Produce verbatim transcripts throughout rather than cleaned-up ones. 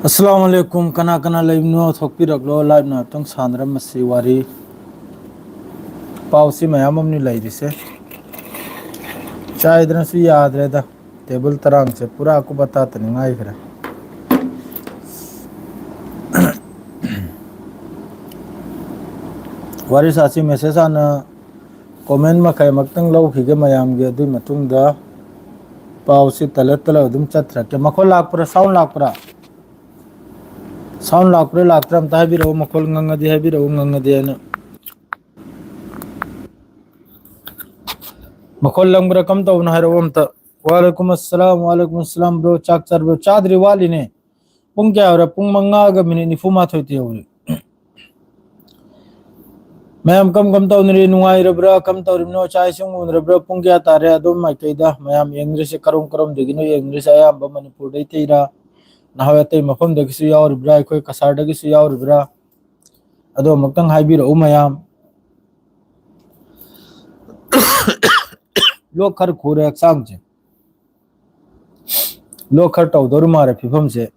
ꯑꯁꯂꯥꯃꯨ ꯑꯂꯩꯀꯨꯝ꯫ ꯀꯅꯥ ꯀꯅꯥ ꯂꯩꯕꯅꯣ, ꯊꯣꯛꯄꯤꯔꯛꯂꯣ꯫ Live ꯅ ꯉꯥꯛꯇꯪ ꯁꯥꯟꯅꯔꯝꯃꯁꯤ ꯋꯥꯔꯤ꯫ ꯄꯥꯎꯁꯤ ꯃꯌꯥꯝ ꯑꯃꯅꯤ ꯂꯩꯔꯤꯁꯦ꯫ ꯆꯥꯏꯗꯅꯁꯨ ꯌꯥꯗ꯭ꯔꯦꯗ꯫ Table ꯇꯔꯥꯡꯁꯦ ꯄꯨꯔꯥ ꯑꯀꯨꯞ ꯑꯇꯥ ꯇꯥꯅꯤꯡꯉꯥꯏꯈ꯭ꯔꯦ꯫ ꯋꯥꯔꯤ ꯁꯥꯁꯤ꯫ Message ꯍꯥꯟꯅ comment ꯃꯈꯩ ꯑꯃꯨꯛꯇꯪ ꯂꯧꯈꯤꯒꯦ ꯃꯌꯥꯝꯒꯤ, ꯑꯗꯨꯒꯤ ꯃꯇꯨꯡꯗ ꯄꯥꯎꯁꯤ ꯇꯂ ꯇꯂ ꯑꯗꯨꯝ ꯆꯠꯊꯔꯛꯀꯦ꯫ ꯃꯈꯣꯜ ꯂꯥꯛꯄ꯭ꯔꯥ? Sound ꯂꯥꯛꯄ꯭ꯔꯥ? Sound ꯂꯥꯛꯄ꯭ꯔꯥ ꯂꯥꯛꯇ꯭ꯔꯥ ꯑꯝꯇ ꯍꯥꯏꯕꯤꯔꯛꯑꯣ꯫ ꯃꯈꯣꯜ ꯉꯪꯉꯗꯤ ꯍꯥꯏꯕꯤꯔꯛꯑꯣ, ꯉꯪꯉꯗꯤ ꯍꯥꯏꯅ꯫ ꯃꯈꯣꯜ ꯂꯪꯕ꯭ꯔꯥ ꯀꯝ ꯇꯧꯕꯅꯣ ꯍꯥꯏꯔꯛꯑꯣ ꯑꯝꯇ꯫ ꯋꯥꯂꯩꯀꯨꯝ ꯑꯁꯂꯥꯝ, ꯋꯥꯂꯩꯀꯨꯝ ꯑꯁꯂꯥꯝ bro, ꯆꯥꯛ ꯆꯥꯔꯕ꯭ꯔꯣ? ꯆꯥꯗ꯭ꯔꯤ, ꯋꯥꯠꯂꯤꯅꯦ꯫ ꯄꯨꯡ ꯀꯌꯥ ꯑꯣꯏꯔꯦ? ꯄꯨꯡ ꯃꯉꯥꯒ minute ꯅꯤꯐꯨ ꯃꯥꯊꯣꯏ ꯇ ꯌꯧꯔꯦ꯫ ꯃꯌꯥꯝ ꯀꯝ ꯀꯝ ꯇꯧꯅꯔꯤ? ꯅꯨꯡꯉꯥꯏꯔꯕ꯭ꯔꯥ? ꯀꯝ ꯇꯧꯔꯤꯕꯅꯣ? ꯆꯥꯛ ꯏꯁꯤꯡ ꯎꯅꯔꯕ꯭ꯔꯥ? ꯄꯨꯡ ꯀꯌꯥ ꯇꯥꯔꯦ? ꯑꯗꯣꯝ ꯃꯥꯏꯀꯩꯗ ꯃꯌꯥꯝ ꯌꯦꯡꯅꯔꯤꯁꯦ ꯀꯔꯣꯝ ꯀꯔꯣꯝꯗꯒꯤꯅꯣ ꯌꯦꯡꯅꯔꯤꯁꯦ? ꯑꯌꯥꯝꯕ ꯃꯅꯤꯄꯨꯔꯗꯩ ꯇꯩꯔꯥ, ꯅꯍꯥꯟꯋꯥꯏ ꯑꯇꯩ ꯃꯐꯝꯗꯒꯤꯁꯨ ꯌꯥꯎꯔꯤꯕ꯭ꯔꯥ? ꯑꯩꯈꯣꯏ ꯀꯁꯥꯔꯗꯒꯤꯁꯨ ꯌꯥꯎꯔꯤꯕ꯭ꯔꯥ? ꯑꯗꯣ ꯑꯃꯨꯛꯇꯪ ꯍꯥꯏꯕꯤꯔꯛꯎ ꯃꯌꯥꯝ꯫ ꯂꯣꯛ ꯈꯔ ꯈꯨꯔꯦ ꯍꯛꯆꯥꯡꯁꯦ꯫ ꯂꯣꯛ ꯈꯔ ꯇꯧꯗꯧꯔꯤ ꯃꯥꯜꯂꯦ ꯐꯤꯕꯝꯁꯦ꯫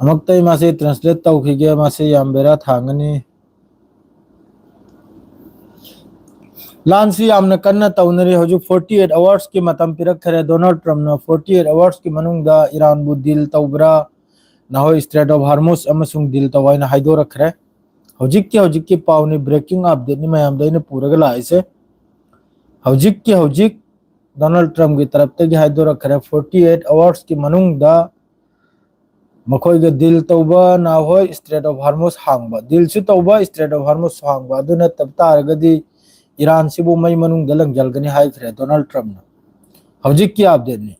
ꯑꯃꯨꯛꯇ ꯑꯩ ꯃꯥꯁꯦ translate ꯇꯧꯈꯤꯒꯦ, ꯃꯥꯁꯦ ꯌꯥꯝ ꯕꯦꯔꯥ ꯊꯥꯡꯒꯅꯤ꯫ ꯂꯥꯟꯁꯤ ꯌꯥꯝꯅ ꯀꯟꯅ ꯇꯧꯅꯔꯤ ꯍꯧꯖꯤꯛ꯫ Forty eight hours ꯀꯤ ꯃꯇꯝ ꯄꯤꯔꯛꯈ꯭ꯔꯦ ꯗꯣꯅꯥꯜꯗ ꯇ꯭ꯔꯝꯞꯅ꯫ Forty eight hours ꯀꯤ ꯃꯅꯨꯡꯗ ꯏꯔꯥꯟꯕꯨ deal ꯇꯧꯕ꯭ꯔꯥ, ꯅꯍꯣꯏ Strait of Hormuz ꯑꯃꯁꯨꯡ deal ꯇꯧ ꯍꯥꯏꯅ ꯍꯥꯏꯗꯣꯔꯛꯈ꯭ꯔꯦ꯫ ꯍꯧꯖꯤꯛꯀꯤ ꯍꯧꯖꯤꯛꯀꯤ ꯄꯥꯎꯅꯤ, breaking update ꯅꯤ ꯃꯌꯥꯝꯗ ꯑꯩꯅ ꯄꯨꯔꯒ ꯂꯥꯛꯏꯁꯦ꯫ ꯍꯧꯖꯤꯛꯀꯤ ꯍꯧꯖꯤꯛ ꯗꯣꯅꯥꯜꯗ ꯇ꯭ꯔꯝꯞꯀꯤ ꯇꯔꯞꯇꯒꯤ ꯍꯥꯏꯗꯣꯔꯛꯈ꯭ꯔꯦ, forty eight hours ꯀꯤ ꯃꯅꯨꯡꯗ ꯃꯈꯣꯏꯒ deal ꯇꯧꯕ ꯅꯍꯣꯏ Strait of Hormuz ꯍꯥꯡꯕ, deal ꯁꯨ ꯇꯧꯕ, Strait of Hormuz ꯁꯨ ꯍꯥꯡꯕ, ꯑꯗꯨ ꯅꯠꯇꯕ ꯇꯥꯔꯒꯗꯤ ꯏꯔꯥꯟꯁꯤꯕꯨ ꯃꯩ ꯃꯅꯨꯡꯗ ꯂꯪꯖꯜꯒꯅꯤ ꯍꯥꯏꯈ꯭ꯔꯦ ꯗꯣꯅꯥꯜꯗ ꯇ꯭ꯔꯝꯞꯅ꯫ ꯍꯧꯖꯤꯛꯀꯤ update ꯅꯤ꯫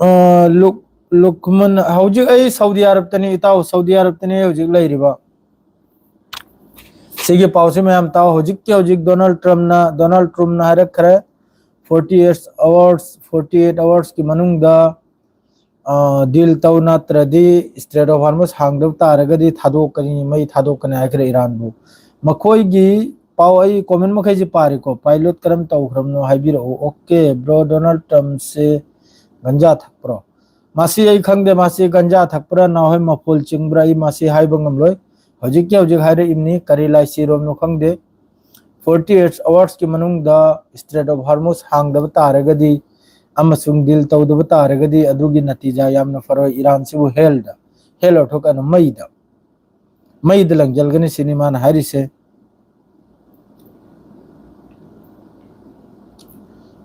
ꯑ, ꯂꯨꯛ-, ꯂꯨꯛꯃꯟ, ꯍꯧꯖꯤꯛ ꯑꯩ ꯁꯥꯎꯗꯤ ꯑꯔꯕꯇꯅꯤ ꯏꯇꯥꯎ, ꯁꯥꯎꯗꯤ ꯑꯔꯕꯇꯅꯤ ꯑꯩ ꯍꯧꯖꯤꯛ ꯂꯩꯔꯤꯕ꯫ ꯁꯤꯒꯤ ꯄꯥꯎꯁꯤ ꯃꯌꯥꯝ ꯇꯥꯎ꯫ ꯍꯧꯖꯤꯛꯀꯤ ꯍꯧꯖꯤꯛ ꯗꯣꯅꯥꯜꯗ ꯇ꯭ꯔꯝꯞꯅ, ꯗꯣꯅꯥꯜꯗ ꯇ꯭ꯔꯝꯞꯅ ꯍꯥꯏꯔꯛꯈ꯭ꯔꯦ, forty eight hours, forty eight hours ꯀꯤ ꯃꯅꯨꯡꯗ, ꯑ, deal ꯇꯧ ꯅꯠꯇ꯭ꯔꯗꯤ Strait of Hormuz ꯍꯥꯡꯗꯕ ꯇꯥꯔꯒꯗꯤ ꯊꯥꯗꯣꯛꯀꯅꯤ, ꯃꯩ ꯊꯥꯗꯣꯛꯀꯅꯤ ꯍꯥꯏꯈ꯭ꯔꯦ ꯏꯔꯥꯟꯕꯨ꯫ ꯃꯈꯣꯏꯒꯤ ꯄꯥꯎ ꯑꯩ ꯀꯣꯃꯦꯟ ꯃꯈꯩꯁꯦ ꯄꯥꯔꯤꯀꯣ, ꯄꯥꯏꯂꯣꯠ ꯀꯔꯝ ꯇꯧꯈ꯭ꯔꯕꯅꯣ ꯍꯥꯏꯕꯤꯔꯛꯎ꯫ ꯑꯣꯀꯦ ꯕ꯭ꯔꯣ, ꯗꯣꯅꯥꯜꯗ ꯇ꯭ꯔꯝꯞꯁꯦ ꯒꯟꯖꯥ ꯊꯛꯄ꯭ꯔꯣ? ꯃꯁꯤ ꯑꯩ ꯈꯪꯗꯦ, ꯃꯁꯤ ꯒꯟꯖꯥ ꯊꯛꯄ꯭ꯔꯥ, ꯅꯥꯍꯣꯏ ꯃꯄꯣꯜ ꯆꯤꯡꯕ꯭ꯔꯥ, ꯑꯩ ꯃꯁꯤ ꯍꯥꯏꯕ ꯉꯝꯂꯣꯏ꯫ ꯍꯧꯖꯤꯛꯀꯤ ꯍꯧꯖꯤꯛ ꯍꯥꯏꯔꯛꯏꯕꯅꯤ, ꯀꯔꯤ ꯂꯥꯏꯁꯤꯔꯣꯝꯅꯣ ꯈꯪꯗꯦ꯫ ꯐꯣꯔꯇꯤ ꯑꯩꯠ ꯑꯋꯥꯔꯁꯀꯤ ꯃꯅꯨꯡꯗ ꯏꯁꯇ꯭ꯔꯦꯠ ꯑꯣꯐ ꯍꯥꯔꯃꯨꯁ ꯍꯥꯡꯗꯕ ꯇꯥꯔꯒꯗꯤ ꯑꯃꯁꯨꯡ ꯗꯤꯜ ꯇꯧꯗꯕ ꯇꯥꯔꯒꯗꯤ ꯑꯗꯨꯒꯤ ꯅꯇꯤꯖꯥ ꯌꯥꯝꯅ ꯐꯔꯣꯏ꯫ ꯏꯔꯥꯟꯁꯤꯕꯨ ꯍꯦꯜꯗ, ꯍꯦꯜ ꯑꯣꯏꯔꯊꯣꯛꯀꯅꯨ, ꯃꯩꯗ, ꯃꯩꯗ ꯂꯪꯖꯜꯒꯅꯤ ꯁꯤꯅꯤ ꯃꯥꯅ ꯍꯥꯏꯔꯤꯁꯦ꯫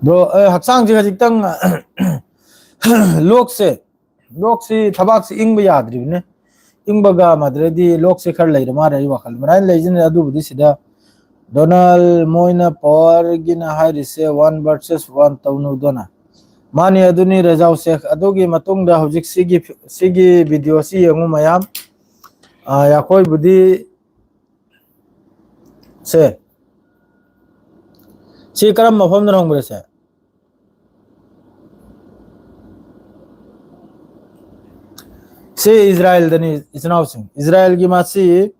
ꯕ꯭ꯔꯣ, ꯑ, ꯍꯛꯆꯥꯡꯁꯦ ꯈꯖꯤꯛꯇꯪ ꯂꯣꯛꯁꯦ, ꯂꯣꯛꯁꯤ, ꯊꯕꯥꯛꯁꯤ ꯏꯪꯕ ꯌꯥꯗ꯭ꯔꯤꯕꯅꯦ꯫ ꯏꯪꯕꯒ ꯃꯥꯗ꯭ꯔꯗꯤ ꯂꯣꯛꯁꯦ ꯈꯔ ꯂꯩꯔ ꯃꯥꯜꯂꯦ ꯑꯩ ꯋꯥꯈꯜ ꯑꯗꯨꯃꯥꯏꯅ ꯂꯩꯖꯅꯤ꯫ ꯑꯗꯨꯕꯨꯗꯤ ꯁꯤꯗ ꯗꯣꯅꯥꯜ ꯃꯣꯏꯅ ꯄꯋꯥꯔꯒꯤꯅ ꯍꯥꯏꯔꯤꯁꯦ ꯋꯥꯟ ꯚꯔꯁꯦꯁ ꯋꯥꯟ ꯇꯧꯅꯨꯗꯅ꯫ ꯃꯥꯅꯤ, ꯑꯗꯨꯅꯤ ꯔꯖꯥꯎ ꯁꯦꯈ꯫ ꯑꯗꯨꯒꯤ ꯃꯇꯨꯡꯗ ꯍꯧꯖꯤꯛ ꯁꯤꯒꯤ, ꯁꯤꯒꯤ ꯚꯤꯗꯤꯑꯣꯁꯤ ꯌꯦꯡꯉꯨ ꯃꯌꯥꯝ꯫ ꯑ, ꯑꯩꯈꯣꯏꯕꯨꯗꯤ ꯁꯦ, ꯁꯤ ꯀꯔꯝꯕ ꯃꯐꯝꯗꯅꯣ ꯍꯪꯕ꯭ꯔꯁꯦ? ꯁꯤ ꯏꯖꯔꯥꯏꯜꯗꯅꯤ, ꯏꯆꯤꯟ ꯏꯅꯥꯎꯁꯤꯡ꯫ ꯏꯖꯔꯥꯏꯜꯒꯤ ꯃꯥꯁꯤ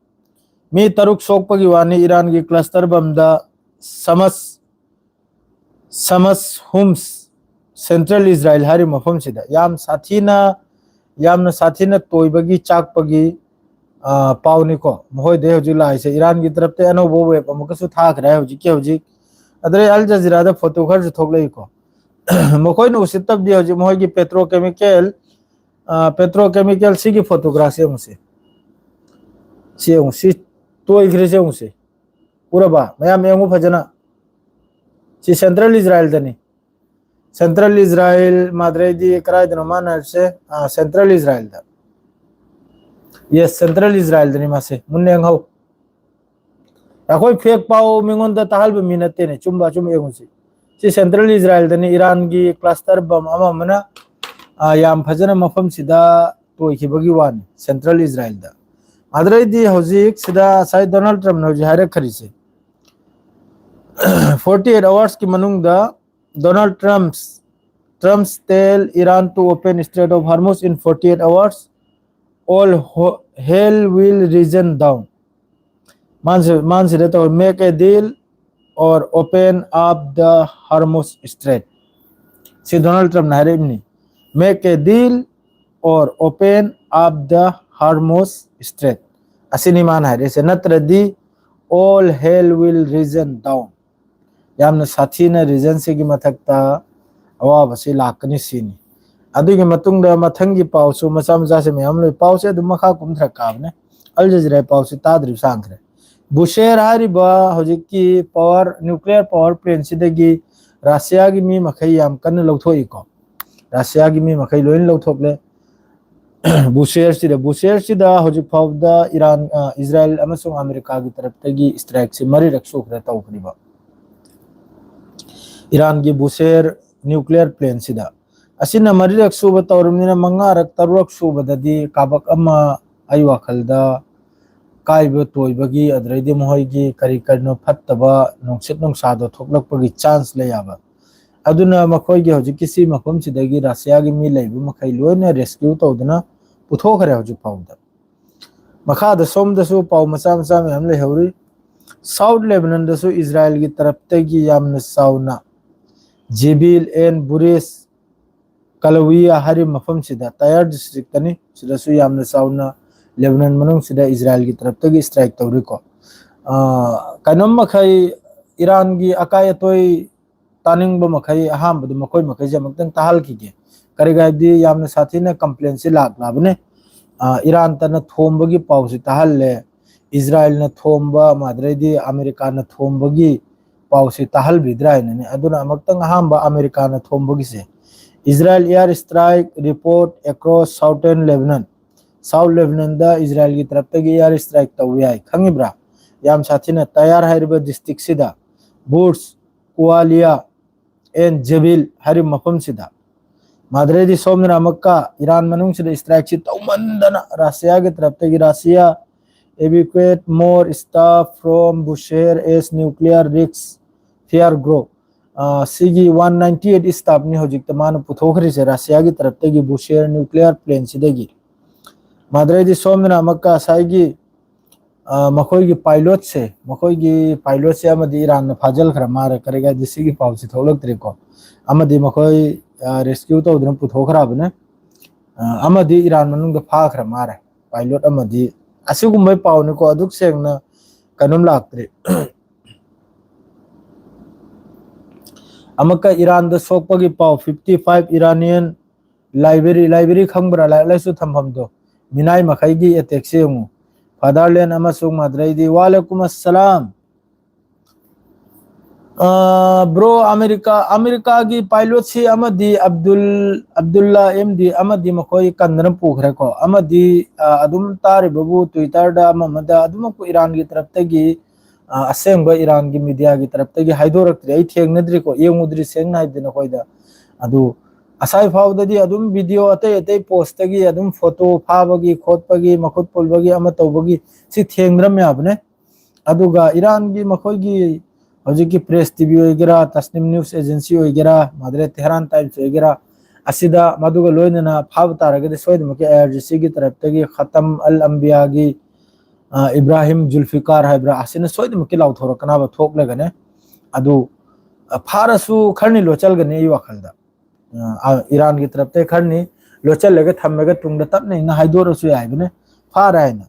ꯃꯤ ꯇꯔꯨꯛ ꯁꯣꯛꯄꯒꯤ ꯋꯥꯅꯤ, ꯏꯔꯥꯟꯒꯤ ꯀ꯭ꯂꯁꯇꯔ ꯕꯝꯗ ꯁꯃꯁ, ꯁꯃꯁ ꯍꯨꯝꯁ, ꯁꯦꯟꯇ꯭ꯔꯦꯜ ꯏꯖꯔꯥꯏꯜ ꯍꯥꯏꯔꯤꯕ ꯃꯐꯝꯁꯤꯗ ꯌꯥꯝ ꯁꯥꯊꯤꯅ, ꯌꯥꯝꯅ ꯁꯥꯊꯤꯅ ꯇꯣꯏꯕꯒꯤ, ꯆꯥꯛꯄꯒꯤ, ꯑ, ꯄꯥꯎꯅꯤꯀꯣ꯫ ꯃꯈꯣꯏꯗꯩ ꯍꯧꯖꯤꯛ ꯂꯥꯛꯏꯁꯦ ꯏꯔꯥꯟꯒꯤ ꯇꯔꯞꯇ ꯑꯅꯧꯕ ꯋꯦꯕ ꯑꯃꯨꯛꯀꯁꯨ ꯊꯥꯈ꯭ꯔꯦ ꯍꯧꯖꯤꯛꯀꯤ ꯍꯧꯖꯤꯛ꯫ ꯑꯗꯩ ꯑꯜ ꯖꯖꯤꯔꯥꯗ ꯐꯣꯇꯣ ꯈꯔꯁꯨ ꯊꯣꯛꯂꯛꯏꯀꯣ꯫ ꯃꯈꯣꯏꯅ ꯎꯁꯤꯠꯇꯕꯗꯤ ꯍꯧꯖꯤꯛ ꯃꯈꯣꯏꯒꯤ ꯄꯦꯇ꯭ꯔꯣꯀꯦꯃꯤꯀꯦꯜ, ꯑ, ꯄꯦꯇ꯭ꯔꯣꯀꯦꯃꯤꯀꯦꯜ ꯁꯤꯒꯤ ꯐꯣꯇꯣꯒ꯭ꯔꯥꯐꯁꯦ ꯌꯦꯡꯉꯨꯁꯦ꯫ ꯁꯤ ꯌꯦꯡꯉꯨ, ꯁꯤ ꯇꯣꯏꯈ꯭ꯔꯦ, ꯁꯤ ꯌꯦꯡꯉꯨꯁꯦ꯫ ꯎꯔꯕ? ꯃꯌꯥꯝ ꯌꯦꯡꯉꯨ ꯐꯖꯅ꯫ ꯁꯤ ꯁꯦꯟꯇ꯭ꯔꯦꯜ ꯏꯖꯔꯥꯏꯜꯗꯅꯤ꯫ ꯁꯦꯟꯇ꯭ꯔꯦꯜ ꯏꯖꯔꯥꯏꯜ ꯃꯥꯗ꯭ꯔꯩꯗꯤ ꯀꯗꯥꯏꯗꯅꯣ ꯃꯥꯅ ꯍꯥꯏꯔꯤꯁꯦ? ꯑ, ꯁꯦꯟꯇ꯭ꯔꯦꯜ ꯏꯖꯔꯥꯏꯜꯗ꯫ ꯌꯦꯁ, ꯁꯦꯟꯇ꯭ꯔꯦꯜ ꯏꯖꯔꯥꯏꯜꯗꯅꯤ ꯃꯥꯁꯦ꯫ ꯃꯨꯟꯅ ꯌꯦꯡꯍꯧ꯫ ꯑꯩꯈꯣꯏ ꯐꯦꯛ ꯄꯥꯎ ꯃꯤꯉꯣꯟꯗ ꯇꯥꯍꯜꯕ ꯃꯤ ꯅꯠꯇꯦꯅꯦ꯫ ꯆꯨꯝꯕ ꯑꯆꯨꯝꯕ ꯌꯦꯡꯉꯨꯁꯤ꯫ ꯁꯤ ꯁꯦꯟꯇ꯭ꯔꯦꯜ ꯏꯖꯔꯥꯏꯜꯗꯅꯤ, ꯏꯔꯥꯟꯒꯤ ꯀ꯭ꯂꯁꯇꯔ ꯕꯝ ꯑꯃ ꯑꯃꯅ, ꯑ, ꯌꯥꯝ ꯐꯖꯅ ꯃꯐꯝꯁꯤꯗ ꯇꯣꯏꯈꯤꯕꯒꯤ ꯋꯥꯅꯤ, ꯁꯦꯟꯇ꯭ꯔꯦꯜ ꯏꯖꯔꯥꯏꯜꯗ꯫ ꯑꯗꯨꯗꯩꯗꯤ ꯍꯧꯖꯤꯛ ꯁꯤꯗ ꯉꯁꯥꯏ ꯗꯣꯅꯥꯜꯗ ꯇ꯭ꯔꯝꯞꯅ ꯍꯧꯖꯤꯛ ꯍꯥꯏꯔꯛꯈ꯭ꯔꯤꯁꯦ, ꯐꯣꯔꯇꯤ ꯑꯩꯠ ꯑꯋꯥꯔꯁꯀꯤ ꯃꯅꯨꯡꯗ Donald Trump's, Trump's tell Iran to open Strait of Hormuz in forty-eight hours, all ho-, hell will reason down. ꯃꯥꯟꯁꯤꯗ ꯇꯧ, make a deal or open up the Hormuz Strait꯫ ꯁꯤ Donald ꯇ꯭ꯔꯝꯞꯅ ꯍꯥꯏꯔꯛꯏꯕꯅꯤ, make a deal or open up the Hormuz Strait꯫ ꯑꯁꯤꯅꯤ ꯃꯥꯅ ꯍꯥꯏꯔꯛꯏꯁꯦ, ꯅꯠꯇ꯭ꯔꯗꯤ all hell will reason down꯫ ꯌꯥꯝꯅ ꯁꯥꯊꯤꯅ ꯔꯤꯖꯟꯁꯤꯒꯤ ꯃꯊꯛꯇ ꯑꯋꯥꯕꯁꯤ ꯂꯥꯛꯀꯅꯤ ꯁꯤꯅꯤ꯫ ꯑꯗꯨꯒꯤ ꯃꯇꯨꯡꯗ ꯃꯊꯪꯒꯤ ꯄꯥꯎꯁꯨ ꯃꯆꯥ ꯃꯆꯥꯁꯦ ꯃꯌꯥꯝ ꯂꯩ꯫ ꯄꯥꯎꯁꯦ ꯑꯗꯨꯝ ꯃꯈꯥ ꯀꯨꯝꯊꯔꯛꯀꯥꯕꯅꯦ꯫ ꯑꯜ ꯖꯖꯤꯔꯥ ꯄꯥꯎꯁꯦ ꯇꯥꯗ꯭ꯔꯤꯕ ꯁꯥꯡꯈ꯭ꯔꯦ꯫ ꯕꯨꯁꯦꯔ ꯍꯥꯏꯔꯤꯕ ꯍꯧꯖꯤꯛꯀꯤ ꯄꯋꯥꯔ, ꯅ꯭ꯌꯨꯀ꯭ꯂꯤꯌꯔ ꯄꯋꯥꯔ ꯄ꯭ꯂꯦꯟꯁꯤꯗꯒꯤ ꯔꯁꯤꯌꯥꯒꯤ ꯃꯤ ꯃꯈꯩ ꯌꯥꯝ ꯀꯟꯅ ꯂꯧꯊꯣꯛꯏꯀꯣ꯫ ꯔꯁꯤꯌꯥꯒꯤ ꯃꯤ ꯃꯈꯩ ꯂꯣꯏꯅ ꯂꯧꯊꯣꯛꯂꯦ꯫ ꯕꯨꯁꯦꯔꯁꯤꯗ, ꯕꯨꯁꯦꯔꯁꯤꯗ ꯍꯧꯖꯤꯛ ꯐꯥꯎꯕꯗ ꯏꯔꯥꯟ, ꯑ, ꯏꯖꯔꯥꯏꯜ ꯑꯃꯁꯨꯡ ꯑꯃꯦꯔꯤꯀꯥꯒꯤ ꯇꯔꯞꯇꯒꯤ ꯏꯁꯇ꯭ꯔꯥꯏꯛꯁꯤ ꯃꯔꯤꯔꯛ ꯁꯨꯈ꯭ꯔꯦ ꯇꯧꯈ꯭ꯔꯤꯕ꯫ ꯏꯔꯥꯟꯒꯤ ꯕꯨꯁꯦꯔ ꯅ꯭ꯌꯨꯀ꯭ꯂꯤꯌꯔ ꯄ꯭ꯂꯦꯟꯁꯤꯗ꯫ ꯑꯁꯤꯅ ꯃꯔꯤꯔꯛ ꯁꯨꯕ ꯇꯧꯔꯕꯅꯤꯅ ꯃꯉꯥꯔꯛ, ꯇꯔꯨꯛꯔꯛ ꯁꯨꯕꯗꯗꯤ ꯀꯥꯕꯛ ꯑꯃ ꯑꯩ ꯋꯥꯈꯜꯗ ꯀꯥꯏꯕ ꯇꯣꯏꯕꯒꯤ, ꯑꯗꯨꯗꯩꯗꯤ ꯃꯈꯣꯏꯒꯤ ꯀꯔꯤ ꯀꯔꯤꯅꯣ ꯐꯠꯇꯕ ꯅꯨꯡꯁꯤꯠ ꯅꯨꯡꯁꯥꯗꯣ ꯊꯣꯛꯂꯛꯄꯒꯤ ꯆꯥꯟꯁ ꯂꯩ ꯌꯥꯕ꯫ ꯑꯗꯨꯅ ꯃꯈꯣꯏꯒꯤ ꯍꯧꯖꯤꯛꯀꯤ ꯁꯤ ꯃꯐꯝꯁꯤꯗꯒꯤ ꯔꯁꯤꯌꯥꯒꯤ ꯃꯤ ꯂꯩꯕ ꯃꯈꯩ ꯂꯣꯏꯅ ꯔꯦꯁꯀ꯭ꯌꯨ ꯇꯧꯗꯨꯅ ꯄꯨꯊꯣꯛꯈ꯭ꯔꯦ ꯍꯧꯖꯤꯛ ꯐꯥꯎꯕꯗ꯫ ꯃꯈꯥꯗ ꯁꯣꯝꯗꯁꯨ ꯄꯥꯎ ꯃꯆꯥ ꯃꯆꯥ ꯃꯌꯥꯝ ꯂꯩꯍꯧꯔꯤ꯫ ꯁꯥꯎꯠ ꯂꯦꯕꯅꯟꯗꯁꯨ ꯏꯖꯔꯥꯏꯜꯒꯤ ꯇꯔꯞꯇꯒꯤ ꯌꯥꯝꯅ ꯆꯥꯎꯅ ꯖꯦꯕꯤꯜ ꯑꯦꯟ ꯕꯨꯔꯦꯁ ꯀꯂꯋꯤꯌꯥ ꯍꯥꯏꯔꯤꯕ ꯃꯐꯝꯁꯤꯗ, ꯇꯌꯥꯔ ꯗꯤꯁꯇ꯭ꯔꯤꯛꯇꯅꯤ, ꯁꯤꯗꯁꯨ ꯌꯥꯝꯅ ꯆꯥꯎꯅ ꯂꯦꯕꯅꯟ ꯃꯅꯨꯡꯁꯤꯗ ꯏꯖꯔꯥꯏꯜꯒꯤ ꯇꯔꯞꯇꯒꯤ ꯏꯁꯇ꯭ꯔꯥꯏꯛ ꯇꯧꯔꯤꯀꯣ꯫ ꯑ, ꯀꯩꯅꯣꯝ ꯃꯈꯩ ꯏꯔꯥꯟꯒꯤ ꯑꯀꯥꯏ ꯑꯇꯣꯏ ꯇꯥꯅꯤꯡꯕ ꯃꯈꯩ ꯑꯍꯥꯟꯕꯗ ꯃꯈꯣꯏ ꯃꯈꯩꯁꯦ ꯑꯃꯨꯛꯇꯪ ꯇꯥꯍꯜꯈꯤꯒꯦ꯫ ꯀꯔꯤꯒꯤ ꯍꯥꯏꯕꯗꯤ ꯌꯥꯝꯅ ꯁꯥꯊꯤꯅ ꯀꯝꯄ꯭ꯂꯦꯟꯁꯤ ꯂꯥꯛꯂꯕꯅꯦ꯫ ꯑ, ꯏꯔꯥꯟꯇꯅ ꯊꯣꯝꯕꯒꯤ ꯄꯥꯎꯁꯤ ꯇꯥꯍꯜꯂꯦ, ꯏꯖꯔꯥꯏꯜꯅ ꯊꯣꯝꯕ, ꯑꯗꯨꯗꯩꯗꯤ ꯑꯃꯦꯔꯤꯀꯥꯅ ꯊꯣꯝꯕꯒꯤ ꯄꯥꯎꯁꯤ ꯇꯥꯍꯜꯕꯤꯗ꯭ꯔꯥ ꯍꯥꯏꯅꯅꯦ꯫ ꯑꯗꯨꯅ ꯑꯃꯨꯛꯇꯪ ꯑꯍꯥꯟꯕ ꯑꯃꯦꯔꯤꯀꯥꯅ ꯊꯣꯝꯕꯒꯤꯁꯦ, Israel air strike report across southern Lebanon꯫ South ꯂꯦꯕꯅꯟꯗ ꯏꯖꯔꯥꯏꯜꯒꯤ ꯇꯔꯞꯇꯒꯤ ꯑꯦꯌꯥꯔ ꯏꯁꯇ꯭ꯔꯥꯏꯛ ꯇꯧꯕ ꯌꯥꯏ, ꯈꯪꯉꯤꯕ꯭ꯔꯥ? ꯌꯥꯝ ꯁꯥꯊꯤꯅ ꯇꯌꯥꯔ ꯍꯥꯏꯔꯤꯕ ꯗꯤꯁꯇ꯭ꯔꯤꯛꯁꯤꯗ, ꯕꯨꯔꯁ, ꯀꯨꯋꯥꯂꯤꯌꯥ ꯑꯦꯟ ꯖꯦꯕꯤꯜ ꯍꯥꯏꯔꯤꯕ ꯃꯐꯝꯁꯤꯗ꯫ ꯃꯥꯗ꯭ꯔꯦꯗꯤ ꯁꯣꯝꯗꯅ ꯑꯃꯨꯛꯀ ꯏꯔꯥꯟ ꯃꯅꯨꯡꯁꯤꯗ ꯏꯁꯇ꯭ꯔꯥꯏꯛꯁꯤ ꯇꯧꯃꯟꯗꯅ ꯔꯁꯤꯌꯥꯒꯤ ꯇꯔꯞꯇꯒꯤ, Russia evacuate more staff from Bushehr as nuclear risks fear grow꯫ ꯑ, ꯁꯤꯒꯤ ꯋꯥꯟ ꯅꯥꯏꯟꯇꯤ ꯑꯩꯠ ꯁ꯭ꯇꯥꯐꯅꯤ ꯍꯧꯖꯤꯛꯇ ꯃꯥꯅ ꯄꯨꯊꯣꯛꯈ꯭ꯔꯤꯁꯦ ꯔꯁꯤꯌꯥꯒꯤ ꯇꯔꯞꯇꯒꯤ ꯕꯨꯁꯦꯔ ꯅ꯭ꯌꯨꯀ꯭ꯂꯤꯌꯔ ꯄ꯭ꯂꯦꯟꯁꯤꯗꯒꯤ꯫ ꯃꯥꯗ꯭ꯔꯦꯗꯤ ꯁꯣꯝꯗꯅ ꯑꯃꯨꯛꯀ ꯉꯁꯥꯏꯒꯤ ꯑ, ꯃꯈꯣꯏꯒꯤ ꯄꯥꯏꯂꯣꯠꯁꯦ, ꯃꯈꯣꯏꯒꯤ ꯄꯥꯏꯂꯣꯠꯁꯦ ꯑꯃꯗꯤ ꯏꯔꯥꯟꯅ ꯐꯥꯖꯤꯜꯈ꯭ꯔ ꯃꯥꯜꯂꯦ꯫ ꯀꯔꯤ ꯀꯥꯏꯗꯤ ꯁꯤꯒꯤ ꯄꯥꯎꯁꯤ ꯊꯣꯛꯂꯛꯇ꯭ꯔꯤꯀꯣ꯫ ꯑꯃꯗꯤ ꯃꯈꯣꯏ, ꯑ, ꯔꯦꯁꯀ꯭ꯌꯨ ꯇꯧꯗꯨꯅ ꯄꯨꯊꯣꯛꯈ꯭ꯔꯕꯅꯦ꯫ ꯑ, ꯑꯃꯗꯤ ꯏꯔꯥꯟ ꯃꯅꯨꯡꯗ ꯐꯥꯈ꯭ꯔ ꯃꯥꯜꯂꯦ꯫ ꯄꯥꯏꯂꯣꯠ ꯑꯃꯗꯤ꯫ ꯑꯁꯤꯒꯨꯝꯕꯒꯤ ꯄꯥꯎꯅꯤꯀꯣ, ꯑꯗꯨꯛ ꯁꯦꯡꯅ ꯀꯩꯅꯣꯝ ꯂꯥꯛꯇ꯭ꯔꯤ꯫ ꯑꯃꯨꯛꯀ ꯏꯔꯥꯟꯗ ꯁꯣꯛꯄꯒꯤ ꯄꯥꯎ, fifty five Iranian library, library ꯈꯪꯕ꯭ꯔꯥ? ꯂꯥꯏꯔꯤꯛ ꯂꯥꯏꯁꯨ ꯊꯝꯐꯝꯗꯣ, ꯃꯤꯅꯥꯏ ꯃꯈꯩꯒꯤ ꯑꯦꯇꯦꯛꯁꯦ ꯌꯦꯡꯉꯨ꯫ ꯐꯥꯗꯔꯂꯦꯟ ꯑꯃꯁꯨꯡ ꯃꯥꯗ꯭ꯔꯩꯗꯤ, ꯋꯥꯂꯦꯀꯨꯝ ꯑꯁꯂꯥꯝ꯫ ꯑ, ꯕ꯭ꯔꯣ, ꯑꯃꯦꯔꯤꯀꯥ, ꯑꯃꯦꯔꯤꯀꯥꯒꯤ ꯄꯥꯏꯂꯣꯠꯁꯤ ꯑꯃꯗꯤ ꯑꯕꯗꯨꯜ, ꯑꯕꯗꯨꯜꯂꯥ ꯑꯦꯝ ꯗꯤ ꯑꯃꯗꯤ ꯃꯈꯣꯏ ꯀꯟꯗꯅ ꯄꯨꯈ꯭ꯔꯦꯀꯣ꯫ ꯑꯃꯗꯤ, ꯑ, ꯑꯗꯨꯝ ꯇꯥꯔꯤꯕꯕꯨ Twitter-ꯗ ꯑꯃ ꯑꯃꯗ ꯑꯗꯨꯃꯛꯄꯨ ꯏꯔꯥꯟꯒꯤ ꯇꯔꯞꯇꯒꯤ, ꯑ, ꯑꯁꯦꯡꯕ ꯏꯔꯥꯟꯒꯤ media-ꯒꯤ ꯇꯔꯞꯇꯒꯤ ꯍꯥꯏꯗꯣꯔꯛꯇ꯭ꯔꯤ꯫ ꯑꯩ ꯊꯦꯡꯅꯗ꯭ꯔꯤꯀꯣ, ꯌꯦꯡꯉꯨꯗ꯭ꯔꯤ ꯁꯦꯡꯅ ꯍꯥꯏꯕꯗꯤ ꯅꯈꯣꯏꯗ꯫ ꯑꯗꯨ ꯑꯁꯥꯏ ꯐꯥꯎꯕꯗꯗꯤ ꯑꯗꯨꯝ video ꯑꯇꯩ ꯑꯇꯩ post-ꯇꯒꯤ ꯑꯗꯨꯝ photo ꯐꯥꯕꯒꯤ ꯈꯣꯠꯄꯒꯤ, ꯃꯈꯨꯠ ꯄꯨꯜꯕꯒꯤ, ꯑꯃ ꯇꯧꯕꯒꯤ ꯁꯤ ꯊꯦꯡꯅꯔꯝꯃꯦ ꯍꯥꯏꯕꯅꯦ꯫ ꯑꯗꯨꯒ ꯏꯔꯥꯟꯒꯤ ꯃꯈꯣꯏꯒꯤ ꯍꯧꯖꯤꯛꯀꯤ press T V ꯑꯣꯏꯒꯦꯔꯥ, Tasnim News Agency ꯑꯣꯏꯒꯦꯔꯥ, ꯃꯥꯗ꯭ꯔꯦ Tehran Times ꯑꯣꯏꯒꯦꯔꯥ, ꯑꯁꯤꯗ ꯃꯗꯨꯒ ꯂꯣꯏꯅꯅ ꯐꯥꯕ ꯇꯥꯔꯒꯗꯤ ꯁꯣꯏꯗꯅꯃꯛꯀꯤ I R G C-ꯒꯤ ꯇꯔꯞꯇꯒꯤ ꯈꯇꯝ ꯑꯜ ꯑꯝꯕꯤꯌꯥꯒꯤ, ꯑ, ꯏꯕ꯭ꯔꯥꯍꯤꯝ ꯖꯨꯜꯐꯤꯀꯥꯔ ꯍꯥꯏꯕ꯭ꯔꯥ, ꯑꯁꯤꯅ ꯁꯣꯏꯗꯅꯃꯛꯀꯤ ꯂꯥꯎꯊꯣꯔꯛꯀꯅꯕ ꯊꯣꯛꯂꯒꯅꯦ꯫ ꯑꯗꯨ, ꯑ, ꯐꯥꯔꯁꯨ ꯈꯔꯅꯤ ꯂꯣꯠꯆꯜꯒꯅꯤ ꯑꯩ ꯋꯥꯈꯜꯗ꯫ ꯑ, ꯏꯔꯥꯟꯒꯤ ꯇꯔꯞꯇ ꯈꯔꯅꯤ ꯂꯣꯠꯁꯤꯜꯂꯒ ꯊꯝꯃꯒ ꯇꯨꯡꯗ ꯇꯞꯅ ꯏꯪꯅ ꯍꯥꯏꯗꯣꯔꯛꯁꯨ ꯌꯥꯏꯕꯅꯦ, ꯐꯥꯔꯦ ꯍꯥꯏꯅ꯫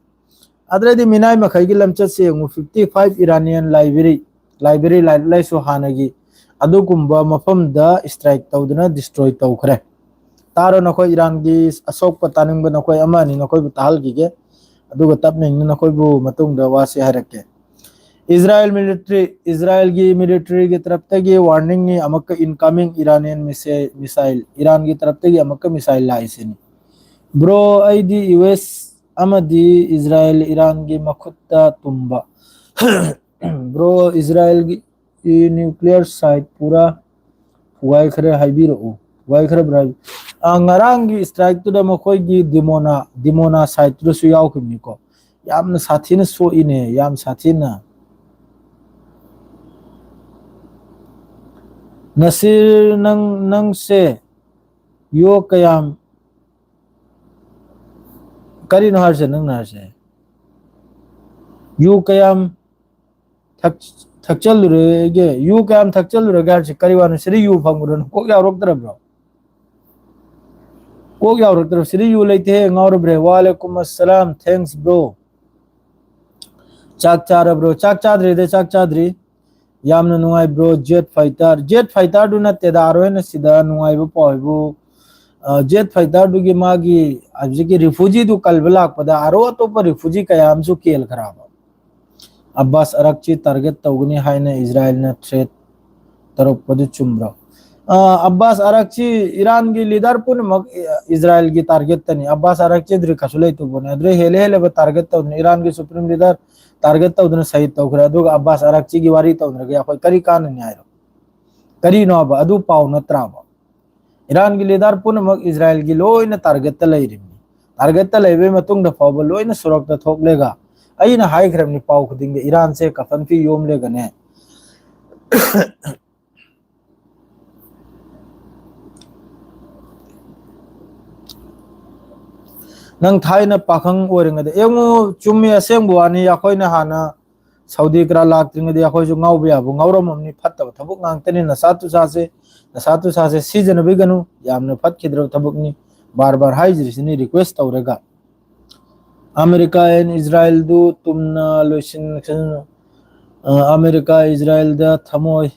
ꯑꯗꯨꯗꯩꯗꯤ ꯃꯤꯅꯥꯏ ꯃꯈꯩꯒꯤ ꯂꯝꯆꯠꯁꯦ ꯌꯦꯡꯉꯨ, fifty five Iranian library, library ꯂꯥꯏꯔꯤꯛ ꯂꯥꯏꯁꯨ ꯍꯥꯟꯅꯒꯤ ꯑꯗꯨꯒꯨꯝꯕ ꯃꯐꯝꯗ strike ꯇꯧꯗꯨꯅ destroy ꯇꯧꯈ꯭ꯔꯦ꯫ ꯇꯥꯔꯣ ꯅꯈꯣꯏ ꯏꯔꯥꯟꯒꯤ ꯑꯁꯣꯛꯄ ꯇꯥꯅꯤꯡꯕ ꯅꯈꯣꯏ ꯑꯃ ꯑꯅꯤ ꯅꯈꯣꯏꯕꯨ ꯇꯥꯍꯜꯈꯤꯒꯦ, ꯑꯗꯨꯒ ꯇꯞꯅ ꯏꯪꯅ ꯅꯈꯣꯏꯕꯨ ꯃꯇꯨꯡꯗ ꯋꯥꯁꯤ ꯍꯥꯏꯔꯛꯀꯦ꯫ ꯏꯁꯔꯥꯏꯜ military, ꯏꯁꯔꯥꯏꯜꯒꯤ military-ꯒꯤ ꯇꯔꯞꯇꯒꯤ warning-ꯅꯤ, ꯑꯃꯨꯛꯀ incoming Iranian missile, missile, ꯏꯔꯥꯟꯒꯤ ꯇꯔꯞꯇꯒꯤ ꯑꯃꯨꯛꯀ missile ꯂꯥꯛꯏꯁꯤꯅꯤ꯫ Bro, ꯑꯩꯗꯤ U S ꯑꯃꯗꯤ ꯏꯁꯔꯥꯏꯜ ꯏꯔꯥꯟꯒꯤ ꯃꯈꯨꯠꯇ ꯇꯨꯝꯕ꯫ Bro, ꯏꯁꯔꯥꯏꯜꯒꯤ nuclear site ꯄꯨꯔꯥ ꯊꯨꯒꯥꯏꯈ꯭ꯔꯦ ꯍꯥꯏꯕꯤꯔꯛꯎ꯫ ꯊꯨꯒꯥꯏꯈ꯭ꯔꯕ꯭ꯔꯥ ꯍꯥꯏꯕꯤ-, ꯑ, ꯉꯔꯥꯡꯒꯤ strike-ꯇꯨꯗ ꯃꯈꯣꯏꯒꯤ ꯗꯤꯃꯣꯅꯥ, ꯗꯤꯃꯣꯅꯥ site-ꯇꯨꯗꯁꯨ ꯌꯥꯎꯈꯤꯕꯅꯤꯀꯣ꯫ ꯌꯥꯝꯅ ꯁꯥꯊꯤꯅ ꯁꯣꯛꯏꯅꯦ, ꯌꯥꯝ ꯁꯥꯊꯤꯅ꯫ ꯅꯁꯤꯔ, ꯅꯪ, ꯅꯪꯁꯦ ꯌꯣ ꯀꯌꯥꯝ, ꯀꯔꯤꯅꯣ ꯍꯥꯏꯔꯤꯁꯦ ꯅꯪꯅ ꯍꯥꯏꯔꯤꯁꯦ? ꯌꯨ ꯀꯌꯥꯝ ꯊꯛ- ꯊꯛꯆꯜꯂꯨꯔꯒꯦ? ꯌꯨ ꯀꯌꯥꯝ ꯊꯛꯆꯜꯂꯨꯔꯒꯦ ꯍꯥꯏꯔꯁꯤ ꯀꯔꯤ ꯋꯥꯅꯣ? ꯁꯤꯗ ꯌꯨ ꯐꯪꯕ꯭ꯔꯣ? ꯀꯣꯛ ꯌꯥꯎꯔꯛꯇ꯭ꯔꯕ꯭ꯔꯣ? ꯀꯣꯛ ꯌꯥꯎꯔꯛꯇ꯭ꯔꯣ? ꯁꯤꯗ ꯌꯨ ꯂꯩꯇꯦꯍꯦ, ꯉꯥꯎꯔꯕ꯭ꯔꯦ? ꯋꯥꯂꯦꯀꯨꯝ ꯑꯁꯂꯥꯝ, thanks bro. ꯆꯥꯛ ꯆꯥꯔꯕ꯭ꯔꯣ? ꯆꯥꯛ ꯆꯥꯗ꯭ꯔꯤꯗ, ꯆꯥꯛ ꯆꯥꯗ꯭ꯔꯤ꯫ ꯌꯥꯝꯅ ꯅꯨꯡꯉꯥꯏꯕ꯭ꯔꯣ? Jet fighter, jet fighterꯗꯨ ꯅꯠꯇꯦꯗ, ꯑꯥꯔꯣꯏꯅ ꯁꯤꯗ ꯅꯨꯡꯉꯥꯏꯕ ꯄꯥꯎ ꯍꯥꯏꯕꯨ, ꯑ, jet fighterꯗꯨꯒꯤ ꯃꯥꯒꯤ ꯍꯧꯖꯤꯛꯀꯤ refugeeꯗꯨ ꯀꯜꯕ ꯂꯥꯛꯄꯗ ꯑꯥꯔꯣ ꯑꯇꯣꯞꯄ refugee ꯀꯌꯥ ꯑꯃꯁꯨ ꯀꯦꯜꯈ꯭ꯔꯕ꯫ ꯑꯕꯥꯁ ꯑꯔꯛꯆꯤ target ꯇꯧꯒꯅꯤ ꯍꯥꯏꯅ ꯏꯖꯔꯥꯏꯜꯅ threat ꯇꯧꯔꯛꯄꯗꯨ ꯆꯨꯝꯕ꯭ꯔꯣ? ꯑ, ꯑꯕꯥꯁ ꯑꯔꯛꯆꯤ, ꯏꯔꯥꯟꯒꯤ leader ꯄꯨꯝꯅꯃꯛ, ꯑ, ꯏꯖꯔꯥꯏꯜꯒꯤ targetꯇꯅꯤ꯫ ꯑꯕꯥꯁ ꯑꯔꯛꯆꯤꯗꯨꯗꯤ ꯀꯩꯁꯨ ꯂꯩꯇꯕꯅꯤ꯫ ꯑꯗꯨꯗꯩ ꯍꯦꯜꯂꯦ ꯍꯦꯜꯂꯦꯕ target ꯇꯧꯗꯅ, ꯏꯔꯥꯟꯒꯤ supreme leader target ꯇꯧꯗꯅ ꯁꯍꯤꯗ ꯇꯧꯈ꯭ꯔꯦ꯫ ꯑꯗꯨꯒ ꯑꯕꯥꯁ ꯑꯔꯛꯆꯤꯒꯤ ꯋꯥꯔꯤ ꯇꯧꯅꯔꯒ ꯑꯩꯈꯣꯏ ꯀꯔꯤ ꯀꯥꯟꯅꯅꯤ ꯍꯥꯏꯔꯣ? ꯀꯔꯤꯅꯣꯕ? ꯑꯗꯨ ꯄꯥꯎ ꯅꯠꯇ꯭ꯔꯥꯕ? ꯏꯔꯥꯟꯒꯤ leader ꯄꯨꯝꯅꯃꯛ ꯏꯖꯔꯥꯏꯜꯒꯤ ꯂꯣꯏꯅ targetꯇ ꯂꯩꯔꯤꯕꯅꯤ꯫ Targetꯇ ꯂꯩꯕꯒꯤ ꯃꯇꯨꯡꯗ ꯐꯥꯎꯕ ꯂꯣꯏꯅ ꯁꯣꯔꯣꯛꯇ ꯊꯣꯛꯂꯒ ꯑꯩꯅ ꯍꯥꯏꯈ꯭ꯔꯕꯅꯤ ꯄꯥꯎ ꯈꯨꯗꯤꯡꯗ ꯏꯔꯥꯟꯁꯦ ꯀꯐꯟ ꯐꯤ ꯌꯣꯝꯂꯒꯅꯦ꯫ ꯅꯪ ꯊꯥꯏꯅ ꯄꯥꯈꯪ ꯑꯣꯏꯔꯤꯉꯩꯗ, ꯌꯦꯡꯉꯨ, ꯆꯨꯝꯃꯤ, ꯑꯁꯦꯡꯕ ꯋꯥꯅꯤ꯫ ꯑꯩꯈꯣꯏꯅ ꯍꯥꯟꯅ ꯁꯥꯎꯗꯤ ꯀꯔꯥ ꯂꯥꯛꯇ꯭ꯔꯤꯉꯩꯗ ꯑꯩꯈꯣꯏꯁꯨ ꯉꯥꯎꯕ ꯌꯥꯕ ꯉꯥꯎꯔꯝꯃꯕꯅꯤ꯫ ꯐꯠꯇꯕ ꯊꯕꯛ ꯉꯥꯛꯇꯅꯤ꯫ ꯅꯁꯥ ꯇꯨꯁꯥꯁꯦ, ꯅꯁꯥ ꯇꯨꯁꯥꯁꯦ ꯁꯤꯖꯤꯟꯅꯕꯤꯒꯅꯨ꯫ ꯌꯥꯝꯅ ꯐꯠꯈꯤꯗ꯭ꯔꯕ ꯊꯕꯛꯅꯤ꯫ ꯕꯥꯔ ꯕꯥꯔ ꯍꯥꯏꯖꯔꯤꯁꯤꯅꯤ request ꯇꯧꯔꯒ꯫ ꯑꯃꯦꯔꯤꯀꯥ and ꯏꯖꯔꯥꯏꯜꯗꯨ ꯇꯨꯝꯅ ꯂꯣꯏꯁꯤꯟ-, ꯑ, ꯑꯃꯦꯔꯤꯀꯥ ꯏꯖꯔꯥꯏꯜꯗ ꯊꯃꯣꯏ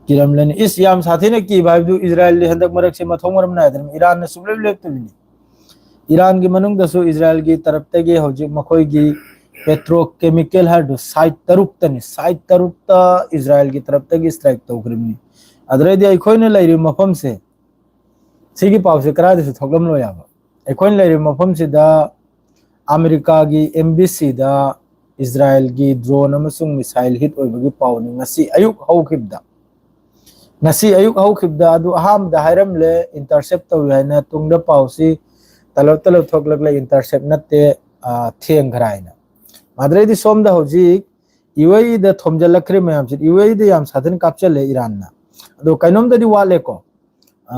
ꯀꯤꯔꯝꯂꯅꯤ꯫ ꯏꯁ, ꯌꯥꯝ ꯁꯥꯊꯤꯅ ꯀꯤꯕ ꯍꯥꯏꯕꯗꯨ ꯏꯖꯔꯥꯏꯜꯗꯤ ꯍꯟꯗꯛ ꯃꯔꯛꯁꯦ ꯃꯊꯣꯡ ꯃꯔꯝ ꯅꯥꯏꯗꯅ ꯏꯔꯥꯟꯅ ꯁꯨꯡꯂꯦꯞ ꯂꯦꯞꯇꯕꯤꯅꯤ꯫ ꯏꯔꯥꯟꯒꯤ ꯃꯅꯨꯡꯗꯁꯨ ꯏꯖꯔꯥꯏꯜꯒꯤ ꯇꯔꯞꯇꯒꯤ ꯍꯧꯖꯤꯛ ꯃꯈꯣꯏꯒꯤ petrochemical ꯍꯥꯏꯔꯤꯗꯨ site ꯇꯔꯨꯛꯇꯅꯤ, site ꯇꯔꯨꯛꯇ ꯏꯖꯔꯥꯏꯜꯒꯤ ꯇꯔꯞꯇꯒꯤ strike ꯇꯧꯈ꯭ꯔꯤꯕꯅꯤ꯫ ꯑꯗꯨꯗꯩꯗꯤ ꯑꯩꯈꯣꯏꯅ ꯂꯩꯔꯤꯕ ꯃꯐꯝꯁꯦ, ꯁꯤꯒꯤ ꯄꯥꯎꯁꯦ ꯀꯗꯥꯏꯗꯁꯨ ꯊꯣꯛꯂꯝꯂꯣꯏ ꯍꯥꯏꯕ꯫ ꯑꯩꯈꯣꯏꯅ ꯂꯩꯔꯤꯕ ꯃꯐꯝꯁꯤꯗ ꯑꯃꯦꯔꯤꯀꯥꯒꯤ embassy ꯗ ꯏꯖꯔꯥꯏꯜꯒꯤ drone ꯑꯃꯁꯨꯡ missile hit ꯑꯣꯏꯕꯒꯤ ꯄꯥꯎꯅꯤ ꯉꯁꯤ ꯑꯌꯨꯛ ꯍꯧꯈꯤꯕꯗ꯫ ꯉꯁꯤ ꯑꯌꯨꯛ ꯍꯧꯈꯤꯕꯗ ꯑꯗꯨ ꯑꯍꯥꯟꯕꯗ ꯍꯥꯏꯔꯝꯂꯦ, intercept ꯇꯧꯏ ꯍꯥꯏꯅ, ꯇꯨꯡꯗ ꯄꯥꯎꯁꯤ ꯇꯂꯞ ꯇꯂꯞ ꯊꯣꯛꯂꯛꯂꯦ, intercept ꯅꯠꯇꯦ, ꯑ, ꯊꯦꯡꯈ꯭ꯔꯦ ꯍꯥꯏꯅ꯫ ꯑꯗꯨꯗꯩꯗꯤ ꯁꯣꯝꯗ ꯍꯧꯖꯤꯛ ꯌꯨ ꯑꯦ ꯏꯗ ꯊꯣꯝꯖꯤꯜꯂꯛꯈ꯭ꯔꯦ ꯃꯌꯥꯝꯁꯤ꯫ ꯌꯨ ꯑꯦ ꯏꯗ ꯌꯥꯝ ꯁꯥꯊꯤꯅ ꯀꯥꯞꯆꯜꯂꯦ ꯏꯔꯥꯟꯅ꯫ ꯑꯗꯣ ꯀꯩꯅꯣꯝꯗꯗꯤ ꯋꯥꯠꯂꯦꯀꯣ, ꯑ,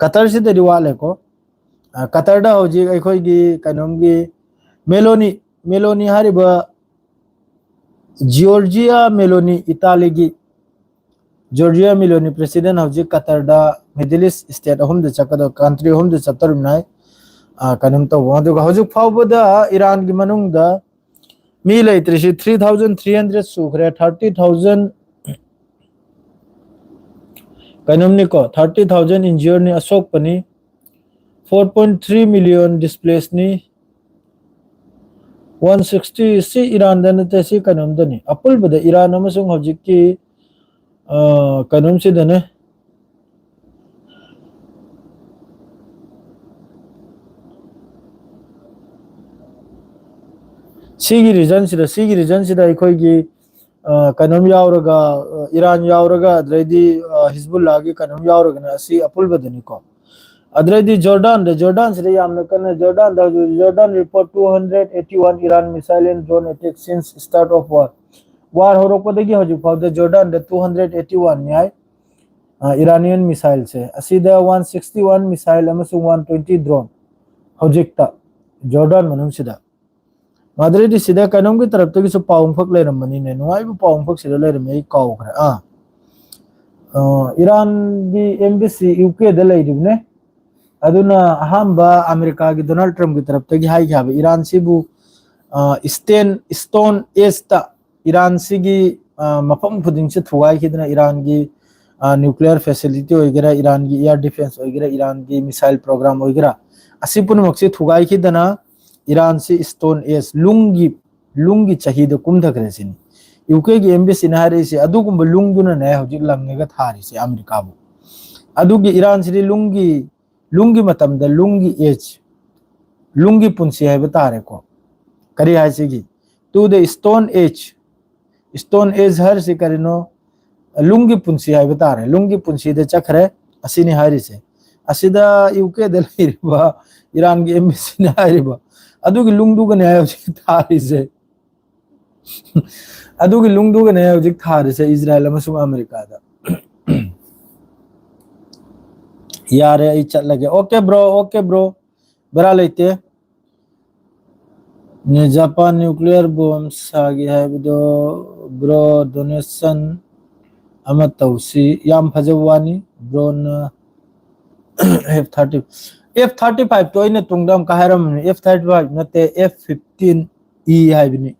ꯀꯇꯔꯁꯤꯗꯗꯤ ꯋꯥꯠꯂꯦꯀꯣ꯫ ꯑ, ꯀꯇꯔꯗ ꯍꯧꯖꯤꯛ ꯑꯩꯈꯣꯏꯒꯤ ꯀꯩꯅꯣꯝꯒꯤ ꯃꯦꯂꯣꯅꯤ, ꯃꯦꯂꯣꯅꯤ ꯍꯥꯏꯔꯤꯕ ꯖꯤꯑꯣꯔꯖꯤꯌꯥ ꯃꯦꯂꯣꯅꯤ, ꯏꯇꯥꯂꯤꯒꯤ ꯖꯣꯔꯖꯤꯌꯥ ꯃꯦꯂꯣꯅꯤ president ꯍꯧꯖꯤꯛ ꯀꯇꯔꯗ Middle East state ꯑꯍꯨꯝꯗ ꯆꯠꯀꯗꯕ, country ꯑꯍꯨꯝꯗ ꯆꯠꯇꯧꯔꯤꯕꯅꯤ ꯍꯥꯏ꯫ ꯑ, ꯀꯩꯅꯣꯝ ꯇꯧꯕ꯫ ꯑꯗꯨꯒ ꯍꯧꯖꯤꯛ ꯐꯥꯎꯕꯗ ꯏꯔꯥꯟꯒꯤ ꯃꯅꯨꯡꯗ ꯃꯤ ꯂꯩꯇ꯭ꯔꯤꯁꯤ three thousand three hundred ꯁꯨꯈ꯭ꯔꯦ꯫ Thirty thousand ꯀꯩꯅꯣꯝꯅꯤꯀꯣ, thirty thousand injuredꯅꯤ, ꯑꯁꯣꯛꯄꯅꯤ, four point three million displacedꯅꯤ, one sixty, ꯁꯤ ꯏꯔꯥꯟꯗ ꯅꯠꯇꯦ, ꯁꯤ ꯀꯩꯅꯣꯝꯗꯅꯤ꯫ ꯑꯄꯨꯟꯕꯗ ꯏꯔꯥꯟ ꯑꯃꯁꯨꯡ ꯍꯧꯖꯤꯛꯀꯤ, ꯑ, ꯀꯩꯅꯣꯝꯁꯤꯗꯅꯦ, ꯁꯤꯒꯤ regionꯁꯤꯗ, ꯁꯤꯒꯤ regionꯁꯤꯗ ꯑꯩꯈꯣꯏꯒꯤ, ꯑ, ꯀꯩꯅꯣꯝ ꯌꯥꯎꯔꯒ, ꯑ, ꯏꯔꯥꯟ ꯌꯥꯎꯔꯒ, ꯑꯗꯩꯗꯤ, ꯑ, ꯍꯤꯖꯕꯨꯜꯂꯥꯒꯤ ꯀꯩꯅꯣꯝ ꯌꯥꯎꯔꯒꯅ ꯑꯁꯤ ꯑꯄꯨꯟꯕꯗꯅꯤꯀꯣ꯫ ꯑꯗꯩꯗꯤ ꯖꯣꯔꯗꯥꯟꯗ, ꯖꯣꯔꯗꯥꯟꯁꯤꯗ ꯌꯥꯝꯅ ꯀꯟꯅ, ꯖꯣꯔꯗꯥꯟꯗ ꯍꯧꯖꯤꯛ, Jordan report two hundred eighty one Iran missile and drone attack since start of war꯫ War ꯍꯧꯔꯛꯄꯗꯒꯤ ꯍꯧꯖꯤꯛ ꯐꯥꯎꯗ ꯖꯣꯔꯗꯥꯟꯗ two hundred eighty one ꯅꯤ ꯍꯥꯏ, ꯑ, Iranian missileꯁꯦ꯫ ꯑꯁꯤꯗ one sixty one missile ꯑꯃꯁꯨꯡ one twenty drone ꯍꯧꯖꯤꯛꯇ ꯖꯣꯔꯗꯥꯟ ꯃꯅꯨꯡꯁꯤꯗ꯫ ꯃꯗꯨꯗꯩꯗꯤ ꯁꯤꯗ ꯀꯩꯅꯣꯝꯒꯤ ꯇꯔꯞꯇꯒꯤꯁꯨ ꯄꯥꯎ ꯑꯃꯈꯛ ꯂꯩꯔꯝꯕꯅꯤꯅꯦ, ꯅꯨꯡꯉꯥꯏꯕ ꯄꯥꯎ ꯑꯃꯈꯛ ꯁꯤꯗ ꯂꯩꯔꯝꯃꯦ, ꯑꯩ ꯀꯥꯎꯈ꯭ꯔꯦ꯫ ꯑꯥ, ꯑ, ꯏꯔꯥꯟꯒꯤ embassy UKꯗ ꯂꯩꯔꯤꯕꯅꯦ꯫ ꯑꯗꯨꯅ ꯑꯍꯥꯟꯕ ꯑꯃꯦꯔꯤꯀꯥꯒꯤ ꯗꯣꯅꯥꯜꯗ ꯇ꯭ꯔꯝꯞꯀꯤ ꯇꯔꯞꯇꯒꯤ ꯍꯥꯏꯈꯤ ꯍꯥꯏꯕ, ꯏꯔꯥꯟꯁꯤꯕꯨ, ꯑ, stand, stone ageꯇ ꯏꯔꯥꯟꯁꯤꯒꯤ, ꯑ, ꯃꯐꯝ ꯈꯨꯗꯤꯡꯁꯦ ꯊꯨꯒꯥꯏꯈꯤꯗꯅ, ꯏꯔꯥꯟꯒꯤ, ꯑ, nuclear facility ꯑꯣꯏꯒꯦꯔꯥ, ꯏꯔꯥꯟꯒꯤ air defence ꯑꯣꯏꯒꯦꯔꯥ, ꯏꯔꯥꯟꯒꯤ missile program ꯑꯣꯏꯒꯦꯔꯥ, ꯑꯁꯤ ꯄꯨꯝꯅꯃꯛꯁꯦ ꯊꯨꯒꯥꯏꯈꯤꯗꯅ ꯏꯔꯥꯟꯁꯤ stone age, ꯂꯨꯡꯒꯤ, ꯂꯨꯡꯒꯤ ꯆꯍꯤꯗ ꯀꯨꯝꯊꯈ꯭ꯔꯦ ꯁꯤꯅꯤ꯫ UKꯒꯤ embassyꯅ ꯍꯥꯏꯔꯛꯏꯁꯦ ꯑꯗꯨꯒꯨꯝꯕ ꯂꯨꯡꯗꯨꯅꯅꯦ ꯍꯧꯖꯤꯛ ꯂꯪꯉꯒ ꯊꯥꯔꯤꯁꯦ ꯑꯃꯦꯔꯤꯀꯥꯕꯨ꯫ ꯑꯗꯨꯒꯤ ꯏꯔꯥꯟꯁꯤꯗꯤ ꯂꯨꯡꯒꯤ, ꯂꯨꯡꯒꯤ ꯃꯇꯝꯗ ꯂꯨꯡꯒꯤ age, ꯂꯨꯡꯒꯤ ꯄꯨꯟꯁꯤ ꯍꯥꯏꯕ ꯇꯥꯔꯦꯀꯣ꯫ ꯀꯔꯤ ꯍꯥꯏꯁꯤꯒꯤ? To the stone age꯫ Stone age ꯍꯥꯏꯔꯤꯁꯤ ꯀꯔꯤꯅꯣ? ꯂꯨꯡꯒꯤ ꯄꯨꯟꯁꯤ ꯍꯥꯏꯕ ꯇꯥꯔꯦ꯫ ꯂꯨꯡꯒꯤ ꯄꯨꯟꯁꯤꯗ ꯆꯠꯈ꯭ꯔꯦ, ꯑꯁꯤꯅꯤ ꯍꯥꯏꯔꯤꯁꯦ꯫ ꯑꯁꯤꯗ UKꯗ ꯂꯩꯔꯤꯕ ꯏꯔꯥꯟꯒꯤ embassyꯅ ꯍꯥꯏꯔꯤꯕ ꯑꯗꯨꯒꯤ ꯂꯨꯡꯗꯨꯒꯅꯦ ꯍꯧꯖꯤꯛ ꯊꯥꯔꯤꯁꯦ꯫ ꯑꯗꯨꯒꯤ ꯂꯨꯡꯗꯨꯒꯅꯦ ꯍꯧꯖꯤꯛ ꯊꯥꯔꯤꯁꯦ ꯏꯖꯔꯥꯏꯜ ꯑꯃꯁꯨꯡ ꯑꯃꯦꯔꯤꯀꯥꯗ꯫ ꯌꯥꯔꯦ, ꯑꯩ ꯆꯠꯂꯒꯦ꯫ Okay bro, okay bro, ꯕꯦꯔꯥ ꯂꯩꯇꯦ꯫ ꯖꯄꯥꯟ nuclear bomb ꯁꯥꯒꯦ ꯍꯥꯏꯕꯗꯣ, bro, donation ꯑꯃ ꯇꯧꯁꯤ꯫ ꯌꯥꯝ ꯐꯖꯕ ꯋꯥꯅꯤ꯫ Bro ꯅ F thirty, F thirty five ꯇꯣ ꯑꯩꯅ ꯇꯨꯡꯗ ꯑꯃꯨꯛꯀ ꯍꯥꯏꯔꯝꯕꯅꯤ꯫ F thirty five ꯅꯠꯇꯦ, F fifteen E ꯍꯥꯏꯕꯅꯤ꯫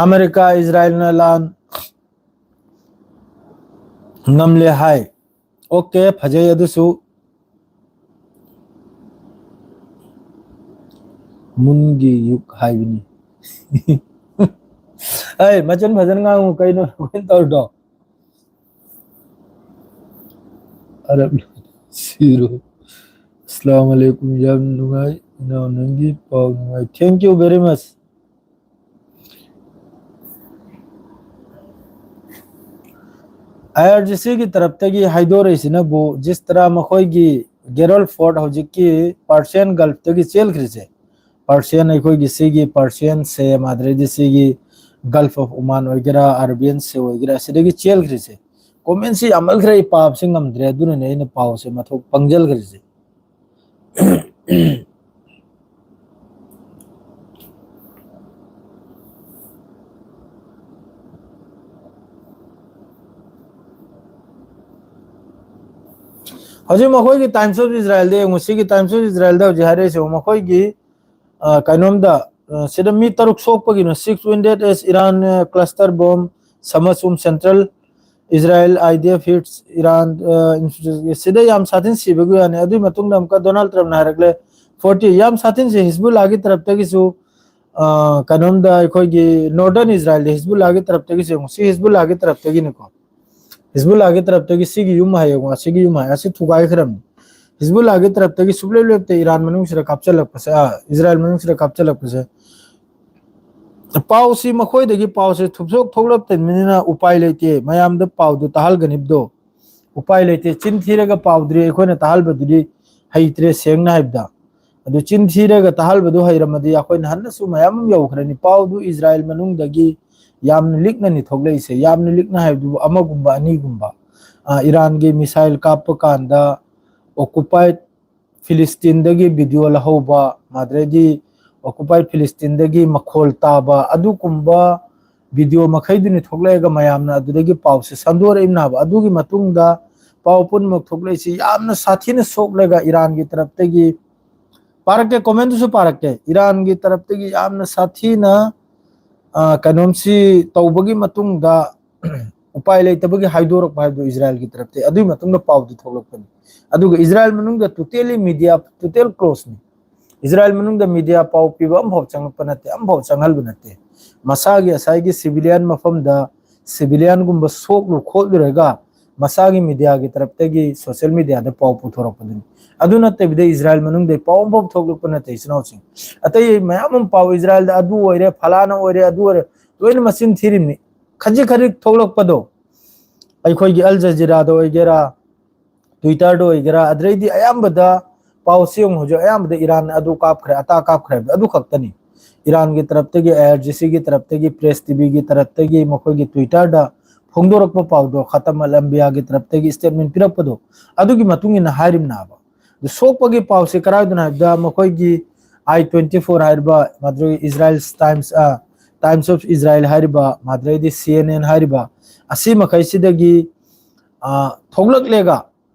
ꯑꯃꯦꯔꯤꯀꯥ ꯏꯖꯔꯥꯏꯜꯅ ꯂꯥꯟ ꯉꯝꯂꯦ ꯍꯥꯏ꯫ OK, ꯐꯖꯩ ꯑꯗꯨꯁꯨ꯫ ꯃꯨꯟꯒꯤ ꯌꯨꯛ ꯍꯥꯏꯕꯅꯤ꯫ ꯑꯩ ꯃꯆꯤꯟ ꯐꯖꯅ ꯉꯥꯡꯉꯨ ꯀꯩꯅꯣ ꯑꯩꯈꯣꯏꯅ ꯇꯧꯔꯤꯗꯣ? ꯑꯔꯕ ꯁꯤꯔꯣ꯫ ꯑꯁꯂꯥꯝ ꯑꯂꯩꯀꯨꯝ, ꯌꯥꯝ ꯅꯨꯡꯉꯥꯏ ꯏꯅꯥꯎ ꯅꯪꯒꯤ ꯄꯥꯎ ꯅꯨꯡꯉꯥꯏ꯫ Thank you very much꯫ IRGC ꯒꯤ ꯇꯔꯞꯇꯒꯤ ꯍꯥꯏꯗꯣꯔꯛꯏꯁꯤꯅꯕꯨ ꯖꯤꯁ ꯇꯔꯥ ꯃꯈꯣꯏꯒꯤ ꯒꯦꯔꯣꯜ ꯐꯣꯔꯠ ꯍꯧꯖꯤꯛꯀꯤ Persian Gulf ꯇꯒꯤ ꯆꯦꯜꯈ꯭ꯔꯤꯁꯦ, Persian ꯑꯩꯈꯣꯏꯒꯤ ꯁꯤꯒꯤ Persian ꯁꯦꯝ ꯑꯗꯩꯗꯤ ꯁꯤꯒꯤ Gulf of Oman ꯑꯣꯏꯒꯦꯔꯥ, Arabian Sea ꯑꯣꯏꯒꯦꯔꯥ, ꯁꯤꯗꯒꯤ ꯆꯦꯜꯈ꯭ꯔꯤꯁꯦ꯫ Comment ꯁꯤ ꯌꯥꯝꯃꯟꯈ꯭ꯔꯦ, ꯑꯩ ꯄꯥꯕꯁꯤ ꯉꯝꯗ꯭ꯔꯦ, ꯑꯗꯨꯅꯅꯦ ꯑꯩꯅ ꯄꯥꯎꯁꯦ ꯃꯊꯣꯛ ꯄꯪꯖꯜꯈ꯭ꯔꯤꯁꯦ꯫ ꯍꯧꯖꯤꯛ ꯃꯈꯣꯏꯒꯤ Times of Israel ꯗ ꯌꯦꯡꯉꯨ, ꯁꯤꯒꯤ Times of Israel ꯗ ꯍꯧꯖꯤꯛ ꯍꯥꯏꯔꯛꯏꯁꯦ ꯃꯈꯣꯏꯒꯤ, ꯑ, ꯀꯩꯅꯣꯝꯗ, ꯑ, ꯁꯤꯗ ꯃꯤ ꯇꯔꯨꯛ ꯁꯣꯛꯄꯒꯤꯅꯣ, six wounded as Iran, ꯑ, cluster bomb, Samasum Central, Israel IDF hits Iran, ꯑ, ꯁꯤꯗ ꯌꯥꯝ ꯁꯥꯊꯤꯅ ꯁꯤꯕꯒꯤ ꯋꯥꯅꯤ꯫ ꯑꯗꯨꯒꯤ ꯃꯇꯨꯡꯗ ꯑꯃꯨꯛꯀ ꯗꯣꯅꯥꯜꯗ ꯇ꯭ꯔꯝꯞꯅ ꯍꯥꯏꯔꯛꯂꯦ, forty, ꯌꯥꯝ ꯁꯥꯊꯤꯅꯁꯦ ꯍꯤꯖꯕꯨꯜꯂꯥꯒꯤ ꯇꯔꯞꯇꯒꯤꯁꯨ, ꯑ, ꯀꯩꯅꯣꯝꯗ ꯑꯩꯈꯣꯏꯒꯤ Northern Israel ꯗ ꯍꯤꯖꯕꯨꯜꯂꯥꯒꯤ ꯇꯔꯞꯇꯒꯤꯁꯨ ꯌꯦꯡꯉꯨ, ꯁꯤ ꯍꯤꯖꯕꯨꯜꯂꯥꯒꯤ ꯇꯔꯞꯇꯒꯤꯅꯤꯀꯣ꯫ ꯍꯤꯖꯕꯨꯜꯂꯥꯒꯤ ꯇꯔꯞꯇꯒꯤ ꯁꯤꯒꯤ ꯌꯨꯝ ꯍꯥꯏꯌꯦ, ꯁꯤꯒꯤ ꯌꯨꯝ ꯍꯥꯏ, ꯑꯁꯤ ꯊꯨꯒꯥꯏꯈ꯭ꯔꯕꯅꯤ꯫ ꯍꯤꯖꯕꯨꯜꯂꯥꯒꯤ ꯇꯔꯞꯇꯒꯤ ꯁꯨꯡꯂꯦꯞ ꯂꯦꯞꯇꯦ ꯏꯔꯥꯟ ꯃꯅꯨꯡꯁꯤꯗ ꯀꯥꯞꯆꯜꯂꯛꯄꯁꯦ, ꯑ, ꯏꯖꯔꯥꯏꯜ ꯃꯅꯨꯡꯁꯤꯗ ꯀꯥꯞꯆꯜꯂꯛꯄꯁꯦ꯫ ꯄꯥꯎꯁꯤ ꯃꯈꯣꯏꯗꯒꯤ ꯄꯥꯎꯁꯦ ꯊꯨꯞꯆꯣꯛ ꯊꯣꯛꯂꯛꯇꯕꯅꯤꯅ ꯎꯄꯥꯏ ꯂꯩꯇꯦ꯫ ꯃꯌꯥꯝꯗ ꯄꯥꯎꯗꯨ ꯇꯥꯍꯜꯒꯅꯤꯕꯗꯣ ꯎꯄꯥꯏ ꯂꯩꯇꯦ꯫ ꯆꯤꯟ ꯊꯤꯔꯒ ꯄꯥꯎꯗꯨꯗꯤ ꯑꯩꯈꯣꯏꯅ ꯇꯥꯍꯜꯕꯗꯨꯗꯤ ꯍꯩꯇ꯭ꯔꯦ, ꯁꯦꯡꯅ ꯍꯥꯏꯕꯗ꯫ ꯑꯗꯨ ꯆꯤꯟ ꯊꯤꯔꯒ ꯇꯥꯍꯜꯕꯗꯨ ꯍꯩꯔꯝꯃꯗꯤ ꯑꯩꯈꯣꯏꯅ ꯍꯟꯅꯁꯨ ꯃꯌꯥꯝ ꯑꯃ ꯌꯧꯈ꯭ꯔꯅꯤ꯫ ꯄꯥꯎꯗꯨ ꯏꯖꯔꯥꯏꯜ ꯃꯅꯨꯡꯗꯒꯤ ꯌꯥꯝꯅ ꯂꯤꯛꯅꯅꯤ ꯊꯣꯛꯂꯛꯏꯁꯦ꯫ ꯌꯥꯝꯅ ꯂꯤꯛꯅ ꯍꯥꯏꯕꯗꯨꯕꯨ ꯑꯃꯒꯨꯝꯕ, ꯑꯅꯤꯒꯨꯝꯕ꯫ ꯑ, ꯏꯔꯥꯟꯒꯤ ꯃꯤꯁꯥꯏꯜ ꯀꯥꯞꯄ ꯀꯥꯟꯗ ꯑꯣꯀꯨꯄꯥꯏꯠ ꯐꯤꯂꯤꯁꯇꯤꯟꯗꯒꯤ ꯚꯤꯗꯤꯑꯣ ꯂꯧꯍꯧꯕ, ꯃꯥꯗ꯭ꯔꯦꯗꯤ ꯑꯣꯀꯨꯄꯥꯏꯠ ꯐꯤꯂꯤꯁꯇꯤꯟꯗꯒꯤ ꯃꯈꯣꯜ ꯇꯥꯕ, ꯑꯗꯨꯒꯨꯝꯕ ꯚꯤꯗꯤꯑꯣ ꯃꯈꯩꯗꯨꯅꯤ ꯊꯣꯛꯂꯛꯑꯒ ꯃꯌꯥꯝꯅ ꯑꯗꯨꯗꯒꯤ ꯄꯥꯎꯁꯦ ꯁꯟꯗꯣꯔꯛꯏꯕꯅꯦꯕ꯫ ꯑꯗꯨꯒꯤ ꯃꯇꯨꯡꯗ ꯄꯥꯎ ꯄꯨꯝꯅꯃꯛ ꯊꯣꯛꯂꯛꯏꯁꯤ ꯌꯥꯝꯅ ꯁꯥꯊꯤꯅ ꯁꯣꯛꯂꯒ ꯏꯔꯥꯟꯒꯤ ꯇꯔꯞꯇꯒꯤ, ꯄꯥꯔꯛꯀꯦ, ꯀꯣꯃꯦꯟꯗꯨꯁꯨ ꯄꯥꯔꯛꯀꯦ, ꯏꯔꯥꯟꯒꯤ ꯇꯔꯞꯇꯒꯤ ꯌꯥꯝꯅ ꯁꯥꯊꯤꯅ, ꯑ, ꯀꯩꯅꯣꯝꯁꯤ ꯇꯧꯕꯒꯤ ꯃꯇꯨꯡꯗ ꯎꯄꯥꯏ ꯂꯩꯇꯕꯒꯤ ꯍꯥꯏꯗꯣꯔꯛꯄ ꯍꯥꯏꯕꯗꯣ ꯏꯖꯔꯥꯏꯜꯒꯤ ꯇꯔꯞꯇꯒꯤ, ꯑꯗꯨꯒꯤ ꯃꯇꯨꯡꯗ ꯄꯥꯎꯗꯤ ꯊꯣꯛꯂꯛꯄꯅꯤ꯫ ꯑꯗꯨꯒ ꯏꯖꯔꯥꯏꯜ ꯃꯅꯨꯡꯗ totally media, total close ꯅꯤ꯫ ꯏꯖꯔꯥꯏꯜ ꯃꯅꯨꯡꯗ ꯃꯤꯗꯤꯌꯥ ꯄꯥꯎ ꯄꯤꯕ ꯑꯃꯐꯥꯎ ꯆꯪꯉꯛꯄ ꯅꯠꯇꯦ, ꯑꯃꯐꯥꯎ ꯆꯪꯍꯟꯕ ꯅꯠꯇꯦ꯫ ꯃꯁꯥꯒꯤ ꯉꯁꯥꯏꯒꯤ ꯁꯤꯚꯤꯂꯤꯌꯟ ꯃꯐꯝꯗ ꯁꯤꯚꯤꯂꯤꯌꯟꯒꯨꯝꯕ ꯁꯣꯛꯂꯨ ꯈꯣꯠꯂꯨꯔꯒ ꯃꯁꯥꯒꯤ ꯃꯤꯗꯤꯌꯥꯒꯤ ꯇꯔꯞꯇꯒꯤ ꯁꯣꯁꯤꯌꯦꯜ ꯃꯤꯗꯤꯌꯥꯗ ꯄꯥꯎ ꯄꯨꯊꯣꯔꯛꯄꯗꯨꯅꯤ꯫ ꯑꯗꯨ ꯅꯠꯇꯕꯤꯗ ꯏꯖꯔꯥꯏꯜ ꯃꯅꯨꯡꯗ ꯄꯥꯎ ꯑꯃꯐꯥꯎ ꯊꯣꯛꯂꯛꯄ ꯅꯠꯇꯦ, ꯏꯆꯤꯟ ꯏꯅꯥꯎꯁꯤꯡ꯫ ꯑꯇꯩ ꯃꯌꯥꯝ ꯑꯃ ꯄꯥꯎ ꯏꯖꯔꯥꯏꯜꯗ ꯑꯗꯨ ꯑꯣꯏꯔꯦ, ꯐꯂꯥꯅ ꯑꯣꯏꯔꯦ, ꯑꯗꯨ ꯑꯣꯏꯔꯦ, ꯂꯣꯏꯅ ꯃꯆꯤꯟ ꯊꯤꯔꯤꯕꯅꯤ꯫ ꯈꯖꯤꯛ ꯈꯖꯤꯛ ꯊꯣꯛꯂꯛꯄꯗꯣ ꯑꯩꯈꯣꯏꯒꯤ ꯑꯜ ꯖꯖꯤꯔꯥꯗ ꯑꯣꯏꯒꯦꯔꯥ, ꯇ꯭ꯋꯤꯇꯔꯗ ꯑꯣꯏꯒꯦꯔꯥ, ꯑꯗꯨꯗꯩꯗꯤ ꯑꯌꯥꯝꯕꯗ ꯄꯥꯎꯁꯤ ꯌꯦꯡꯉꯨ, ꯍꯧꯖꯤꯛ ꯑꯌꯥꯝꯕꯗ ꯏꯔꯥꯟ ꯑꯗꯨ ꯀꯥꯞꯈ꯭ꯔꯦ, ꯑꯇꯥ ꯀꯥꯞꯈ꯭ꯔꯦ ꯍꯥꯏꯕꯗꯣ ꯑꯗꯨ ꯈꯛꯇꯅꯤ꯫ ꯏꯔꯥꯟꯒꯤ ꯇꯔꯞꯇꯒꯤ, ꯑꯥꯏ ꯑꯥꯔ ꯖꯤ ꯁꯤꯒꯤ ꯇꯔꯞꯇꯒꯤ, ꯄ꯭ꯔꯦꯁ ꯇꯤꯚꯤꯒꯤ ꯇꯔꯞꯇꯒꯤ ꯃꯈꯣꯏꯒꯤ ꯇ꯭ꯋꯤꯇꯔꯗ ꯐꯣꯡꯗꯣꯔꯛꯄ ꯄꯥꯎꯗꯣ, ꯈꯇꯝ ꯑꯜ ꯑꯝꯕꯤꯌꯥꯒꯤ ꯇꯔꯞꯇꯒꯤ ꯁ꯭ꯇꯦꯠꯃꯦꯟ ꯄꯤꯔꯛꯄꯗꯣ, ꯑꯗꯨꯒꯤ ꯃꯇꯨꯡ ꯏꯟꯅ ꯍꯥꯏꯔꯤꯕꯅꯦꯕ꯫ ꯑꯗꯨ ꯁꯣꯛꯄꯒꯤ ꯄꯥꯎꯁꯦ ꯀꯗꯥꯏꯗꯅꯣ ꯍꯥꯏꯕꯗ, ꯃꯈꯣꯏꯒꯤ ꯑꯥꯏ ꯇ꯭ꯋꯦꯟꯇꯤ ꯐꯣꯔ ꯍꯥꯏꯔꯤꯕ, ꯃꯗꯨꯗꯒꯤ ꯏꯖꯔꯥꯏꯜ ꯇꯥꯏꯝꯁ, ꯑ, ꯇꯥꯏꯝꯁ ꯑꯣꯐ ꯏꯖꯔꯥꯏꯜ ꯍꯥꯏꯔꯤꯕ, ꯃꯗꯨꯗꯒꯤꯗꯤ ꯁꯤ ꯑꯦꯟ ꯑꯦꯟ ꯍꯥꯏꯔꯤꯕ, ꯑꯁꯤ ꯃꯈꯩꯁꯤꯗꯒꯤ, ꯑ, ꯊꯣꯛꯂꯛꯂꯦꯒ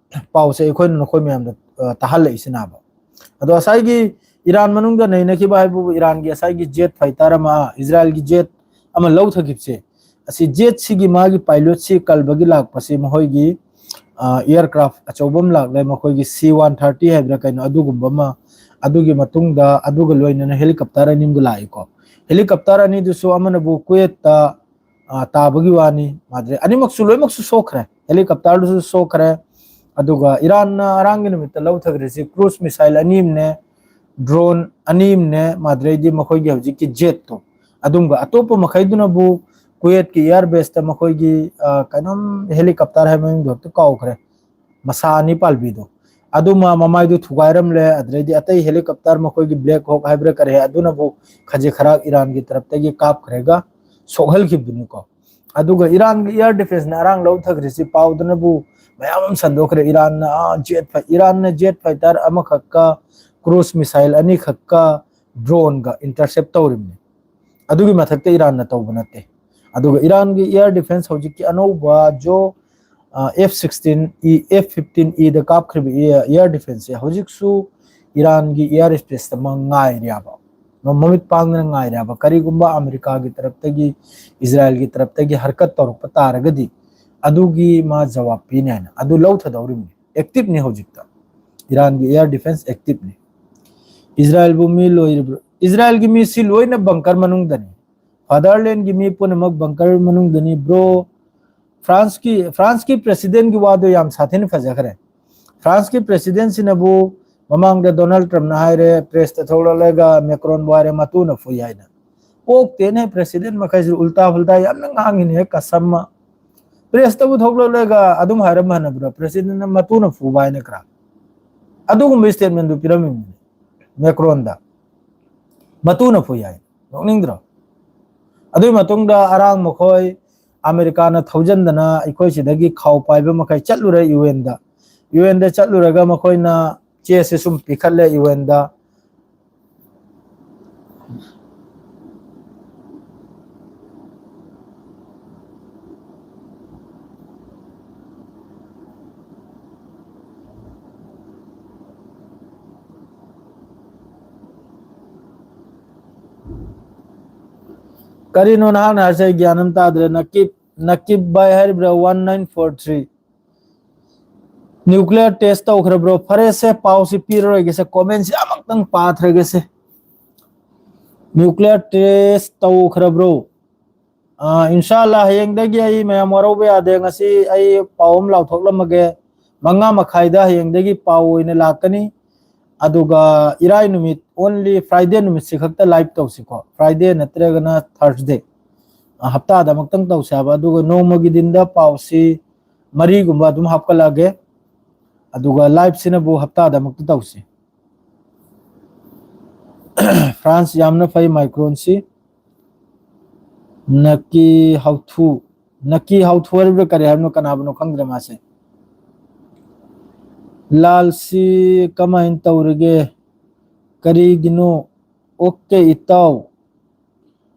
ꯄꯥꯎꯁꯦ ꯑꯩꯈꯣꯏꯅ ꯅꯈꯣꯏ ꯃꯌꯥꯝꯗ, ꯑ, ꯇꯥꯍꯜꯂꯛꯏꯁꯤꯅꯕ꯫ ꯑꯗꯣ ꯉꯁꯥꯏꯒꯤ ꯏꯔꯥꯟ ꯃꯅꯨꯡꯗ ꯅꯩꯅꯈꯤꯕ ꯍꯥꯏꯕꯕꯨ ꯏꯔꯥꯟꯒꯤ ꯉꯁꯥꯏꯒꯤ ꯖꯦꯠ ꯐꯥꯏꯇꯔ ꯑꯃ, ꯏꯖꯔꯥꯏꯜꯒꯤ ꯖꯦꯠ ꯑꯃ ꯂꯧꯊꯈꯤꯕꯁꯦ, ꯑꯁꯤ ꯖꯦꯠꯁꯤꯒꯤ ꯃꯥꯒꯤ ꯄꯥꯏꯂꯣꯠꯁꯤ ꯀꯜꯕꯒꯤ ꯂꯥꯛꯄꯁꯤ ꯃꯈꯣꯏꯒꯤ, ꯑ, ꯑꯦꯌꯥꯔꯀ꯭ꯔꯥꯐ ꯑꯆꯧꯕ ꯑꯃ ꯂꯥꯛꯂꯦ, ꯃꯈꯣꯏꯒꯤ ꯁꯤ ꯋꯥꯟ ꯊꯥꯔꯇꯤ ꯍꯥꯏꯕ꯭ꯔꯥ ꯀꯩꯅꯣ, ꯑꯗꯨꯒꯨꯝꯕ ꯑꯃ, ꯑꯗꯨꯒꯤ ꯃꯇꯨꯡꯗ ꯑꯗꯨꯒ ꯂꯣꯏꯅꯅ ꯍꯦꯂꯤꯀꯣꯞꯇꯔ ꯑꯅꯤ ꯑꯃꯒ ꯂꯥꯛꯏꯀꯣ꯫ ꯍꯦꯂꯤꯀꯣꯞꯇꯔ ꯑꯅꯤꯗꯨꯁꯨ ꯑꯃꯅꯕꯨ ꯀꯨꯋꯦꯠꯇ, ꯑ, ꯇꯥꯕꯒꯤ ꯋꯥꯅꯤ, ꯃꯥꯗ꯭ꯔꯦ, ꯑꯅꯤꯃꯛꯁꯨ, ꯂꯣꯏꯅꯃꯛꯁꯨ ꯁꯣꯛꯈ꯭ꯔꯦ꯫ ꯍꯦꯂꯤꯀꯣꯞꯇꯔꯗꯨꯁꯨ ꯁꯣꯛꯈ꯭ꯔꯦ꯫ ꯑꯗꯨꯒ ꯏꯔꯥꯟꯅ ꯑꯔꯥꯡꯒꯤ ꯅꯨꯃꯤꯠꯇ ꯂꯧꯊꯈ꯭ꯔꯤꯁꯤ ꯀ꯭ꯔꯨꯖ ꯃꯤꯁꯥꯏꯜ ꯑꯅꯤ ꯑꯃꯅꯦ, ꯗ꯭ꯔꯣꯟ ꯑꯅꯤ ꯑꯃꯅꯦ, ꯃꯥꯗ꯭ꯔꯦꯗꯤ ꯃꯈꯣꯏꯒꯤ ꯍꯧꯖꯤꯛꯀꯤ ꯖꯦꯠꯇꯣ꯫ ꯑꯗꯨꯒ ꯑꯇꯣꯞꯄ ꯃꯈꯩꯗꯨꯅꯕꯨ ꯀꯨꯋꯦꯠꯀꯤ ꯑꯦꯌꯥꯔ ꯕꯦꯁꯇ ꯃꯈꯣꯏꯒꯤ, ꯑ, ꯀꯩꯅꯣꯝ ꯍꯦꯂꯤꯀꯣꯞꯇꯔ ꯍꯥꯏꯕ ꯃꯃꯤꯡꯗꯣ ꯍꯦꯛꯇ ꯀꯥꯎꯈ꯭ꯔꯦ, ꯃꯁꯥ ꯑꯅꯤ ꯄꯥꯜꯕꯤꯗꯣ, ꯑꯗꯨꯃ ꯃꯃꯥꯏꯗꯨ ꯊꯨꯒꯥꯏꯔꯝꯂꯦ꯫ ꯑꯗꯨꯗꯩꯗꯤ ꯑꯇꯩ helicopter, ꯃꯈꯣꯏꯒꯤ Black Hawk ꯍꯥꯏꯕ꯭ꯔꯥ ꯀꯔꯤ ꯍꯥꯏ, ꯑꯗꯨꯅꯕꯨ ꯈꯖꯤꯛ ꯈꯔ ꯏꯔꯥꯟꯒꯤ ꯇꯔꯞꯇꯒꯤ ꯀꯥꯞꯈ꯭ꯔꯒ ꯁꯣꯛꯍꯜꯈꯤꯕꯗꯨꯅꯤꯀꯣ꯫ ꯑꯗꯨꯒ ꯏꯔꯥꯟꯒꯤ air defenceꯅ ꯑꯔꯥꯡ ꯂꯧꯊꯈ꯭ꯔꯤꯁꯤ ꯄꯥꯎꯗꯨꯅꯕꯨ ꯃꯌꯥꯝ ꯑꯃ ꯁꯟꯗꯣꯛꯈ꯭ꯔꯦ꯫ ꯏꯔꯥꯟꯅ, ꯑꯥ, jet fi-, ꯏꯔꯥꯟꯅ jet fighter ꯑꯃꯈꯛꯀ, cruise missile ꯑꯅꯤꯈꯛꯀ, droneꯒ intercept ꯇꯧꯔꯤꯕꯅꯤ꯫ ꯑꯗꯨꯒꯤ ꯃꯊꯛꯇ ꯏꯔꯥꯟꯅ ꯇꯧꯕ ꯅꯠꯇꯦ꯫ ꯑꯗꯨꯒ ꯏꯔꯥꯟꯒꯤ air defence ꯍꯧꯖꯤꯛꯀꯤ ꯑꯅꯧꯕ ꯖꯣ, ꯑ, F sixteen E, F fifteen Eꯗ ꯀꯥꯞꯈ꯭ꯔꯤꯕ air, air defenceꯁꯦ ꯍꯧꯖꯤꯛꯁꯨ ꯏꯔꯥꯟꯒꯤ air spaceꯇ ꯃ-, ꯉꯥꯏꯔꯤꯕ, ꯃ-, ꯃꯃꯤꯠ ꯄꯥꯡꯗꯅ ꯉꯥꯏꯔꯤꯕ꯫ ꯀꯔꯤꯒꯨꯝꯕ ꯑꯃꯦꯔꯤꯀꯥꯒꯤ ꯇꯔꯞꯇꯒꯤ, ꯏꯖꯔꯥꯏꯜꯒꯤ ꯇꯔꯞꯇꯒꯤ ꯍꯔꯀꯠ ꯇꯧꯔꯛꯄ ꯇꯥꯔꯒꯗꯤ ꯑꯗꯨꯒꯤ ꯃꯥ ꯖꯋꯥꯕ ꯄꯤꯅꯤ ꯍꯥꯏꯅ ꯑꯗꯨ ꯂꯧꯊꯗꯧꯔꯤꯕꯅꯤ꯫ Activeꯅꯤ ꯍꯧꯖꯤꯛꯇ꯫ ꯏꯔꯥꯟꯒꯤ air defence activeꯅꯤ꯫ ꯏꯖꯔꯥꯏꯜꯕꯨ ꯃꯤ ꯂꯣꯏꯔꯤꯕ꯭ꯔꯣ? ꯏꯖꯔꯥꯏꯜꯒꯤ ꯃꯤꯁꯤ ꯂꯣꯏꯅ bunker ꯃꯅꯨꯡꯗꯅꯤ꯫ Fatherlandꯒꯤ ꯃꯤ ꯄꯨꯝꯅꯃꯛ bunker ꯃꯅꯨꯡꯗꯅꯤ, bro꯫ ꯐ꯭ꯔꯥꯟꯁꯀꯤ, ꯐ꯭ꯔꯥꯟꯁꯀꯤ presidentꯀꯤ ꯋꯥꯗꯣ ꯌꯥꯝ ꯁꯥꯊꯤꯅ ꯐꯖꯈ꯭ꯔꯦ꯫ ꯐ꯭ꯔꯥꯟꯁꯀꯤ presidentꯁꯤꯅꯕꯨ ꯃꯃꯥꯡꯗ Donald Trumpꯅ ꯍꯥꯏꯔꯦ, pressꯇ ꯊꯣꯛꯂꯛꯂꯒ Macronꯕꯨ ꯍꯥꯏꯔꯦ, "ꯃꯇꯨꯅ ꯐꯨꯏ" ꯍꯥꯏꯅ꯫ ꯑꯣꯛꯇꯦꯅꯦ, president ꯃꯈꯩꯁꯤ ꯎꯜꯇꯥ ꯐꯨꯜꯇꯥ ꯌꯥꯝꯅ ꯉꯥꯡꯉꯤꯅꯦ, ꯀꯁꯝꯃ꯫ Pressꯇꯕꯨ ꯊꯣꯛꯂꯛꯂꯒ ꯑꯗꯨꯝ ꯍꯥꯏꯔꯝꯕ ꯍꯟꯅꯕ꯭ꯔꯥ? Presidentꯅ "ꯃꯇꯨꯅ ꯐꯨꯕ" ꯍꯥꯏꯅ ꯈꯔ ꯑꯗꯨꯒꯨꯝꯕ statementꯗꯨ ꯄꯤꯔꯝꯃꯤꯕꯅꯤ Macronꯗ꯫ "ꯃꯇꯨꯅ ꯐꯨꯏ" ꯍꯥꯏ꯫ ꯅꯣꯛꯅꯤꯡꯗ꯭ꯔꯣ? ꯑꯗꯨꯒꯤ ꯃꯇꯨꯡꯗ ꯑꯔꯥꯡ ꯃꯈꯣꯏ ꯑꯃꯦꯔꯤꯀꯥꯅ ꯊꯧꯖꯟꯗꯅ ꯑꯩꯈꯣꯏ ꯁꯤꯗꯒꯤ ꯈꯥꯎ ꯄꯥꯏꯕ ꯃꯈꯩ ꯆꯠꯂꯨꯔꯦ UNꯗ꯫ UNꯗ ꯆꯠꯂꯨꯔꯒ ꯃꯈꯣꯏꯅ ꯆꯦꯁꯦ ꯁꯨꯝ ꯄꯤꯈꯠꯂꯦ UNꯗ꯫ ꯀꯔꯤꯅꯣ ꯅꯍꯥꯛꯅ ꯍꯥꯏꯁꯦ? ꯑꯩ ꯒ꯭ꯌꯥꯟ ꯑꯃ ꯇꯥꯗ꯭ꯔꯦ꯫ ꯅꯀꯤꯞ, ꯅꯀꯤꯞ ꯚꯥꯏ ꯍꯥꯏꯔꯤꯕ꯭ꯔꯥ? One nine four three꯫ Nuclear test ꯇꯧꯈ꯭ꯔꯕ꯭ꯔꯣ? ꯐꯔꯦꯁꯦ, ꯄꯥꯎꯁꯤ ꯄꯤꯔꯔꯣꯏꯒꯦꯁꯦ, commentꯁꯤ ꯑꯃꯨꯛꯇꯪ ꯄꯥꯊꯔꯒꯦꯁꯦ꯫ Nuclear test ꯇꯧꯈ꯭ꯔꯕ꯭ꯔꯣ? ꯑꯥ, ꯏꯟꯁꯥ ꯑꯜꯂꯥ, ꯍꯌꯦꯡꯗꯒꯤ ꯑꯩ ꯃꯌꯥꯝ ꯋꯥꯔꯧꯕ ꯌꯥꯗꯦ꯫ ꯉꯁꯤ ꯑꯩ ꯄꯥꯎ ꯑꯃ ꯂꯥꯎꯊꯣꯛꯂꯝꯃꯒꯦ꯫ ꯃꯉꯥ ꯃꯈꯥꯏꯗ ꯍꯌꯦꯡꯗꯒꯤ ꯄꯥꯎ ꯑꯣꯏꯅ ꯂꯥꯛꯀꯅꯤ꯫ ꯑꯗꯨꯒ ꯏꯔꯥꯏ ꯅꯨꯃꯤꯠ, only Friday ꯅꯨꯃꯤꯠꯁꯤ ꯈꯛꯇ live ꯇꯧꯁꯤꯀꯣ꯫ Friday ꯅꯠꯇ꯭ꯔꯒꯅ Thursday꯫ ꯑ, ꯍꯞꯇꯥꯗ ꯑꯃꯨꯛꯇꯪ ꯇꯧꯁꯦ ꯍꯥꯏꯕ꯫ ꯑꯗꯨꯒ ꯅꯣꯡꯃꯒꯤ ꯗꯤꯟꯗ ꯄꯥꯎꯁꯤ ꯃꯔꯤꯒꯨꯝꯕ ꯑꯗꯨꯝ ꯍꯥꯞꯀꯠꯂꯛꯑꯒꯦ꯫ ꯑꯗꯨꯒ live ꯁꯤꯅꯕꯨ ꯍꯞꯇꯥꯗ ꯑꯃꯨꯛꯇ ꯇꯧꯁꯤ꯫ France ꯌꯥꯝꯅ ꯐꯩ, Macron ꯁꯤ꯫ ꯅꯀꯤ ꯍꯥꯎꯊꯨ, ꯅꯀꯤ ꯍꯥꯎꯊꯨ ꯍꯥꯏꯔꯤꯕ꯭ꯔꯥ ꯀꯔꯤ ꯍꯥꯏꯕꯅꯣ, ꯀꯅꯥꯕꯨꯅꯣ ꯈꯪꯗ꯭ꯔꯦ ꯃꯥꯁꯦ꯫ ꯂꯥꯜꯁꯤ ꯀꯃꯥꯏꯅ ꯇꯧꯔꯒꯦ? ꯀꯔꯤꯒꯤꯅꯣ? OK ꯏꯇꯥꯎ꯫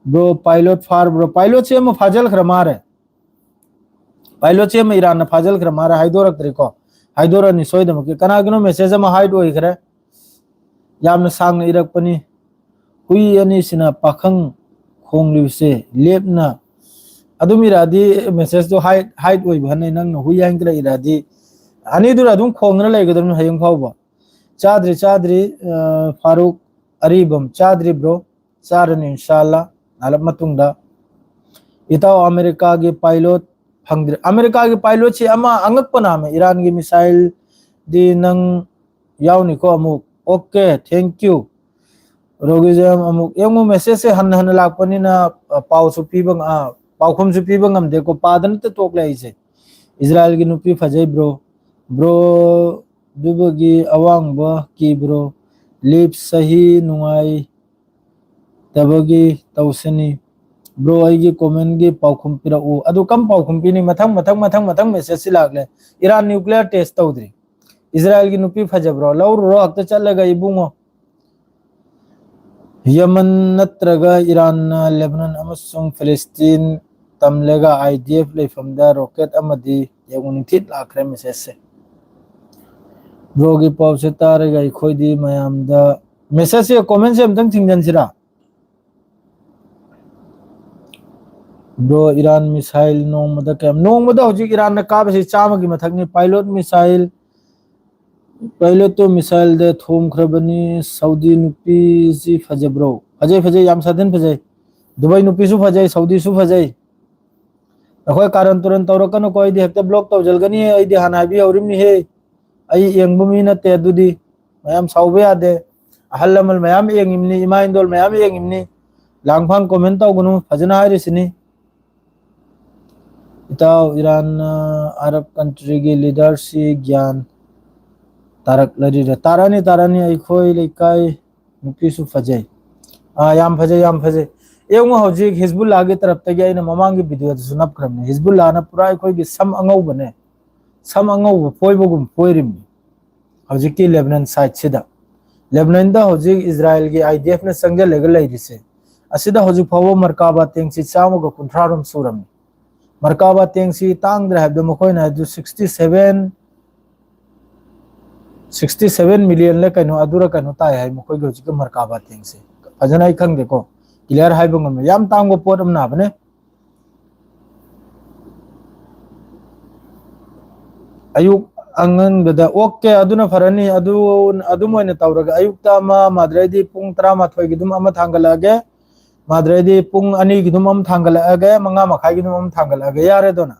Bro, pilot ꯐꯥꯔꯕ꯭ꯔꯣ? Pilot ꯁꯦ ꯑꯃ ꯐꯥꯖꯤꯜꯈ꯭ꯔ ꯃꯥꯔꯦ꯫ Pilot ꯁꯦ ꯑꯃ ꯏꯔꯥꯟꯅ ꯐꯥꯖꯤꯜꯈ꯭ꯔ ꯃꯥꯔꯦ, ꯍꯥꯏꯗꯣꯔꯛꯇ꯭ꯔꯤꯀꯣ꯫ ꯍꯥꯏꯗꯣꯔꯛꯑꯅꯤ ꯁꯣꯏꯗꯃꯛꯀꯤ꯫ ꯀꯅꯥꯒꯤꯅꯣ message ꯑꯃ hide ꯑꯣꯏꯈ꯭ꯔꯦ? ꯌꯥꯝꯅ ꯁꯥꯡꯅ ꯏꯔꯛꯄꯅꯤ꯫ ꯍꯨꯏ ꯑꯅꯤꯁꯤꯅ ꯄꯥꯈꯪ ꯈꯣꯡꯂꯤꯕꯁꯦ ꯂꯦꯞꯅ ꯑꯗꯨꯝ ꯏꯔꯛꯑꯗꯤ message ꯇꯣ hide, hide ꯑꯣꯏꯕ ꯍꯟꯅꯩ꯫ ꯅꯪꯅ ꯍꯨꯏ ꯍꯥꯏꯅ ꯏꯔꯛꯑꯗꯤ ꯑꯅꯤꯗꯨꯅ ꯑꯗꯨꯝ ꯈꯣꯡꯗꯅ ꯂꯩꯒꯗꯕꯅꯤ ꯍꯌꯦꯡ ꯐꯥꯎꯕ꯫ ꯆꯥꯗ꯭ꯔꯤ, ꯆꯥꯗ꯭ꯔꯤ, ꯑ, ꯐꯥꯔꯨꯛ ꯑꯔꯤꯕꯝ, ꯆꯥꯗ꯭ꯔꯤ bro꯫ ꯆꯥꯔꯅꯤ ꯏꯟꯁꯥꯜꯂꯥ ꯉꯥꯏꯍꯥꯛ ꯃꯇꯨꯡꯗ꯫ ꯏꯇꯥꯎ, ꯑꯃꯦꯔꯤꯀꯥꯒꯤ pilot ꯐꯪꯗ꯭ꯔꯦ꯫ ꯑꯃꯦꯔꯤꯀꯥꯒꯤ pilot ꯁꯤ ꯑꯃ ꯑꯉꯛꯄ ꯅꯥꯝꯃ, ꯏꯔꯥꯟꯒꯤ missile ꯗꯤ ꯅꯪ ꯌꯥꯎꯅꯤꯀꯣ ꯑꯃꯨꯛ꯫ OK, thank you꯫ ꯔꯣꯒꯤꯖꯝ ꯑꯃꯨꯛ ꯌꯦꯡꯉꯨ, message ꯁꯦ ꯍꯟꯅ ꯍꯟꯅ ꯂꯥꯛꯄꯅꯤꯅ, ꯑ, ꯄꯥꯎꯁꯨ ꯄꯤꯕ ꯉ-, ꯑ, ꯄꯥꯎꯈꯨꯝꯁꯨ ꯄꯤꯕ ꯉꯝꯗꯦꯀꯣ, ꯄꯥꯗꯅꯇ ꯇꯣꯛꯂꯦ ꯑꯩꯁꯦ꯫ ꯏꯖꯔꯥꯏꯜꯒꯤ ꯅꯨꯄꯤ ꯐꯖꯩ bro꯫ Bro, ꯑꯗꯨꯕꯒꯤ ꯑꯋꯥꯡꯕ ꯀꯤ bro꯫ Live ꯁꯍꯤ ꯅꯨꯡꯉꯥꯏ ꯇꯕꯒꯤ ꯇꯧꯁꯅꯤ꯫ Bro, ꯑꯩꯒꯤ comment ꯀꯤ ꯄꯥꯎꯈꯨꯝ ꯄꯤꯔꯛꯎ꯫ ꯑꯗꯨ ꯀꯝ ꯄꯥꯎꯈꯨꯝ ꯄꯤꯅꯤ? ꯃꯊꯪ, ꯃꯊꯪ, ꯃꯊꯪ, ꯃꯊꯪ message ꯁꯤ ꯂꯥꯛꯂꯦ꯫ ꯏꯔꯥꯟ nuclear test ꯇꯧꯗ꯭ꯔꯤ꯫ ꯏꯖꯔꯥꯏꯜꯒꯤ ꯅꯨꯄꯤ ꯐꯖꯕ꯭ꯔꯣ? ꯂꯧꯔꯨꯔꯣ ꯍꯦꯛꯇ ꯆꯠꯂꯒ ꯏꯕꯨꯡꯉꯣ꯫ ꯌꯃꯟ ꯅꯠꯇ꯭ꯔꯒ ꯏꯔꯥꯟꯅ ꯂꯦꯕꯅꯟ ꯑꯃꯁꯨꯡ ꯐꯤꯂꯤꯁꯇꯤꯟ ꯇꯝꯂꯦꯒ IDF ꯂꯩꯐꯝꯗ rocket ꯑꯃꯗꯤ ꯌꯦꯡꯉꯨ, ꯅꯤꯡꯊꯤꯠ ꯂꯥꯛꯈ꯭ꯔꯦ message ꯁꯦ꯫ Bro ꯒꯤ ꯄꯥꯎꯁꯦ ꯇꯥꯔꯒ ꯑꯩꯈꯣꯏꯗꯤ ꯃꯌꯥꯝꯗ message ꯁꯦ, comment ꯁꯦ ꯑꯝꯇꯪ ꯊꯤꯡꯖꯤꯟꯁꯤꯔꯥ? Bro, ꯏꯔꯥꯟ missile ꯅꯣꯡꯃꯗ ꯀꯌꯥꯝ? ꯅꯣꯡꯃꯗ ꯍꯧꯖꯤꯛ ꯏꯔꯥꯟꯅ ꯀꯥꯕꯁꯤ ꯆꯥꯝꯃꯒꯤ ꯃꯊꯛꯅꯤ꯫ Pilot missile, pilot ꯇꯣ missile ꯗ ꯊꯣꯝꯈ꯭ꯔꯕꯅꯤ꯫ ꯁꯥꯎꯗꯤ ꯅꯨꯄꯤꯁꯤ ꯐꯖꯕ꯭ꯔꯣ? ꯐꯖꯩ, ꯐꯖꯩ, ꯌꯥꯝ ꯁꯥꯊꯤꯅ ꯐꯖꯩ꯫ ꯗꯨꯕꯥꯏ ꯅꯨꯄꯤꯁꯨ ꯐꯖꯩ, ꯁꯥꯎꯗꯤꯁꯨ ꯐꯖꯩ꯫ ꯅꯈꯣꯏ ꯀꯥꯔꯟ ꯇꯨꯔꯟ ꯇꯧꯔꯛꯀꯅꯨꯀꯣ, ꯑꯩꯗꯤ ꯍꯦꯛꯇ block ꯇꯧꯖꯜꯒꯅꯤ꯫ ꯑꯩꯗꯤ ꯍꯥꯟꯅ ꯍꯥꯏꯕꯤꯍꯧꯔꯤꯕꯅꯤꯍꯦ, ꯑꯩ ꯌꯦꯡꯕ ꯃꯤ ꯅꯠꯇꯦ꯫ ꯑꯗꯨꯗꯤ ꯃꯌꯥꯝ ꯁꯥꯎꯕ ꯌꯥꯗꯦ꯫ ꯑꯍꯜ ꯂꯃꯟ ꯃꯌꯥꯝ ꯌꯦꯡꯉꯤꯕꯅꯤ, ꯏꯃꯥ ꯏꯟꯗꯣꯜ ꯃꯌꯥꯝ ꯌꯦꯡꯉꯤꯕꯅꯤ꯫ ꯂꯥꯡꯐꯥꯡ comment ꯇꯧꯒꯅꯨ, ꯐꯖꯅ ꯍꯥꯏꯔꯤꯁꯤꯅꯤ꯫ ꯏꯇꯥꯎ, ꯏꯔꯥꯟꯅ ꯑꯔꯕ country ꯒꯤ leader ꯁꯤ ꯒ꯭ꯌꯥꯟ ꯇꯥꯔꯛꯂꯔꯤꯔ? ꯇꯥꯔꯛꯑꯅꯤ, ꯇꯥꯔꯛꯑꯅꯤ꯫ ꯑꯩꯈꯣꯏ ꯂꯩꯀꯥꯏ ꯅꯨꯄꯤꯁꯨ ꯐꯖꯩ꯫ ꯑꯥ, ꯌꯥꯝ ꯐꯖꯩ, ꯌꯥꯝ ꯐꯖꯩ꯫ ꯌꯦꯡꯉꯨ, ꯍꯧꯖꯤꯛ ꯍꯤꯖꯕꯨꯜꯂꯥꯒꯤ ꯇꯔꯞꯇꯒꯤ ꯑꯩꯅ ꯃꯃꯥꯡꯒꯤ ꯚꯤꯗꯤꯑꯣꯗꯁꯨ ꯅꯞꯈ꯭ꯔꯕꯅꯤ꯫ ꯍꯤꯖꯕꯨꯜꯂꯥꯅ ꯄꯨꯔꯥ ꯑꯩꯈꯣꯏꯒꯤ ꯁꯝ ꯑꯉꯧꯕꯅꯦ, ꯁꯝ ꯑꯉꯧꯕ ꯐꯣꯏꯕꯒꯨꯝ ꯐꯣꯏꯔꯤꯕꯅꯤ ꯍꯧꯖꯤꯛꯀꯤ ꯂꯦꯕꯅꯟ ꯁꯥꯏꯠꯁꯤꯗ꯫ ꯂꯦꯕꯅꯟꯗ ꯍꯧꯖꯤꯛ ꯏꯖꯔꯥꯏꯜꯒꯤ IDFꯅ ꯆꯪꯁꯤꯜꯂꯒ ꯂꯩꯔꯤꯁꯦ, ꯑꯁꯤꯗ ꯍꯧꯖꯤꯛ ꯐꯥꯎꯕ ꯃꯔꯀꯥꯕꯥ ꯇꯦꯡꯁꯤ ꯆꯥꯝꯃꯒ ꯀꯨꯟꯊ꯭ꯔꯥ ꯔꯣꯝ ꯁꯨꯔꯝꯃꯤ꯫ ꯃꯔꯀꯥꯕꯥ ꯇꯦꯡꯁꯤ ꯇꯥꯡꯗ꯭ꯔꯦ ꯍꯥꯏꯕꯗꯣ ꯃꯈꯣꯏꯅ ꯍꯥꯏꯕꯗꯨ sixty seven, sixty seven millionꯂ ꯀꯩꯅꯣ, ꯑꯗꯨꯔ ꯀꯩꯅꯣ ꯇꯥꯏ ꯍꯥꯏ ꯃꯈꯣꯏꯒꯤ ꯍꯧꯖꯤꯛꯀꯤ ꯃꯔꯀꯥꯕꯥ ꯇꯦꯡꯁꯦ꯫ ꯐꯖꯅ ꯑꯩ ꯈꯪꯗꯦꯀꯣ, clear ꯍꯥꯏꯕ ꯉꯝꯃꯦ꯫ ꯌꯥꯝ ꯇꯥꯡꯕ ꯄꯣꯠ ꯑꯃ ꯅꯥꯕꯅꯦ꯫ ꯑꯌꯨꯛ ꯑꯉꯟꯕꯗ, OK, ꯑꯗꯨꯅ ꯐꯔꯅꯤ꯫ ꯑꯗꯨ, ꯑꯗꯨꯝ ꯑꯣꯏꯅ ꯇꯧꯔꯒ, ꯑꯌꯨꯛꯇ ꯑꯃ, ꯃꯥꯗ꯭ꯔꯩꯗꯤ ꯄꯨꯡ ꯇꯔꯥꯃꯥꯊꯣꯏꯒꯤ ꯑꯗꯨꯝ ꯑꯃ ꯊꯥꯡꯒꯠꯂꯛꯑꯒꯦ, ꯃꯥꯗ꯭ꯔꯩꯗꯤ ꯄꯨꯡ ꯑꯅꯤꯒꯤ ꯑꯗꯨꯝ ꯑꯃ ꯊꯥꯡꯒꯠꯂꯛꯑꯒꯦ, ꯃꯉꯥ ꯃꯈꯥꯏꯒꯤ ꯑꯗꯨꯝ ꯑꯃ ꯊꯥꯡꯒꯠꯂꯛꯑꯒꯦ꯫ ꯌꯥꯔꯦꯗꯅ?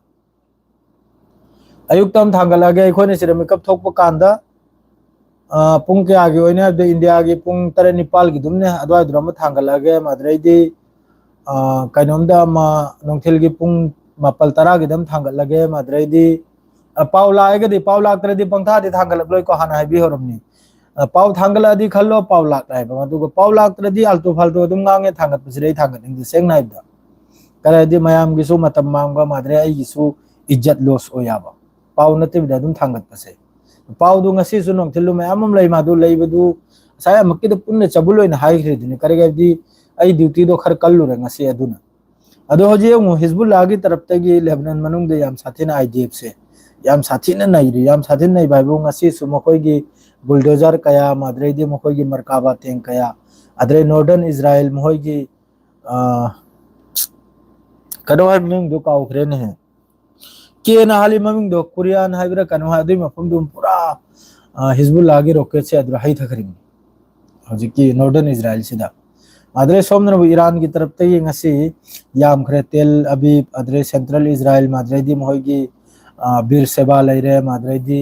ꯑꯌꯨꯛꯇ ꯑꯃ ꯊꯥꯡꯒꯠꯂꯛꯑꯒꯦ꯫ ꯑꯩꯈꯣꯏꯅ ꯁꯤꯗ ꯃꯤꯀꯞ ꯊꯣꯛꯄ ꯀꯥꯟꯗ, ꯑ, ꯄꯨꯡ ꯀꯌꯥꯒꯤ ꯑꯣꯏꯅꯤ ꯍꯥꯏꯕꯗ, ꯏꯟꯗꯤꯌꯥꯒꯤ ꯄꯨꯡ ꯇꯔꯦꯠ ꯅꯤꯄꯥꯜꯒꯤ ꯑꯗꯨꯝꯅꯦ, ꯑꯗꯨꯋꯥꯏꯗꯨꯗ ꯑꯃ ꯊꯥꯡꯒꯠꯂꯛꯑꯒꯦ꯫ ꯑꯗꯨꯗꯩꯗꯤ, ꯑ, ꯀꯩꯅꯣꯝꯗ ꯑꯃ, ꯅꯨꯡꯊꯤꯜꯒꯤ ꯄꯨꯡ ꯃꯥꯄꯜ ꯇꯔꯥꯒꯤꯗ ꯑꯃ ꯊꯥꯡꯒꯠꯂꯒꯦ꯫ ꯑꯗꯨꯗꯩꯗꯤ, ꯑ, ꯄꯥꯎ ꯂꯥꯛꯑꯒꯗꯤ, ꯄꯥꯎ ꯂꯥꯛꯇ꯭ꯔꯗꯤ ꯄꯪꯊꯥꯗꯤ ꯊꯥꯡꯒꯠꯂꯛꯂꯣꯏꯀꯣ, ꯍꯥꯟꯅ ꯍꯥꯏꯕꯤꯍꯧꯔꯕꯅꯤ꯫ ꯑ, ꯄꯥꯎ ꯊꯥꯡꯒꯠꯂꯛꯑꯗꯤ ꯈꯜꯂꯣ, ꯄꯥꯎ ꯂꯥꯛꯂꯦ ꯍꯥꯏꯕ꯫ ꯑꯗꯨꯒ ꯄꯥꯎ ꯂꯥꯛꯇ꯭ꯔꯗꯤ ꯑꯜꯇꯨ ꯐꯥꯜꯇꯨ ꯑꯗꯨꯝ ꯉꯥꯡꯉꯦ, ꯊꯥꯡꯒꯠꯄꯁꯤꯗꯤ ꯑꯩ ꯊꯥꯡꯒꯠꯅꯤꯡꯗꯦ, ꯁꯦꯡꯅ ꯍꯥꯏꯕꯗ꯫ ꯀꯔꯤ ꯍꯥꯏꯗꯤ, ꯃꯌꯥꯝꯒꯤꯁꯨ ꯃꯇꯝ ꯃꯥꯡꯕ, ꯃꯥꯗ꯭ꯔꯦ, ꯑꯩꯒꯤꯁꯨ ꯏꯖꯠ ꯂꯣꯁ ꯑꯣꯏ ꯌꯥꯕ꯫ ꯄꯥꯎ ꯅꯠꯇꯕꯤꯗ ꯑꯗꯨꯝ ꯊꯥꯡꯒꯠꯄꯁꯦ꯫ ꯄꯥꯎꯗꯨ ꯉꯁꯤꯁꯨ ꯅꯣꯡꯊꯤꯜꯂꯨ ꯃꯌꯥꯝ ꯑꯃ ꯂꯩ, ꯃꯥꯗꯨ ꯂꯩꯕꯗꯨ ꯉꯁꯥꯏ ꯑꯃꯨꯛꯀꯤꯗ ꯄꯨꯟꯅ ꯆꯕꯨꯜ ꯑꯣꯏꯅ ꯍꯥꯏꯈ꯭ꯔꯤꯗꯨꯅꯤ꯫ ꯀꯔꯤꯒꯤ ꯍꯥꯏꯕꯗꯤ, ꯑꯩ ꯗ꯭ꯌꯨꯇꯤꯗꯣ ꯈꯔ ꯀꯜꯂꯨꯔꯦ ꯉꯁꯤ꯫ ꯑꯗꯨꯅ, ꯑꯗꯣ ꯍꯧꯖꯤꯛ ꯑꯃꯨꯛ ꯍꯤꯖꯕꯨꯜꯂꯥꯒꯤ ꯇꯔꯞꯇꯒꯤ ꯂꯦꯕꯅꯟ ꯃꯅꯨꯡꯗ ꯌꯥꯝ ꯁꯥꯊꯤꯅ IDFꯁꯦ ꯌꯥꯝ ꯁꯥꯊꯤꯅ ꯅꯩꯔꯤ꯫ ꯌꯥꯝ ꯁꯥꯊꯤꯅ ꯅꯩꯕ ꯍꯥꯏꯕꯨ, ꯉꯁꯤꯁꯨ ꯃꯈꯣꯏꯒꯤ ꯕꯨꯜꯗꯣꯖꯔ ꯀꯌꯥ ꯑꯃ, ꯑꯗꯨꯗꯩꯗꯤ ꯃꯈꯣꯏꯒꯤ ꯃꯔꯀꯥꯕꯥ ꯇꯦꯡ ꯀꯌꯥ, ꯑꯗꯨꯗꯩ ꯅꯣꯔꯗꯔꯟ ꯏꯖꯔꯥꯏꯜ ꯃꯈꯣꯏꯒꯤ, ꯑ, ꯀꯩꯅꯣ ꯍꯥꯏꯕ ꯃꯃꯤꯡꯗꯣ ꯀꯥꯎꯈ꯭ꯔꯦꯅꯦꯍꯦ꯫ ꯀꯦꯅ ꯍꯥꯜꯂꯤ ꯃꯃꯤꯡꯗꯣ, ꯀꯨꯔꯤꯌꯥꯟ ꯍꯥꯏꯕ꯭ꯔꯥ ꯀꯩꯅꯣ ꯍꯥꯏ, ꯑꯗꯨꯒꯤ ꯃꯐꯝꯗꯨ ꯄꯨꯔꯥ, ꯑ, ꯍꯤꯖꯕꯨꯜꯂꯥꯒꯤ ꯔꯣꯀꯦꯠꯁꯦ ꯑꯗꯨꯗ ꯍꯩꯊꯈ꯭ꯔꯤꯕꯅꯤ ꯍꯧꯖꯤꯛꯀꯤ ꯅꯣꯔꯗꯔꯟ ꯏꯖꯔꯥꯏꯜꯁꯤꯗ꯫ ꯑꯗꯨꯗꯩ ꯁꯣꯝꯗꯅꯕꯨ ꯏꯔꯥꯟꯒꯤ ꯇꯔꯞꯇꯒꯤ ꯉꯁꯤ ꯌꯥꯝꯈ꯭ꯔꯦ꯫ ꯇꯦꯜ ꯑꯕꯤꯕ, ꯑꯗꯨꯗꯩ ꯁꯦꯟꯇ꯭ꯔꯦꯜ ꯏꯖꯔꯥꯏꯜ, ꯃꯥꯗ꯭ꯔꯩꯗꯤ ꯃꯈꯣꯏꯒꯤ, ꯑ, ꯕꯤꯔ ꯁꯦꯕꯥ ꯂꯩꯔꯦ, ꯃꯥꯗ꯭ꯔꯩꯗꯤ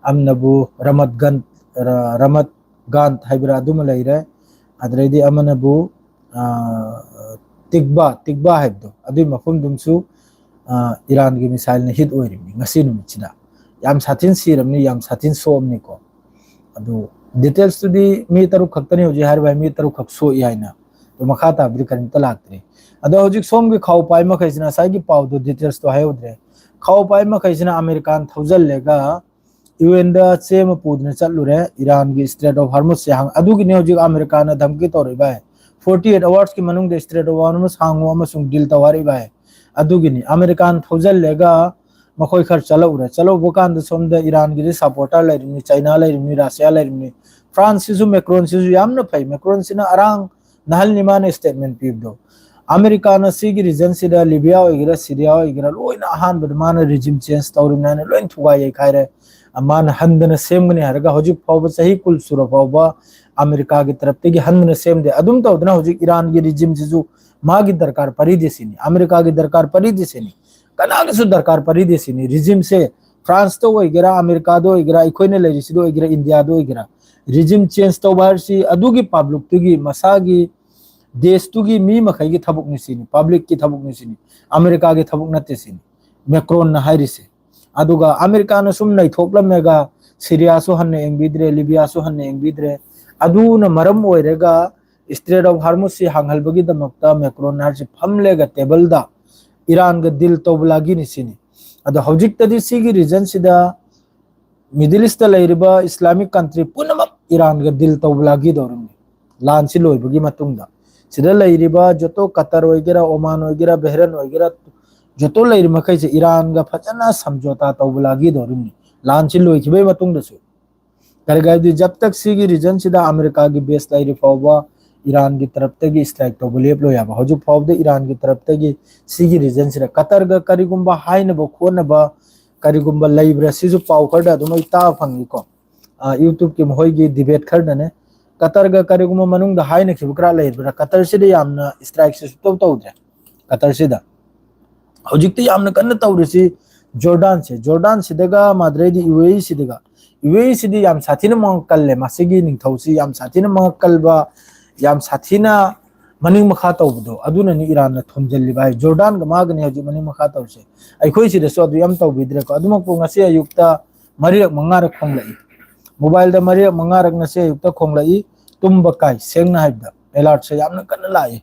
ꯑꯃꯅꯕꯨ ꯔꯃꯠ ꯒꯟ, ꯔ-, ꯔꯃꯠ ꯒꯥꯟ ꯍꯥꯏꯕ꯭ꯔꯥ, ꯑꯗꯨꯃ ꯂꯩꯔꯦ꯫ ꯑꯗꯨꯗꯩꯗꯤ ꯑꯃꯅꯕꯨ, ꯑ, ꯇꯤꯛꯕꯥ, ꯇꯤꯛꯕꯥ ꯍꯥꯏꯕꯗꯣ, ꯑꯗꯨꯒꯤ ꯃꯐꯝꯗꯨꯝꯁꯨ, ꯑ, ꯏꯔꯥꯟꯒꯤ ꯃꯤꯁꯥꯏꯜꯅ ꯍꯤꯠ ꯑꯣꯏꯔꯤꯕꯅꯤ ꯉꯁꯤ ꯅꯨꯃꯤꯠꯁꯤꯗ꯫ ꯌꯥꯝ ꯁꯥꯊꯤꯟ ꯁꯤꯔꯕꯅꯤ, ꯌꯥꯝ ꯁꯥꯊꯤꯟ ꯁꯣꯛꯑꯕꯅꯤꯀꯣ꯫ ꯑꯗꯨ details ꯇꯨꯗꯤ ꯃꯤ ꯇꯔꯨꯛ ꯈꯛꯇꯅꯤ ꯍꯧꯖꯤꯛ ꯍꯥꯏꯔꯤꯕ, ꯃꯤ ꯇꯔꯨꯛ ꯈꯛ ꯁꯣꯛꯏ ꯍꯥꯏꯅ꯫ ꯑꯗꯨ ꯃꯈꯥ ꯇꯥꯕꯗꯤ ꯀꯔꯤꯝꯇ ꯂꯥꯛꯇ꯭ꯔꯤ꯫ ꯑꯗꯣ ꯍꯧꯖꯤꯛ ꯁꯣꯝꯒꯤ ꯈꯥꯎ ꯄꯥꯏ ꯃꯈꯩꯁꯤꯅ, ꯉꯁꯥꯏꯒꯤ ꯄꯥꯎꯗꯣ details ꯇꯣ ꯍꯥꯏꯍꯧꯗ꯭ꯔꯦ꯫ ꯈꯥꯎ ꯄꯥꯏ ꯃꯈꯩꯁꯤꯅ ꯑꯃꯦꯔꯤꯀꯥꯅ ꯊꯧꯖꯜꯂꯦꯒ UN ꯗ ꯆꯦ ꯑꯃ ꯄꯨꯗꯨꯅ ꯆꯠꯂꯨꯔꯦ, ꯏꯔꯥꯟꯒꯤ Strait of Hormuz ꯁꯦ ꯍꯥꯡ-, ꯑꯗꯨꯒꯤꯅꯤ ꯍꯧꯖꯤꯛ ꯑꯃꯦꯔꯤꯀꯥꯅ ꯙꯝꯀꯤ ꯇꯧꯔꯛꯏ ꯚꯥꯏ꯫ Forty eight hours ꯀꯤ ꯃꯅꯨꯡꯗ Strait of Hormuz ꯍꯥꯡꯉꯨ ꯑꯃꯁꯨꯡ deal ꯇꯧ ꯍꯥꯏꯔꯛꯏ ꯚꯥꯏ꯫ ꯑꯗꯨꯒꯤꯅꯤ ꯑꯃꯦꯔꯤꯀꯥꯅ ꯊꯧꯖꯜꯂꯦꯒ ꯃꯈꯣꯏ ꯈꯔ ꯆꯠꯂꯛꯎꯔꯦ꯫ ꯆꯠꯂꯛꯎꯕ ꯀꯥꯟꯗ ꯁꯣꯝꯗ ꯏꯔꯥꯟꯒꯤꯗꯤ supporter ꯂꯩꯔꯤꯕꯅꯤ, ꯆꯥꯏꯅꯥ ꯂꯩꯔꯤꯕꯅꯤ, ꯔꯁꯤꯌꯥ ꯂꯩꯔꯤꯕꯅꯤ꯫ ꯐ꯭ꯔꯥꯟꯁꯁꯤꯁꯨ, ꯃꯦꯀ꯭ꯔꯣꯟꯁꯤꯁꯨ ꯌꯥꯝꯅ ꯐꯩ꯫ ꯃꯦꯀ꯭ꯔꯣꯟꯁꯤꯅ ꯑꯔꯥꯡ ꯅꯍꯥꯜꯅꯤ ꯃꯥꯅ statement ꯄꯤꯕꯗꯣ꯫ ꯑꯃꯦꯔꯤꯀꯥꯅ ꯁꯤꯒꯤ region ꯁꯤꯗ, ꯂꯤꯕꯤꯌꯥ ꯑꯣꯏꯒꯦꯔꯥ, ꯁꯤꯔꯤꯌꯥ ꯑꯣꯏꯒꯦꯔꯥ, ꯂꯣꯏꯅ ꯑꯍꯥꯟꯕꯗ ꯃꯥꯅ regime change ꯇꯧꯔꯤꯕꯅꯤ ꯍꯥꯏꯅ ꯂꯣꯏꯅ ꯊꯨꯒꯥꯏ ꯌꯩꯈꯥꯏꯔꯦ꯫ ꯃꯥꯅ ꯍꯟꯗꯅ ꯁꯦꯝꯒꯅꯤ ꯍꯥꯏꯔꯒ ꯍꯧꯖꯤꯛ ꯐꯥꯎꯕ ꯆꯍꯤ ꯀꯨꯟ ꯁꯨꯔ ꯐꯥꯎꯕ ꯑꯃꯦꯔꯤꯀꯥꯒꯤ ꯇꯔꯞꯇꯒꯤ ꯍꯟꯗꯅ ꯁꯦꯝꯗꯦ꯫ ꯑꯗꯨꯝ ꯇꯧꯗꯅ ꯍꯧꯖꯤꯛ ꯏꯔꯥꯟꯒꯤ regime ꯁꯤꯁꯨ ꯃꯥꯒꯤ ꯗꯔꯀꯥꯔ ꯄꯔꯤꯗꯦ ꯁꯤꯅꯤ, ꯑꯃꯦꯔꯤꯀꯥꯒꯤ ꯗꯔꯀꯥꯔ ꯄꯔꯤꯗꯦ ꯁꯤꯅꯤ, ꯀꯅꯥꯒꯤꯁꯨ ꯗꯔꯀꯥꯔ ꯄꯔꯤꯗꯦ ꯁꯤꯅꯤ꯫ Regime ꯁꯦ ꯐ꯭ꯔꯥꯟꯁꯇ ꯑꯣꯏꯒꯦꯔꯥ, ꯑꯃꯦꯔꯤꯀꯥꯗ ꯑꯣꯏꯒꯦꯔꯥ, ꯑꯩꯈꯣꯏꯅ ꯂꯩꯔꯤꯁꯤꯗ ꯑꯣꯏꯒꯦꯔꯥ, ꯏꯟꯗꯤꯌꯥꯗ ꯑꯣꯏꯒꯦꯔꯥ, regime change ꯇꯧꯕ ꯍꯥꯏꯕꯁꯤ ꯑꯗꯨꯒꯤ public ꯇꯨꯒꯤ, ꯃꯁꯥꯒꯤ ꯗꯦꯁꯇꯨꯒꯤ ꯃꯤ ꯃꯈꯩꯒꯤ ꯊꯕꯛꯅꯤ ꯁꯤꯅꯤ, public ꯀꯤ ꯊꯕꯛꯅꯤ ꯁꯤꯅꯤ, ꯑꯃꯦꯔꯤꯀꯥꯒꯤ ꯊꯕꯛ ꯅꯠꯇꯦ ꯁꯤꯅꯤ꯫ ꯃꯦꯀ꯭ꯔꯣꯟꯅ ꯍꯥꯏꯔꯤꯁꯦ꯫ ꯑꯗꯨꯒ ꯑꯃꯦꯔꯤꯀꯥꯅ ꯁꯨꯝ ꯅꯩꯊꯣꯛꯂꯝꯃꯦꯒ ꯁꯤꯔꯤꯌꯥꯁꯨ ꯍꯟꯅ ꯌꯦꯡꯕꯤꯗ꯭ꯔꯦ, ꯂꯤꯕꯤꯌꯥꯁꯨ ꯍꯟꯅ ꯌꯦꯡꯕꯤꯗ꯭ꯔꯦ꯫ ꯑꯗꯨꯅ ꯃꯔꯝ ꯑꯣꯏꯔꯒ Strait of Hormuz ꯁꯤ ꯍꯥꯡꯍꯜꯕꯒꯤꯗꯃꯛꯇ ꯃꯦꯀ꯭ꯔꯣꯟ ꯍꯥꯏꯔꯤꯁꯤ ꯐꯝꯂꯦꯒ table ꯗ ꯏꯔꯥꯟꯒ deal ꯇꯧꯕ ꯂꯥꯒꯤꯅꯤ ꯁꯤꯅꯤ꯫ ꯑꯗꯣ ꯍꯧꯖꯤꯛꯇꯗꯤ ꯁꯤꯒꯤ region ꯁꯤꯗ Middle East ꯇ ꯂꯩꯔꯤꯕ Islamic country ꯄꯨꯝꯅꯃꯛ ꯏꯔꯥꯟꯒ deal ꯇꯧꯕ ꯂꯥꯒꯤꯗꯧꯔꯤꯕꯅꯤ, ꯂꯥꯟꯁꯤ ꯂꯣꯏꯕꯒꯤ ꯃꯇꯨꯡꯗ꯫ ꯁꯤꯗ ꯂꯩꯔꯤꯕ ꯖꯣꯇꯣ, ꯀꯇꯔ ꯑꯣꯏꯒꯦꯔꯥ, ꯑꯣꯃꯥꯟ ꯑꯣꯏꯒꯦꯔꯥ, ꯕꯦꯍꯔꯦꯟ ꯑꯣꯏꯒꯦꯔꯥ, ꯖꯣꯇꯣ ꯂꯩꯔꯤ ꯃꯈꯩꯁꯦ ꯏꯔꯥꯟꯒ ꯐꯖꯅ ꯁꯝꯖꯣꯇꯥ ꯇꯧꯕ ꯂꯥꯒꯤꯗꯧꯔꯤꯕꯅꯤ, ꯂꯥꯟꯁꯤ ꯂꯣꯏꯈꯤꯕꯒꯤ ꯃꯇꯨꯡꯗꯁꯨ꯫ ꯀꯔꯤꯒꯤ ꯍꯥꯏꯕꯗꯤ ꯖꯕ ꯇꯛ ꯁꯤꯒꯤ region ꯁꯤꯗ ꯑꯃꯦꯔꯤꯀꯥꯒꯤ base ꯂꯩꯔꯤ ꯐꯥꯎꯕ ꯏꯔꯥꯟꯒꯤ ꯇꯔꯞꯇꯒꯤ strike ꯇꯧꯕ ꯂꯦꯞꯂꯣꯏ ꯍꯥꯏꯕ꯫ ꯍꯧꯖꯤꯛ ꯐꯥꯎꯕꯗ ꯏꯔꯥꯟꯒꯤ ꯇꯔꯞꯇꯒꯤ ꯁꯤꯒꯤ region ꯁꯤꯗ ꯀꯇꯔꯒ ꯀꯔꯤꯒꯨꯝꯕ ꯍꯥꯏꯅꯕ ꯈꯣꯠꯅꯕ ꯀꯔꯤꯒꯨꯝꯕ ꯂꯩꯕ꯭ꯔꯥ, ꯁꯤꯁꯨ ꯄꯥꯎ ꯈꯔꯗ ꯑꯗꯨꯝ ꯑꯩ ꯇꯥꯕ ꯐꯪꯉꯤꯀꯣ꯫ ꯑ, YouTube ꯀꯤ ꯃꯈꯣꯏꯒꯤ debate ꯈꯔꯗꯅꯦ꯫ ꯀꯇꯔꯒ ꯀꯔꯤꯒꯨꯝꯕ ꯃꯅꯨꯡꯗ ꯍꯥꯏꯅꯈꯤꯕ ꯈꯔ ꯂꯩꯕ꯭ꯔꯥ? ꯀꯇꯔꯁꯤꯗ ꯌꯥꯝꯅ strike ꯁꯤ ꯁꯨꯡꯇꯧ ꯇꯧꯗ꯭ꯔꯦ꯫ ꯀꯇꯔꯁꯤꯗ ꯍꯧꯖꯤꯛꯇꯤ ꯌꯥꯝꯅ ꯀꯟꯅ ꯇꯧꯔꯤꯁꯤ ꯖꯣꯔꯗꯥꯟꯁꯦ꯫ ꯖꯣꯔꯗꯥꯟꯁꯤꯗꯒ ꯃꯥꯗ꯭ꯔꯩꯗꯤ UAE ꯁꯤꯗꯒ꯫ UAE ꯁꯤꯗꯤ ꯌꯥꯝ ꯁꯥꯊꯤꯅ ꯃꯉꯛ ꯀꯜꯂꯦ꯫ ꯃꯁꯤꯒꯤ ꯅꯤꯡꯊꯧꯁꯤ ꯌꯥꯝ ꯁꯥꯊꯤꯅ ꯃꯉꯛ ꯀꯜꯕ, ꯌꯥꯝ ꯁꯥꯊꯤꯅ ꯃꯅꯤꯡ ꯃꯈꯥ ꯇꯧꯕꯗꯣ, ꯑꯗꯨꯅꯅꯤ ꯏꯔꯥꯟꯅ ꯊꯣꯝꯖꯤꯜꯂꯤꯕ ꯍꯥꯏ꯫ ꯖꯣꯔꯗꯥꯟꯒ ꯃꯥꯒꯅꯤ ꯍꯧꯖꯤꯛ ꯃꯅꯤꯡ ꯃꯈꯥ ꯇꯧꯔꯤꯁꯦ꯫ ꯑꯩꯈꯣꯏ ꯁꯤꯗꯁꯨ ꯑꯗꯨ ꯌꯥꯝ ꯇꯧꯕꯤꯗ꯭ꯔꯦꯀꯣ꯫ ꯑꯗꯨꯃꯛꯄꯨ ꯉꯁꯤ ꯑꯌꯨꯛꯇ ꯃꯔꯤꯔꯛ ꯃꯉꯥꯔꯛ ꯐꯣꯡꯂꯛꯏ꯫ ꯃꯣꯕꯥꯏꯜꯗ ꯃꯔꯤꯔꯛ ꯃꯉꯥꯔꯛ ꯉꯁꯤ ꯑꯌꯨꯛꯇ ꯈꯣꯡꯂꯛꯏ꯫ ꯇꯨꯝꯕ ꯀꯥꯏ, ꯁꯦꯡꯅ ꯍꯥꯏꯕꯗ ꯑꯦꯂꯥꯔꯠꯁꯦ ꯌꯥꯝꯅ ꯀꯟꯅ ꯂꯥꯛꯏ꯫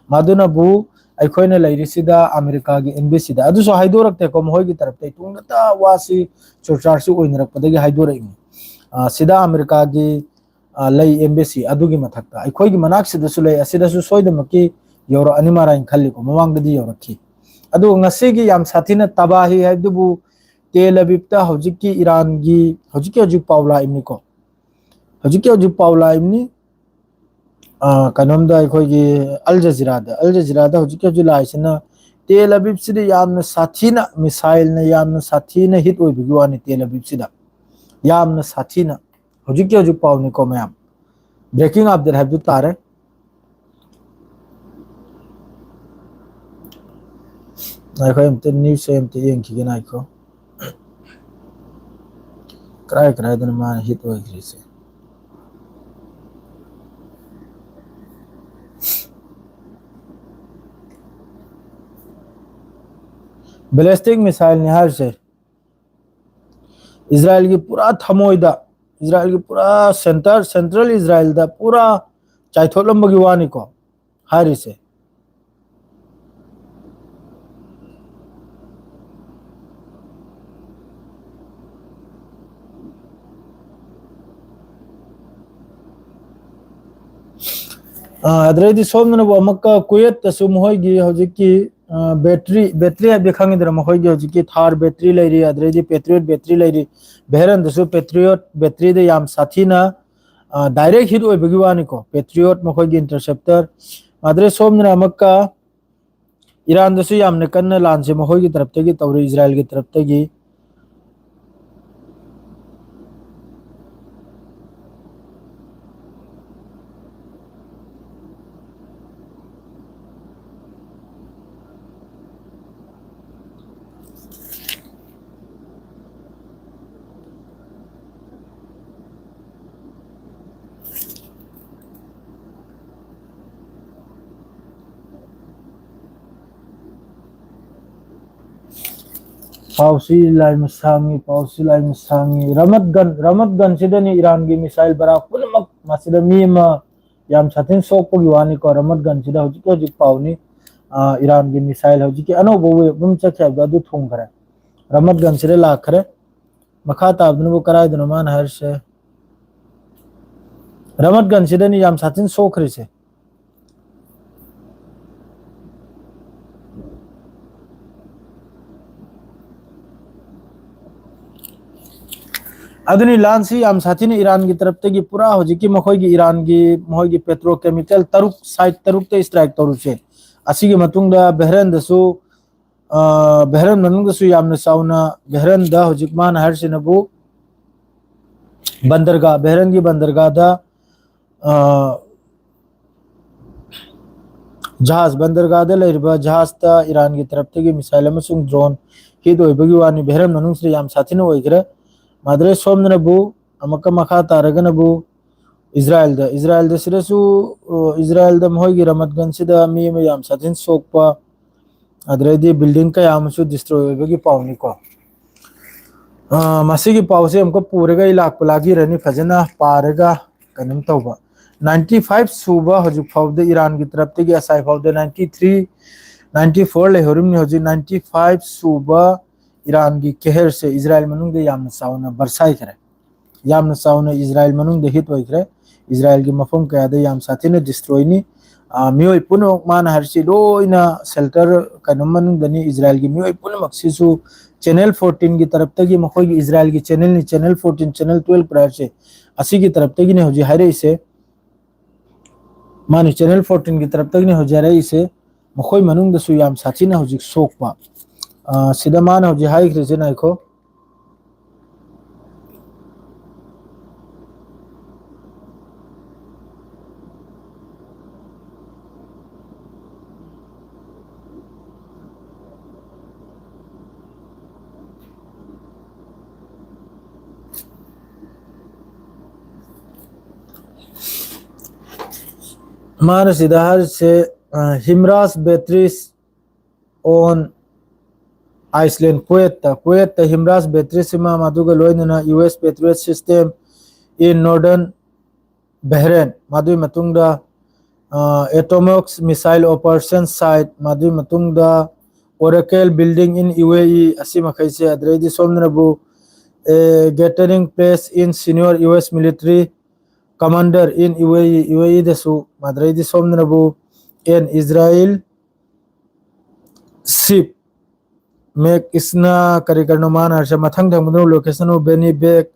ꯃꯗꯨꯅꯕꯨ ꯑꯩꯈꯣꯏꯅ ꯂꯩꯔꯤꯁꯤꯗ ꯑꯃꯦꯔꯤꯀꯥꯒꯤ ꯑꯦꯝꯕꯦꯁꯤꯗ, ꯑꯗꯨꯁꯨ ꯍꯥꯏꯗꯣꯔꯛꯇꯦꯀꯣ, ꯃꯈꯣꯏꯒꯤ ꯇꯔꯞꯇꯩ ꯇꯨꯡꯗꯇ ꯋꯥꯁꯤ ꯆꯨꯔꯆꯥꯔꯁꯤ ꯑꯣꯏꯅꯔꯛꯄꯗꯒꯤ ꯍꯥꯏꯗꯣꯔꯛꯏꯅꯤ꯫ ꯑ, ꯁꯤꯗ ꯑꯃꯦꯔꯤꯀꯥꯒꯤ, ꯑ, ꯂꯩ ꯑꯦꯝꯕꯦꯁꯤ, ꯑꯗꯨꯒꯤ ꯃꯊꯛꯇ ꯑꯩꯈꯣꯏꯒꯤ ꯃꯅꯥꯛꯁꯤꯗꯁꯨ ꯂꯩ, ꯑꯁꯤꯗꯁꯨ ꯁꯣꯏꯗꯅꯃꯛꯀꯤ ꯌꯧꯔꯛꯑꯅꯤ ꯃꯔꯥꯏꯅ ꯈꯜꯂꯤꯀꯣ, ꯃꯃꯥꯡꯗꯗꯤ ꯌꯧꯔꯛꯈꯤ꯫ ꯑꯗꯨꯒ ꯉꯁꯤꯒꯤ ꯌꯥꯝ ꯁꯥꯊꯤꯅ ꯇꯕꯥꯍꯤ ꯍꯥꯏꯕꯗꯨꯕꯨ ꯇꯦꯜ ꯑꯕꯤꯕꯇ ꯍꯧꯖꯤꯛꯀꯤ ꯏꯔꯥꯟꯒꯤ, ꯍꯧꯖꯤꯛꯀꯤ ꯍꯧꯖꯤꯛ ꯄꯥꯎ ꯂꯥꯛꯏꯕꯅꯤꯀꯣ, ꯍꯧꯖꯤꯛꯀꯤ ꯍꯧꯖꯤꯛ ꯄꯥꯎ ꯂꯥꯛꯏꯕꯅꯤ꯫ ꯑ, ꯀꯩꯅꯣꯝꯗ ꯑꯩꯈꯣꯏꯒꯤ ꯑꯜ ꯖꯖꯤꯔꯥꯗ, ꯑꯜ ꯖꯖꯤꯔꯥꯗ ꯍꯧꯖꯤꯛꯀꯤ ꯍꯧꯖꯤꯛ ꯂꯥꯛꯏꯁꯤꯅ ꯇꯦꯜ ꯑꯕꯤꯕꯁꯤꯗꯤ ꯌꯥꯝꯅ ꯁꯥꯊꯤꯅ, ꯃꯤꯁꯥꯏꯜꯅ ꯌꯥꯝꯅ ꯁꯥꯊꯤꯅ ꯍꯤꯠ ꯑꯣꯏꯕꯒꯤ ꯋꯥꯅꯤ ꯇꯦꯜ ꯑꯕꯤꯕꯁꯤꯗ꯫ ꯌꯥꯝꯅ ꯁꯥꯊꯤꯅ꯫ ꯍꯧꯖꯤꯛꯀꯤ ꯍꯧꯖꯤꯛ ꯄꯥꯎꯅꯤꯀꯣ ꯃꯌꯥꯝ꯫ ꯕ꯭ꯔꯦꯀꯤꯡ ꯑꯞꯗꯦꯠ ꯍꯥꯏꯕꯗꯨ ꯇꯥꯔꯦ꯫ ꯉꯥꯏꯈꯣ, ꯑꯩ ꯑꯝꯇ ꯅ꯭ꯌꯨꯁꯁꯦ ꯑꯝꯇ ꯌꯦꯡꯈꯤꯒꯦ, ꯉꯥꯏꯈꯣ꯫ ꯀꯔꯥꯏ ꯀꯔꯥꯏꯗꯅꯣ ꯃꯥꯅ ꯍꯤꯠ ꯑꯣꯏꯈ꯭ꯔꯤꯁꯦ? ꯕꯦꯂꯦꯁꯇꯤꯛ ꯃꯤꯁꯥꯏꯜꯅꯤ ꯍꯥꯏꯔꯤꯁꯦ꯫ ꯏꯖꯔꯥꯏꯜꯒꯤ ꯄꯨꯔꯥ ꯊꯃꯣꯏꯗ, ꯏꯖꯔꯥꯏꯜꯒꯤ ꯄꯨꯔꯥ ꯁꯦꯟꯇꯔ, ꯁꯦꯟꯇ꯭ꯔꯦꯜ ꯏꯖꯔꯥꯏꯜꯗ ꯄꯨꯔꯥ ꯆꯥꯏꯊꯣꯛꯂꯝꯕꯒꯤ ꯋꯥꯅꯤꯀꯣ ꯍꯥꯏꯔꯤꯁꯦ꯫ ꯑ, ꯑꯗꯨꯗꯩꯗꯤ ꯁꯣꯝꯗꯅꯕꯨ ꯑꯃꯨꯛꯀ ꯀꯨꯋꯦꯠꯇꯁꯨ ꯃꯈꯣꯏꯒꯤ ꯍꯧꯖꯤꯛꯀꯤ, ꯑ, ꯕꯦꯇ꯭ꯔꯤ, ꯕꯦꯇ꯭ꯔꯤ ꯍꯥꯏꯕꯗꯤ ꯈꯪꯉꯤꯗꯅ, ꯃꯈꯣꯏꯒꯤ ꯍꯧꯖꯤꯛꯀꯤ ꯊꯥꯔ ꯕꯦꯇ꯭ꯔꯤ ꯂꯩꯔꯤ, ꯑꯗꯨꯗꯩꯗꯤ ꯄꯦꯇ꯭ꯔꯤꯌꯣꯠ ꯕꯦꯇ꯭ꯔꯤ ꯂꯩꯔꯤ꯫ ꯕꯦꯍꯔꯟꯗꯁꯨ ꯄꯦꯇ꯭ꯔꯤꯌꯣꯠ ꯕꯦꯇ꯭ꯔꯤꯗ ꯌꯥꯝ ꯁꯥꯊꯤꯅ, ꯑ, ꯗꯥꯏꯔꯦꯛ ꯍꯤꯠ ꯑꯣꯏꯕꯒꯤ ꯋꯥꯅꯤꯀꯣ, ꯄꯦꯇ꯭ꯔꯤꯌꯣꯠ ꯃꯈꯣꯏꯒꯤ ꯏꯟꯇꯔꯁꯦꯞꯇꯔ꯫ ꯑꯗꯨꯗꯩ ꯁꯣꯝꯗꯅ ꯑꯃꯨꯛꯀ ꯏꯔꯥꯟꯗꯁꯨ ꯌꯥꯝꯅ ꯀꯟꯅ ꯂꯥꯟꯁꯦ ꯃꯈꯣꯏꯒꯤ ꯇꯔꯞꯇꯒꯤ ꯇꯧꯔꯤ, ꯏꯖꯔꯥꯏꯜꯒꯤ ꯇꯔꯞꯇꯒꯤ꯫ ꯄꯥꯎꯁꯤ ꯂꯥꯏ ꯃꯁꯥꯡꯉꯤ, ꯄꯥꯎꯁꯤ ꯂꯥꯏ ꯃꯁꯥꯡꯉꯤ꯫ ꯔꯃꯠꯒꯟ, ꯔꯃꯠꯒꯟꯁꯤꯗꯅꯤ ꯏꯔꯥꯟꯒꯤ missile ꯕꯔꯥꯛ ꯄꯨꯝꯅꯃꯛ ꯃꯁꯤꯗ ꯃꯤ ꯑꯃ ꯌꯥꯝ ꯁꯥꯊꯤꯅ ꯁꯣꯛꯄꯒꯤ ꯋꯥꯅꯤꯀꯣ꯫ ꯔꯃꯠꯒꯟꯁꯤꯗ ꯍꯧꯖꯤꯛ ꯍꯧꯖꯤꯛ ꯄꯥꯎꯅꯤ꯫ ꯑ, ꯏꯔꯥꯟꯒꯤ missile ꯍꯧꯖꯤꯛꯀꯤ ꯑꯅꯧꯕ wave ꯑꯃ ꯆꯠꯈꯤ ꯍꯥꯏꯕꯗꯣ ꯑꯗꯨ ꯊꯨꯡꯈ꯭ꯔꯦ꯫ ꯔꯃꯠꯒꯟꯁꯤꯗ ꯂꯥꯛꯈ꯭ꯔꯦ꯫ ꯃꯈꯥ ꯇꯥꯕꯗꯨꯅꯕꯨ ꯀꯔꯥꯏꯗꯅꯣ ꯃꯥꯅ ꯍꯥꯏꯔꯤꯁꯦ? ꯔꯃꯠꯒꯟꯁꯤꯗꯅꯤ ꯌꯥꯝ ꯁꯥꯊꯤꯅ ꯁꯣꯛꯈ꯭ꯔꯤꯁꯦ꯫ ꯑꯗꯨꯅꯤ ꯂꯥꯟꯁꯤ ꯌꯥꯝ ꯁꯥꯊꯤꯅ ꯏꯔꯥꯟꯒꯤ ꯇꯔꯞꯇꯒꯤ ꯄꯨꯔꯥ ꯍꯧꯖꯤꯛꯀꯤ ꯃꯈꯣꯏꯒꯤ ꯏꯔꯥꯟꯒꯤ ꯃꯈꯣꯏꯒꯤ petrochemical ꯇꯔꯨꯛ, site ꯇꯔꯨꯛꯇ strike ꯇꯧꯔꯨꯁꯦ꯫ ꯑꯁꯤꯒꯤ ꯃꯇꯨꯡꯗ ꯕꯦꯍꯔꯦꯟꯗꯁꯨ, ꯑ, ꯕꯦꯍꯔꯦꯟ ꯃꯅꯨꯡꯗꯁꯨ ꯌꯥꯝꯅ ꯆꯥꯎꯅ, ꯕꯦꯍꯔꯦꯟꯗ ꯍꯧꯖꯤꯛ ꯃꯥꯅ ꯍꯥꯏꯔꯤꯁꯤꯅꯕꯨ ꯕꯟꯗꯔꯒꯥ, ꯕꯦꯍꯔꯦꯟꯒꯤ ꯕꯟꯗꯔꯒꯥꯗ, ꯑ, ꯖꯍꯥꯖ, ꯕꯟꯗꯔꯒꯥꯗ ꯂꯩꯔꯤꯕ ꯖꯍꯥꯖꯇ ꯏꯔꯥꯟꯒꯤ ꯇꯔꯞꯇꯒꯤ missile ꯑꯃꯁꯨꯡ drone hit ꯑꯣꯏꯕꯒꯤ ꯋꯥꯅꯤ꯫ ꯕꯦꯍꯔꯦꯟ ꯃꯅꯨꯡꯁꯤꯗ ꯌꯥꯝ ꯁꯥꯊꯤꯅ ꯑꯣꯏꯈ꯭ꯔꯦ꯫ ꯃꯥꯗ꯭ꯔꯦ ꯁꯣꯝꯗꯅꯕꯨ ꯑꯃꯨꯛꯀ ꯃꯈꯥ ꯇꯥꯔꯒꯅꯕꯨ ꯏꯖꯔꯥꯏꯜꯗ, ꯏꯖꯔꯥꯏꯜꯗ ꯁꯤꯗꯁꯨ, ꯑ, ꯏꯖꯔꯥꯏꯜꯗ ꯃꯈꯣꯏꯒꯤ ꯔꯃꯠꯒꯟꯁꯤꯗ ꯃꯤ ꯑꯃ ꯌꯥꯝ ꯁꯥꯊꯤꯅ ꯁꯣꯛꯄ, ꯑꯗꯨꯗꯩꯗꯤ building ꯀꯌꯥ ꯑꯃꯁꯨ destroy ꯑꯣꯏꯕꯒꯤ ꯄꯥꯎꯅꯤꯀꯣ꯫ ꯑ, ꯃꯁꯤꯒꯤ ꯄꯥꯎꯁꯦ ꯑꯃꯨꯛꯀ ꯄꯨꯔꯒ ꯑꯩ ꯂꯥꯛꯄ ꯂꯥꯒꯤꯔꯅꯤ, ꯐꯖꯅ ꯄꯥꯔꯒ ꯀꯩꯅꯣꯝ ꯇꯧꯕ꯫ Ninety five ꯁꯨꯕ ꯍꯧꯖꯤꯛ ꯐꯥꯎꯕꯗ ꯏꯔꯥꯟꯒꯤ ꯇꯔꯞꯇꯒꯤ ꯑꯁꯥꯏ ꯐꯥꯎꯗ ninety three, ninety four ꯂꯩꯍꯧꯔꯤꯕꯅꯤ꯫ ꯍꯧꯖꯤꯛ ninety five ꯁꯨꯕ ꯏꯔꯥꯟꯒꯤ ꯀꯦꯍꯔꯁꯦ ꯏꯖꯔꯥꯏꯜ ꯃꯅꯨꯡꯗ ꯌꯥꯝꯅ ꯆꯥꯎꯅ ꯕꯔꯁꯥꯏꯈ꯭ꯔꯦ꯫ ꯌꯥꯝꯅ ꯆꯥꯎꯅ ꯏꯖꯔꯥꯏꯜ ꯃꯅꯨꯡꯗ hit ꯑꯣꯏꯈ꯭ꯔꯦ꯫ ꯏꯖꯔꯥꯏꯜꯒꯤ ꯃꯐꯝ ꯀꯌꯥꯗ ꯌꯥꯝ ꯁꯥꯊꯤꯅ destroyꯅꯤ꯫ ꯑ, ꯃꯤꯑꯣꯏ ꯄꯨꯝꯅꯃꯛ, ꯃꯥꯅ ꯍꯥꯏꯔꯤꯁꯤ ꯂꯣꯏꯅ shelter ꯀꯩꯅꯣ ꯃꯅꯨꯡꯗꯅꯤ꯫ ꯏꯖꯔꯥꯏꯜꯒꯤ ꯃꯤꯑꯣꯏ ꯄꯨꯝꯅꯃꯛꯁꯤꯁꯨ Channel fourteenꯒꯤ ꯇꯔꯞꯇꯒꯤ, ꯃꯈꯣꯏꯒꯤ ꯏꯖꯔꯥꯏꯜꯒꯤ channelꯅꯤ, Channel fourteen, Channel twelve ꯍꯥꯏꯔꯤꯁꯦ, ꯑꯁꯤꯒꯤ ꯇꯔꯞꯇꯒꯤꯅꯦ ꯍꯧꯖꯤꯛ ꯍꯥꯏꯔꯛꯏꯁꯦ꯫ ꯃꯥꯅꯤ, Channel fourteenꯒꯤ ꯇꯔꯞꯇꯒꯤꯅꯦ ꯍꯧꯖꯤꯛ ꯍꯥꯏꯔꯛꯏꯁꯦ꯫ ꯃꯈꯣꯏ ꯃꯅꯨꯡꯗꯁꯨ ꯌꯥꯝ ꯁꯥꯊꯤꯅ ꯍꯧꯖꯤꯛ ꯁꯣꯛꯄ꯫ ꯑ, ꯁꯤꯗ ꯃꯥꯅ ꯍꯧꯖꯤꯛ ꯍꯥꯏꯈ꯭ꯔꯤꯁꯦ, ꯉꯥꯏꯈꯣ꯫ ꯃꯥꯅ ꯁꯤꯗ ꯍꯥꯏꯔꯤꯁꯦ, ꯑ, HIMARS batteries on ꯑꯥꯏꯁꯂꯦꯟ, ꯀꯨꯋꯦꯠꯇ, ꯀꯨꯋꯦꯠꯇ ꯍꯤꯝꯔꯥꯖ ꯕꯦꯇ꯭ꯔꯤꯁꯤꯃ, ꯃꯗꯨꯒ ꯂꯣꯏꯅꯅ U S Patriot system in northern Bahrain, ꯃꯗꯨꯒꯤ ꯃꯇꯨꯡꯗ, ꯑ, Atomos missile operation site, ꯃꯗꯨꯒꯤ ꯃꯇꯨꯡꯗ Oracle building in U A E, ꯑꯁꯤ ꯃꯈꯩꯁꯦ꯫ ꯑꯗꯨꯗꯩꯗꯤ ꯁꯣꯝꯗꯅꯕꯨ, ꯑꯦ, gathering place in senior U S military commander in U A E, U A ꯏꯗꯁꯨ꯫ ꯑꯗꯨꯗꯩꯗꯤ ꯁꯣꯝꯗꯅꯕꯨ an Israel ship, ꯃꯦꯛ ꯏꯁꯅꯥ, ꯀꯔꯤ ꯀꯔꯤꯅꯣ ꯃꯥꯅ ꯍꯥꯏꯔꯤꯁꯦ, ꯃꯊꯪ ꯊꯪꯕꯗꯅ location of Beni Berek,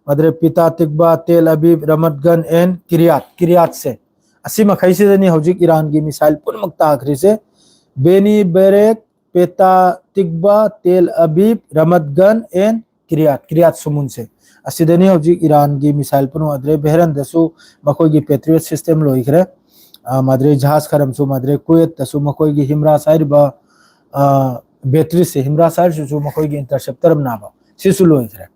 ꯃꯗꯨꯗꯩ Petah Tikva, Tel Aviv, Ramat Gan and Kiryat, ꯀꯤꯔꯤꯌꯥꯠꯁꯦ꯫ ꯑꯁꯤ ꯃꯈꯩꯁꯤꯗꯅꯤ ꯍꯧꯖꯤꯛ ꯏꯔꯥꯟꯒꯤ missile ꯄꯨꯝꯅꯃꯛ ꯇꯥꯈ꯭ꯔꯤꯁꯦ꯫ Beni Berek, Petah Tikva, Tel Aviv, Ramat Gan and ꯀꯤꯔꯤꯌꯥꯠ, ꯀꯤꯔꯤꯌꯥꯠ ꯁꯨꯃꯨꯟꯁꯦ꯫ ꯑꯁꯤꯗꯅꯤ ꯍꯧꯖꯤꯛ ꯏꯔꯥꯟꯒꯤ missile ꯄꯨꯝꯅꯃꯛ꯫ ꯑꯗꯨꯗꯩ ꯕꯦꯍꯔꯟꯗꯁꯨ ꯃꯈꯣꯏꯒꯤ Patriot system ꯂꯣꯏꯈ꯭ꯔꯦ꯫ ꯑ, ꯃꯗꯨꯗꯩ ꯖꯍꯥꯖ ꯈꯔꯝꯁꯨ, ꯃꯗꯨꯗꯩ ꯀꯨꯋꯦꯠꯇꯁꯨ ꯃꯈꯣꯏꯒꯤ ꯍꯤꯝꯔꯥꯖ ꯍꯥꯏꯔꯤꯕ, ꯑ, batteryꯁꯦ, ꯍꯤꯝꯔꯥꯖ ꯍꯥꯏꯔꯤꯁꯤꯁꯨ ꯃꯈꯣꯏꯒꯤ interceptor ꯑꯃꯅꯦꯕ, ꯁꯤꯁꯨ ꯂꯣꯏꯈ꯭ꯔꯦ꯫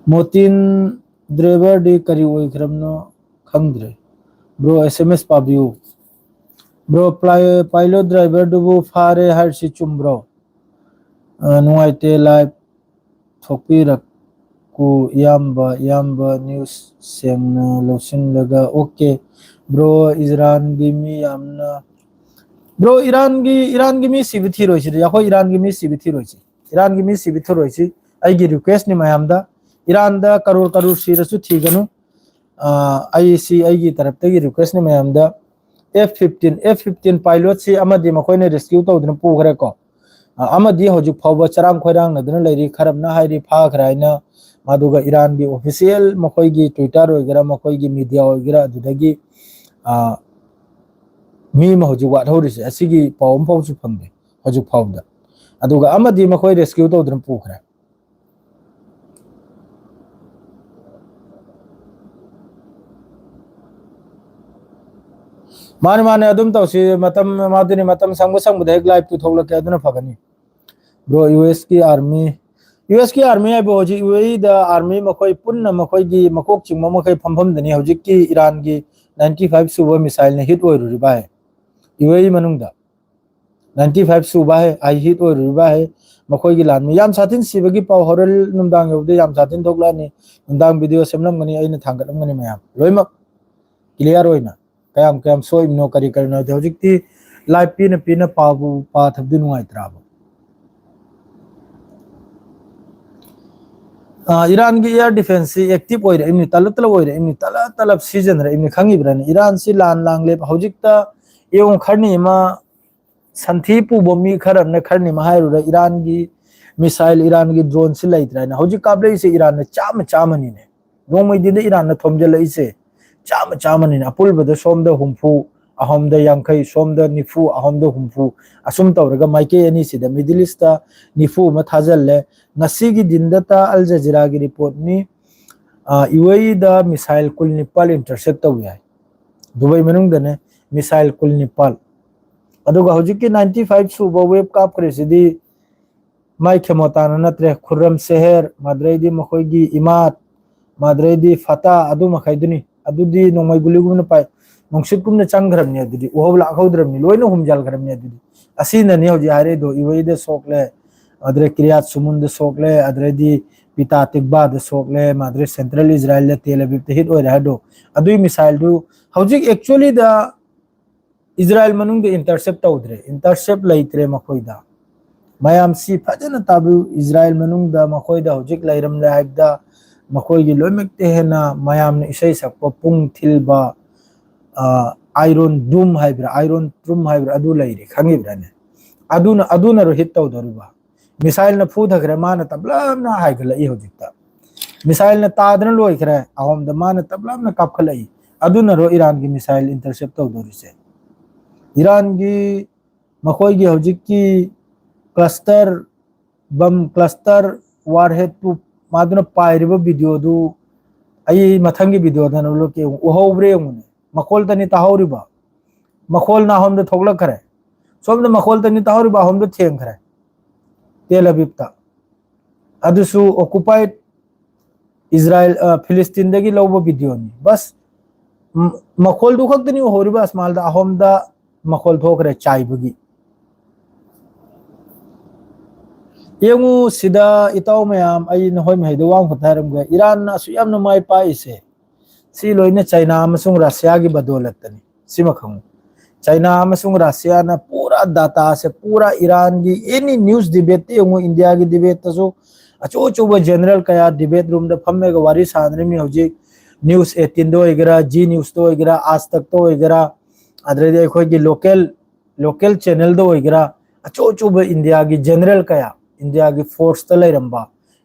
ꯃꯣꯇꯤꯟ driverꯗꯤ ꯀꯔꯤ ꯑꯣꯏꯈ꯭ꯔꯕꯅꯣ ꯈꯪꯗ꯭ꯔꯦ꯫ Bro, S M S ꯄꯥꯕꯤꯌꯨ꯫ Bro, pilot driverꯗꯨꯕꯨ ꯐꯥꯔꯦ ꯍꯥꯏꯔꯤꯁꯤ ꯆꯨꯝꯕ꯭ꯔꯣ? ꯑ, ꯅꯨꯡꯉꯥꯏꯇꯦ, live ꯊꯣꯛꯄꯤꯔꯛꯀꯨ ꯏꯌꯥꯝꯕ, ꯏꯌꯥꯝꯕ news ꯁꯦꯡꯅ ꯂꯧꯁꯤꯜꯂꯒ꯫ Okay, bro, ꯏꯔꯥꯟꯒꯤ ꯃꯤ ꯌꯥꯝꯅ, bro, ꯏꯔꯥꯟꯒꯤ, ꯏꯔꯥꯟꯒꯤ ꯃꯤ ꯁꯤꯕ ꯊꯤꯔꯣꯏꯁꯤꯗꯤ, ꯑꯩꯈꯣꯏ ꯏꯔꯥꯟꯒꯤ ꯃꯤ ꯁꯤꯕ ꯊꯤꯔꯣꯏꯁꯤ, ꯏꯔꯥꯟꯒꯤ ꯃꯤ ꯁꯤꯕ ꯊꯤꯔꯣꯏꯁꯤ꯫ ꯑꯩꯒꯤ requestꯅꯤ ꯃꯌꯥꯝꯗ, ꯏꯔꯥꯟꯗ ꯀꯔꯣꯔ ꯀꯔꯣꯔ ꯁꯤꯔꯁꯨ ꯊꯤꯒꯅꯨ꯫ ꯑ, ꯑꯩꯁꯤ ꯑꯩꯒꯤ ꯇꯔꯞꯇꯒꯤ requestꯅꯤ ꯃꯌꯥꯝꯗ꯫ F fifteen, F fifteen pilotꯁꯤ ꯑꯃꯗꯤ ꯃꯈꯣꯏꯅ rescue ꯇꯧꯗꯨꯅ ꯄꯨꯈ꯭ꯔꯦꯀꯣ꯫ ꯑ, ꯑꯃꯗꯤ ꯍꯧꯖꯤꯛ ꯐꯥꯎꯕ ꯆꯔꯥꯡ ꯈꯣꯏꯔꯥꯡꯅꯗꯨꯅ ꯂꯩꯔꯤ, ꯈꯔꯝꯅ ꯍꯥꯏꯔꯤ ꯐꯥꯈ꯭ꯔꯦ ꯍꯥꯏꯅ꯫ ꯃꯗꯨꯒ ꯏꯔꯥꯟꯒꯤ official ꯃꯈꯣꯏꯒꯤ Twitter ꯑꯣꯏꯒꯦꯔꯥ, ꯃꯈꯣꯏꯒꯤ media ꯑꯣꯏꯒꯦꯔꯥ, ꯑꯗꯨꯗꯒꯤ, ꯑ, ꯃꯤ ꯑꯃ ꯍꯧꯖꯤꯛ ꯋꯥꯠꯍꯧꯔꯤꯁꯦ, ꯑꯁꯤꯒꯤ ꯄꯥꯎ ꯑꯃꯐꯥꯎꯁꯨ ꯐꯪꯗꯦ ꯍꯧꯖꯤꯛ ꯐꯥꯎꯕꯗ꯫ ꯑꯗꯨꯒ ꯑꯃꯗꯤ ꯃꯈꯣꯏ rescue ꯇꯧꯗꯨꯅ ꯄꯨꯈ꯭ꯔꯦ꯫ ꯃꯥꯅꯦ, ꯃꯥꯅꯦ, ꯑꯗꯨꯝ ꯇꯧꯁꯤ꯫ ꯃꯇꯝ, ꯃꯥꯗꯨꯅꯤ, ꯃꯇꯝ ꯁꯪꯕ ꯁꯪꯕꯗ ꯍꯦꯛ liveꯇꯨ ꯊꯣꯛꯂꯛꯀꯦ, ꯑꯗꯨꯅ ꯐꯒꯅꯤ꯫ Bro, U S ꯀꯤ army, U S ꯀꯤ army ꯍꯥꯏꯕꯨ ꯍꯧꯖꯤꯛ U A E the army ꯃꯈꯣꯏ ꯄꯨꯟꯅ ꯃꯈꯣꯏꯒꯤ ꯃꯀꯣꯛ ꯆꯤꯡꯕ ꯃꯈꯩ ꯐꯝꯐꯝꯗꯅꯤ ꯍꯧꯖꯤꯛꯀꯤ ꯏꯔꯥꯟꯒꯤ ꯅꯥꯏꯟꯇꯤ ꯐꯥꯏꯚ ꯁꯨꯕ ꯃꯤꯁꯥꯏꯜꯅ ꯍꯤꯠ ꯑꯣꯏꯔꯨꯔꯤꯕ ꯍꯥꯏ, ꯌꯨ ꯑꯦ ꯏ ꯃꯅꯨꯡꯗ ꯅꯥꯏꯟꯇꯤ ꯐꯥꯏꯚ ꯁꯨꯕ ꯍꯥꯏ, ꯑꯩ ꯍꯤꯠ ꯑꯣꯏꯔꯨꯔꯤꯕ ꯍꯥꯏ꯫ ꯃꯈꯣꯏꯒꯤ ꯂꯥꯟꯃꯤ ꯌꯥꯝ ꯁꯥꯊꯤꯅ ꯁꯤꯕꯒꯤ ꯄꯥꯎ ꯍꯣꯔꯦꯟ ꯅꯨꯡꯗꯥꯡ ꯌꯧꯕꯗ ꯌꯥꯝ ꯁꯥꯊꯤꯅ ꯊꯣꯛꯂꯛꯑꯅꯤ꯫ ꯅꯨꯡꯗꯥꯡ ꯚꯤꯗꯤꯑꯣ ꯁꯦꯝꯂꯝꯒꯅꯤ, ꯑꯩꯅ ꯊꯥꯡꯒꯠꯂꯝꯒꯅꯤ ꯃꯌꯥꯝ ꯂꯣꯏꯅꯃꯛ ꯀ꯭ꯂꯤꯌꯥꯔ ꯑꯣꯏꯅ꯫ ꯀꯌꯥꯝ ꯀꯌꯥꯝ ꯁꯣꯛꯏꯕꯅꯣ, ꯀꯔꯤ ꯀꯔꯤꯅꯣ ꯍꯥꯏꯗꯤ ꯍꯧꯖꯤꯛꯇꯤ ꯂꯥꯏꯐ ꯄꯤꯅ ꯄꯤꯅ ꯄꯥꯕꯨ ꯄꯥꯊꯕꯗꯤ ꯅꯨꯡꯉꯥꯏꯇ꯭ꯔꯥꯕ? ꯑ, ꯏꯔꯥꯟꯒꯤ ꯑꯦꯌꯥꯔ ꯗꯤꯐꯦꯟꯁꯁꯤ ꯑꯦꯛꯇꯤꯚ ꯑꯣꯏꯔꯛꯏꯕꯅꯤ, ꯇꯂꯞ ꯇꯂꯞ ꯑꯣꯏꯔꯛꯏꯕꯅꯤ, ꯇꯂꯞ ꯇꯂꯞ ꯁꯤꯖꯤꯟꯅꯔꯛꯏꯕꯅꯤ꯫ ꯈꯪꯉꯤꯕ꯭ꯔꯥꯅꯦ? ꯏꯔꯥꯟꯁꯤ ꯂꯥꯟ ꯂꯥꯡꯂꯦꯕ꯫ ꯍꯧꯖꯤꯛꯇ ꯌꯦꯡꯉꯨ, ꯈꯔꯅꯤ ꯑꯃ ꯁꯟꯊꯤ ꯄꯨꯕ ꯃꯤ ꯈꯔ ꯑꯃꯅ, ꯈꯔꯅꯤ ꯑꯃ ꯍꯥꯏꯔꯨꯔꯦ, ꯏꯔꯥꯟꯒꯤ ꯃꯤꯁꯥꯏꯜ, ꯏꯔꯥꯟꯒꯤ ꯗ꯭ꯔꯣꯟꯁꯤ ꯂꯩꯇ꯭ꯔꯦꯅ꯫ ꯍꯧꯖꯤꯛ ꯀꯥꯞꯂꯛꯏꯁꯦ ꯏꯔꯥꯟꯅ ꯆꯥꯝꯃ ꯆꯥꯝꯃꯅꯤꯅꯦ꯫ ꯅꯣꯡꯃꯩꯗꯤꯟꯗ ꯏꯔꯥꯟꯅ ꯊꯣꯝꯖꯤꯜꯂꯛꯏꯁꯦ ꯆꯥꯝꯃ ꯆꯥꯝꯃꯅꯤꯅ꯫ ꯑꯄꯨꯜꯕꯗ ꯁꯣꯝꯗ ꯍꯨꯝꯐꯨ, ꯑꯍꯣꯝꯗ ꯌꯥꯡꯈꯩ, ꯁꯣꯝꯗ ꯅꯤꯐꯨ, ꯑꯍꯣꯝꯗ ꯍꯨꯝꯐꯨ, ꯑꯁꯨꯝ ꯇꯧꯔꯒ ꯃꯥꯏꯀꯩ ꯑꯅꯤꯁꯤꯗ ꯃꯤꯗꯜ ꯏꯁꯇ ꯅꯤꯐꯨ ꯑꯃ ꯊꯥꯖꯤꯜꯂꯦ꯫ ꯉꯁꯤꯒꯤ ꯗꯤꯟꯗꯇ ꯑꯜ ꯖꯖꯤꯔꯥꯒꯤ ꯔꯤꯄꯣꯔꯠꯅꯤ, ꯌꯨ ꯑꯦ ꯏꯗ ꯃꯤꯁꯥꯏꯜ ꯀꯨꯟ ꯅꯤꯄꯥꯜ ꯏꯟꯇꯔꯁꯦꯞ ꯇꯧꯏ ꯍꯥꯏ꯫ ꯗꯨꯕꯩ ꯃꯅꯨꯡꯗꯅꯦ, ꯃꯤꯁꯥꯏꯜ ꯀꯨꯟ ꯅꯤꯄꯥꯜ꯫ ꯑꯗꯨꯒ ꯍꯧꯖꯤꯛꯀꯤ ꯅꯥꯏꯟꯇꯤ ꯐꯥꯏꯚ ꯁꯨꯕ ꯋꯦꯕ ꯀꯥꯞꯈ꯭ꯔꯤꯁꯤꯗꯤ ꯃꯥꯏ ꯈꯦꯃꯣꯇꯥꯅ ꯅꯠꯇ꯭ꯔꯦ, ꯈꯨꯔꯝ ꯁꯦꯍꯦꯔ, ꯃꯥꯗ꯭ꯔꯩꯗꯤ ꯃꯈꯣꯏꯒꯤ ꯏꯃꯥꯠ, ꯃꯥꯗ꯭ꯔꯩꯗꯤ ꯐꯇꯥ, ꯑꯗꯨ ꯃꯈꯩꯗꯨꯅꯤ꯫ ꯑꯗꯨꯗꯤ ꯅꯣꯡꯃꯩ ꯒꯨꯂꯤꯒꯨꯝꯅ ꯄꯥꯏ, ꯅꯨꯡꯁꯤꯠꯀꯨꯝꯅ ꯆꯪꯈ꯭ꯔꯕꯅꯤ꯫ ꯑꯗꯨꯗꯤ ꯎꯍꯧ ꯂꯥꯛꯍꯧꯗ꯭ꯔꯕꯅꯤ, ꯂꯣꯏꯅ ꯍꯨꯝꯖꯤꯜꯈ꯭ꯔꯕꯅꯤ꯫ ꯑꯗꯨꯗꯤ ꯑꯁꯤꯅꯅꯤ ꯍꯧꯖꯤꯛ ꯍꯥꯏꯔꯛꯏꯗꯣ, ꯏꯋꯩꯗ ꯁꯣꯛꯂꯦ, ꯑꯗꯨꯗ ꯀꯤꯔꯤꯌꯥꯠ ꯁꯨꯃꯨꯟꯗ ꯁꯣꯛꯂꯦ, ꯑꯗꯨꯗꯩꯗꯤ ꯄꯤꯇꯥ ꯇꯤꯛꯕꯥꯗ ꯁꯣꯛꯂꯦ, ꯃꯥꯗ꯭ꯔꯩ ꯁꯦꯟꯇ꯭ꯔꯦꯜ ꯏꯖꯔꯥꯏꯜꯗ ꯇꯦꯜ ꯑꯕꯤꯕꯇ ꯍꯤꯠ ꯑꯣꯏꯔꯦ ꯍꯥꯏꯗꯣ꯫ ꯑꯗꯨꯒꯤ ꯃꯤꯁꯥꯏꯜꯗꯨ ꯍꯧꯖꯤꯛ ꯑꯦꯛꯆꯨꯋꯦꯂꯤꯗ ꯏꯖꯔꯥꯏꯜ ꯃꯅꯨꯡꯗ ꯏꯟꯇꯔꯁꯦꯞ ꯇꯧꯗ꯭ꯔꯦ, ꯏꯟꯇꯔꯁꯦꯞ ꯂꯩꯇ꯭ꯔꯦ ꯃꯈꯣꯏꯗ꯫ ꯃꯌꯥꯝꯁꯤ ꯐꯖꯅ ꯇꯥꯕꯤꯌꯨ, ꯏꯖꯔꯥꯏꯜ ꯃꯅꯨꯡꯗ ꯃꯈꯣꯏꯗ ꯍꯧꯖꯤꯛ ꯂꯩꯔꯝꯂꯦ ꯍꯥꯏꯕꯗ ꯃꯈꯣꯏꯒꯤ ꯂꯣꯏꯅꯃꯛꯇ ꯍꯦꯟꯅ ꯃꯌꯥꯝꯅ ꯏꯁꯩ ꯁꯛꯄ ꯄꯨꯡ ꯊꯤꯜꯕ, ꯑꯥꯏꯔꯣꯟ ꯗꯨꯝ ꯍꯥꯏꯕ꯭ꯔꯥ, ꯑꯥꯏꯔꯣꯟ ꯇ꯭ꯔꯨꯝ ꯍꯥꯏꯕ꯭ꯔꯥ, ꯑꯗꯨ ꯂꯩꯔꯤ, ꯈꯪꯉꯤꯕ꯭ꯔꯥꯅꯦ? ꯑꯗꯨꯅ, ꯑꯗꯨꯅꯔꯣ ꯍꯤꯠ ꯇꯧꯗꯧꯔꯤꯕ? ꯃꯤꯁꯥꯏꯜꯅ ꯐꯨꯊꯈ꯭ꯔꯦ, ꯃꯥꯅ ꯇꯞꯂꯞꯅ ꯍꯥꯏꯒꯠꯂꯛꯏ ꯍꯧꯖꯤꯛꯇ꯫ ꯃꯤꯁꯥꯏꯜꯅ ꯇꯥꯗꯅ ꯂꯣꯏꯈ꯭ꯔꯦ, ꯑꯍꯣꯝꯗ ꯃꯥꯅ ꯇꯞꯂꯞꯅ ꯀꯥꯞꯈꯠꯂꯛꯏ꯫ ꯑꯗꯨꯅꯔꯣ ꯏꯔꯥꯟꯒꯤ ꯃꯤꯁꯥꯏꯜ ꯏꯟꯇꯔꯁꯦꯞ ꯇꯧꯗꯧꯔꯤꯁꯦ? ꯏꯔꯥꯟꯒꯤ ꯃꯈꯣꯏꯒꯤ ꯍꯧꯖꯤꯛꯀꯤ ꯀ꯭ꯂꯁꯇꯔ ꯕꯝ, ꯀ꯭ꯂꯁꯇꯔ ꯋꯥꯔꯍꯦꯠꯇꯨ ꯃꯥꯗꯨꯅ ꯄꯥꯏꯔꯤꯕ ꯚꯤꯗꯤꯑꯣꯗꯨ ꯑꯩ ꯃꯊꯪꯒꯤ ꯚꯤꯗꯤꯑꯣꯗ ꯎꯠꯂꯛꯀꯦ, ꯎꯍꯧꯕ꯭ꯔꯥ ꯌꯦꯡꯉꯨꯅꯦ꯫ ꯃꯈꯣꯜꯗꯅꯤ ꯇꯥꯍꯧꯔꯤꯕ, ꯃꯈꯣꯜ ꯅꯥꯍꯣꯝꯗ ꯊꯣꯛꯂꯛꯈ꯭ꯔꯦ, ꯁꯣꯝꯗ ꯃꯈꯣꯜꯗꯅꯤ ꯇꯥꯍꯧꯔꯤꯕ, ꯑꯍꯣꯝꯗ ꯊꯦꯡꯈ꯭ꯔꯦ ꯇꯦꯜ ꯑꯕꯤꯕꯇ꯫ ꯑꯗꯨꯁꯨ ꯑꯣꯀꯨꯄꯥꯏꯠ ꯏꯖꯔꯥꯏꯜ, ꯑ, ꯐꯤꯂꯤꯁꯇꯤꯟꯗꯒꯤ ꯂꯧꯕ ꯚꯤꯗꯤꯑꯣꯅꯤ꯫ ꯕꯁ, ꯎꯝ, ꯃꯈꯣꯜꯗꯨ ꯈꯛꯇꯅꯤ ꯎꯍꯧꯔꯤꯕ ꯑꯁꯃꯥꯜꯗ, ꯑꯍꯣꯝꯗ ꯃꯈꯣꯜ ꯊꯣꯛꯈ꯭ꯔꯦ ꯆꯥꯏꯕꯒꯤ꯫ ꯌꯦꯡꯉꯨ ꯁꯤꯗ ꯏꯇꯥꯎ ꯃꯌꯥꯝ, ꯑꯩ ꯅꯈꯣꯏ ꯃꯍꯩꯗ ꯋꯥ ꯑꯃꯈꯛꯇ ꯍꯥꯏꯔꯝꯒꯦ, ꯏꯔꯥꯟꯅ ꯑꯁꯨꯛ ꯌꯥꯝꯅ ꯃꯥꯏ ꯄꯥꯛꯏꯁꯦ, ꯁꯤ ꯂꯣꯏꯅ ꯆꯩꯅꯥ ꯑꯃꯁꯨꯡ ꯔꯁꯤꯌꯥꯒꯤ ꯕꯗꯣꯂꯠꯇꯅꯤ꯫ ꯁꯤꯃ ꯈꯪꯉꯨ, ꯆꯩꯅꯥ ꯑꯃꯁꯨꯡ ꯔꯁꯤꯌꯥꯅ ꯄꯨꯔꯥ ꯗꯥꯇꯥꯁꯦ, ꯄꯨꯔꯥ ꯏꯔꯥꯟꯒꯤ ꯑꯦꯅꯤ ꯅ꯭ꯌꯨꯁ ꯗꯤꯕꯦꯠꯇ ꯌꯦꯡꯉꯨ, ꯏꯟꯗꯤꯌꯥꯒꯤ ꯗꯤꯕꯦꯠꯇꯁꯨ ꯑꯆꯧ ꯑꯆꯧꯕ ꯖꯦꯅꯔꯦꯜ ꯀꯌꯥ ꯗꯤꯕꯦꯠ ꯔꯨꯝꯗ ꯐꯝꯃꯒ ꯋꯥꯔꯤ ꯁꯥꯟꯅꯔꯤꯃꯤ꯫ ꯍꯧꯖꯤꯛ ꯅ꯭ꯌꯨꯁ ꯑꯩꯠꯇꯤꯟꯗ ꯑꯣꯏꯒꯦꯔꯥ, ꯖꯤ ꯅ꯭ꯌꯨꯁꯇ ꯑꯣꯏꯒꯦꯔꯥ, ꯑꯥꯖ ꯇꯛꯇ ꯑꯣꯏꯒꯦꯔꯥ, ꯑꯗꯩꯗꯤ ꯑꯩꯈꯣꯏꯒꯤ ꯂꯣꯀꯦꯜ ꯂꯣꯀꯦꯜ ꯆꯦꯅꯦꯜꯗ ꯑꯣꯏꯒꯦꯔꯥ, ꯑꯆꯧ ꯑꯆꯧꯕ ꯏꯟꯗꯤꯌꯥꯒꯤ ꯖꯦꯅꯔꯦꯜ ꯀꯌꯥ, ꯏꯟꯗꯤꯌꯥꯒꯤ ꯐꯣꯔꯁꯇ ꯂꯩꯔꯝꯕ,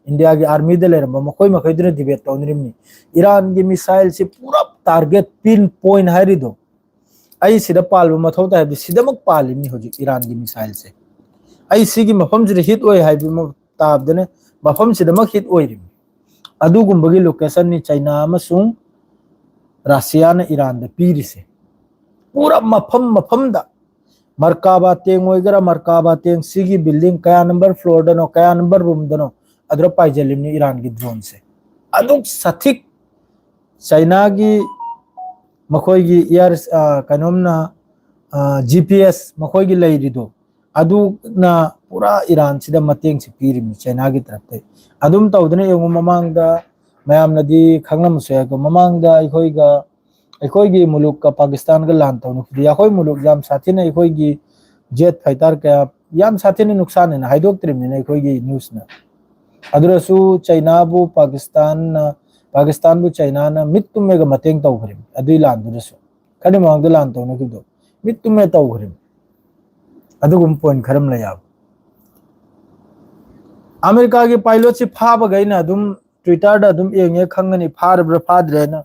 ꯏꯟꯗꯤꯌꯥꯒꯤ ꯑꯥꯔꯃꯤꯗ ꯂꯩꯔꯝꯕ, ꯃꯈꯣꯏ ꯃꯈꯩꯗꯨꯅ ꯗꯤꯕꯦꯠ ꯇꯧꯅꯔꯤꯕꯅꯤ꯫ ꯏꯔꯥꯟꯒꯤ ꯃꯤꯁꯥꯏꯜꯁꯤ ꯄꯨꯔꯥ ꯇꯥꯔꯒꯦꯠ ꯄꯤꯟ ꯄꯣꯏꯟ ꯍꯥꯏꯔꯤꯗꯣ, ꯑꯩ ꯁꯤꯗ ꯄꯥꯜꯕ ꯃꯊꯧ ꯇꯥꯏ ꯍꯥꯏꯕꯗꯤ ꯁꯤꯗꯃꯛ ꯄꯥꯜꯂꯤꯕꯅꯤ ꯍꯧꯖꯤꯛ ꯏꯔꯥꯟꯒꯤ ꯃꯤꯁꯥꯏꯜꯁꯦ꯫ ꯑꯩ ꯁꯤꯒꯤ ꯃꯐꯝꯁꯤꯗ ꯍꯤꯠ ꯑꯣꯏ ꯍꯥꯏꯕ ꯇꯥꯕꯗꯅꯦ, ꯃꯐꯝꯁꯤꯗꯃꯛ ꯍꯤꯠ ꯑꯣꯏꯔꯤꯕꯅꯤ꯫ ꯑꯗꯨꯒꯨꯝꯕꯒꯤ ꯂꯣꯀꯦꯁꯟꯅꯤ ꯆꯩꯅꯥ ꯑꯃꯁꯨꯡ ꯔꯁꯤꯌꯥꯅ ꯏꯔꯥꯟꯗ ꯄꯤꯔꯤꯁꯦ꯫ ꯄꯨꯔꯥ ꯃꯐꯝ ꯃꯐꯝꯗ, ꯃꯔꯀꯥꯕꯥ ꯇꯦꯡ ꯑꯣꯏꯒꯦꯔꯥ, ꯃꯔꯀꯥꯕꯥ ꯇꯦꯡ ꯁꯤꯒꯤ ꯕꯤꯜꯗꯤꯡ ꯀꯌꯥ ꯅꯝꯕꯔ ꯐ꯭ꯂꯣꯔꯗꯅꯣ, ꯀꯌꯥ ꯅꯝꯕꯔ ꯔꯨꯝꯗꯅꯣ, ꯑꯗꯨꯗ ꯄꯥꯏꯁꯤꯜꯂꯤꯕꯅꯤ ꯏꯔꯥꯟꯒꯤ ꯗ꯭ꯔꯣꯟꯁꯦ꯫ ꯑꯗꯨꯛ ꯁꯊꯤꯛ ꯆꯩꯅꯥꯒꯤ ꯃꯈꯣꯏꯒꯤ ꯏꯌꯥꯔ, ꯑ, ꯀꯩꯅꯣꯝꯅ, ꯑ, ꯖꯤ ꯄꯤ ꯑꯦꯁ ꯃꯈꯣꯏꯒꯤ ꯂꯩꯔꯤꯗꯣ, ꯑꯗꯨꯅ ꯄꯨꯔꯥ ꯏꯔꯥꯟꯁꯤꯗ ꯃꯇꯦꯡꯁꯤ ꯄꯤꯔꯤꯕꯅꯤ ꯆꯩꯅꯥꯒꯤ ꯇꯔꯞꯇꯒꯤ꯫ ꯑꯗꯨꯝ ꯇꯧꯗꯅ ꯌꯦꯡꯉꯨ, ꯃꯃꯥꯡꯗ ꯃꯌꯥꯝꯅꯗꯤ ꯈꯪꯂꯝꯕꯁꯨ ꯌꯥꯏꯀꯣ, ꯃꯃꯥꯡꯗ ꯑꯩꯈꯣꯏꯒ, ꯑꯩꯈꯣꯏꯒꯤ ꯃꯨꯂꯨꯛꯀ ꯄꯥꯀꯤꯁꯇꯥꯟꯒ ꯂꯥꯟ ꯇꯧꯅꯈꯤꯕꯗ ꯑꯩꯈꯣꯏ ꯃꯨꯂꯨꯛ ꯌꯥꯝ ꯁꯥꯊꯤꯅ, ꯑꯩꯈꯣꯏꯒꯤ ꯖꯦꯠ ꯐꯥꯏꯇꯔ ꯀꯌꯥ ꯌꯥꯝ ꯁꯥꯊꯤꯅ ꯅꯨꯡꯁꯥꯟꯅꯅ ꯍꯥꯏꯗꯣꯛꯇ꯭ꯔꯤꯕꯅꯤꯅ ꯑꯩꯈꯣꯏꯒꯤ ꯅ꯭ꯌꯨꯁꯅ꯫ ꯑꯗꯨꯗꯁꯨ ꯆꯩꯅꯥꯕꯨ ꯄꯥꯀꯤꯁꯇꯥꯟꯅ, ꯄꯥꯀꯤꯁꯇꯥꯟꯕꯨ ꯆꯩꯅꯥꯅ ꯃꯤꯠ ꯇꯨꯝꯃꯒ ꯃꯇꯦꯡ ꯇꯧꯈ꯭ꯔꯤꯕꯅꯤ ꯑꯗꯨꯒꯤ ꯂꯥꯟꯗꯨꯗꯁꯨ꯫ ꯈꯔ ꯃꯃꯥꯡꯗ ꯂꯥꯟ ꯇꯧꯅꯈꯤꯕꯗꯣ ꯃꯤꯠ ꯇꯨꯝꯃꯦ ꯇꯧꯈ꯭ꯔꯤꯕꯅꯤ꯫ ꯑꯗꯨꯒꯨꯝꯕ ꯄꯣꯏꯟ ꯈꯔ ꯑꯃ ꯂꯩ ꯌꯥꯕ꯫ ꯑꯃꯦꯔꯤꯀꯥꯒꯤ ꯄꯥꯏꯂꯣꯠꯁꯤ ꯐꯥꯕꯒ ꯑꯩꯅ ꯑꯗꯨꯝ ꯇ꯭ꯋꯤꯇꯔꯗ ꯑꯗꯨꯝ ꯌꯦꯡꯉꯦ, ꯈꯪꯒꯅꯤ ꯐꯥꯔꯕ꯭ꯔꯥ ꯐꯥꯗ꯭ꯔꯦꯅ꯫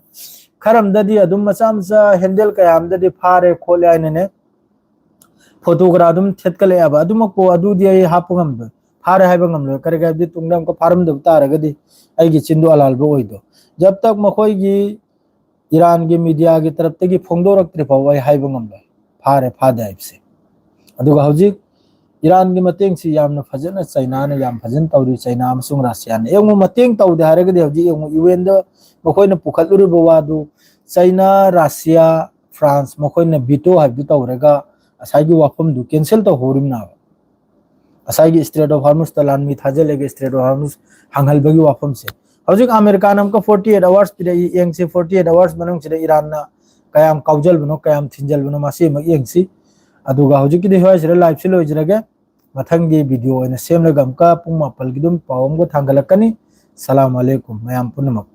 ꯈꯔꯝꯗꯗꯤ ꯑꯗꯨꯝ ꯃꯆꯥ ꯃꯆꯥ ꯍꯦꯟꯗꯦꯜ ꯀꯌꯥ ꯑꯃꯗꯗꯤ ꯐꯥꯔꯦ ꯈꯣꯠꯂꯦ ꯍꯥꯏꯅꯅꯦ, ꯐꯣꯇꯣꯒ꯭ꯔꯥ ꯑꯗꯨꯝ ꯊꯦꯠꯀꯠꯂꯛꯑꯦꯕ꯫ ꯑꯗꯨꯃꯛꯄꯨ ꯑꯗꯨꯗꯤ ꯑꯩ ꯍꯥꯞꯄ ꯉꯝꯗꯣꯏ, ꯐꯥꯔꯦ ꯍꯥꯏꯕ ꯉꯝꯂꯣꯏ꯫ ꯀꯔꯤꯒꯤ ꯍꯥꯏꯕꯗꯤ ꯇꯨꯡꯗ ꯑꯃꯨꯛꯀ ꯐꯥꯔꯝꯗꯕ ꯇꯥꯔꯒꯗꯤ ꯑꯩꯒꯤ ꯆꯤꯟꯗꯨ ꯑꯂꯥꯜꯕ ꯑꯣꯏꯗꯣ꯫ ꯖꯕ ꯇꯛ ꯃꯈꯣꯏꯒꯤ ꯏꯔꯥꯟꯒꯤ ꯃꯤꯗꯤꯌꯥꯒꯤ ꯇꯔꯞꯇꯒꯤ ꯐꯣꯡꯗꯣꯔꯛꯇ꯭ꯔꯤ ꯐꯥꯎꯕ ꯑꯩ ꯍꯥꯏꯕ ꯉꯝꯂꯣꯏ ꯐꯥꯔꯦ ꯐꯥꯗꯦ ꯍꯥꯏꯕꯁꯦ꯫ ꯑꯗꯨꯒ ꯍꯧꯖꯤꯛ ꯏꯔꯥꯟꯒꯤ ꯃꯇꯦꯡꯁꯤ ꯌꯥꯝꯅ ꯐꯖꯅ ꯆꯩꯅꯥꯅ ꯌꯥꯝ ꯐꯖꯅ ꯇꯧꯔꯤ, ꯆꯩꯅꯥ ꯑꯃꯁꯨꯡ ꯔꯁꯤꯌꯥꯅ꯫ ꯌꯦꯡꯉꯨ, ꯃꯇꯦꯡ ꯇꯧꯗꯦ ꯍꯥꯏꯔꯒꯗꯤ ꯍꯧꯖꯤꯛ ꯌꯦꯡꯉꯨ, ꯌꯨ ꯑꯦꯟꯗ ꯃꯈꯣꯏꯅ ꯄꯨꯈꯠꯂꯨꯔꯤꯕ ꯋꯥꯗꯨ ꯆꯩꯅꯥ, ꯔꯁꯤꯌꯥ, ꯐ꯭ꯔꯥꯟꯁ ꯃꯈꯣꯏꯅ ꯚꯤꯇꯣ ꯍꯥꯏꯕꯗꯨ ꯇꯧꯔꯒ ꯉꯁꯥꯏꯒꯤ ꯋꯥꯐꯝꯗꯨ ꯀꯦꯟꯁꯦꯜ ꯇꯧꯍꯧꯔꯤꯕꯅꯦꯕ꯫ ꯉꯁꯥꯏꯒꯤ ꯏꯁꯇ꯭ꯔꯦꯠ ꯑꯣꯐ ꯍꯥꯔꯃꯨꯁꯇ ꯂꯥꯟꯃꯤ ꯊꯥꯖꯤꯜꯂꯒ ꯏꯁꯇ꯭ꯔꯦꯠ ꯑꯣꯐ ꯍꯥꯔꯃꯨꯁ ꯍꯥꯡꯍꯟꯕꯒꯤ ꯋꯥꯐꯝꯁꯦ꯫ ꯍꯧꯖꯤꯛ ꯑꯃꯦꯔꯤꯀꯥꯅ ꯑꯃꯨꯛꯀ ꯐꯣꯔꯇꯤ ꯑꯩꯠ ꯑꯋꯥꯔꯁ ꯄꯤꯔꯛꯏ, ꯌꯦꯡꯁꯤ ꯐꯣꯔꯇꯤ ꯑꯩꯠ ꯑꯋꯥꯔꯁ ꯃꯅꯨꯡꯁꯤꯗ ꯏꯔꯥꯟꯅ ꯀꯌꯥꯝ ꯀꯥꯎꯖꯜꯕꯅꯣ, ꯀꯌꯥꯝ ꯊꯤꯟꯖꯜꯕꯅꯣ, ꯃꯁꯤꯃꯛ ꯌꯦꯡꯁꯤ꯫ ꯑꯗꯨꯒ ꯍꯧꯖꯤꯛꯀꯤꯗꯤ ꯁ꯭ꯋꯥꯏꯁꯤꯗ ꯂꯥꯏꯐꯁꯤ ꯂꯣꯏꯖꯔꯒꯦ꯫ ꯃꯊꯪꯒꯤ ꯚꯤꯗꯤꯑꯣ ꯑꯣꯏꯅ ꯁꯦꯝꯂꯒ ꯑꯃꯨꯛꯀ ꯄꯨꯡ ꯃꯥꯄꯜꯒꯤ ꯑꯗꯨꯝ ꯄꯥꯎ ꯑꯃꯒ ꯊꯥꯡꯒꯠꯂꯛꯀꯅꯤ꯫ ꯁꯂꯥꯝ ꯑꯂꯩꯀꯨꯝ ꯃꯌꯥꯝ ꯄꯨꯝꯅꯃꯛ꯫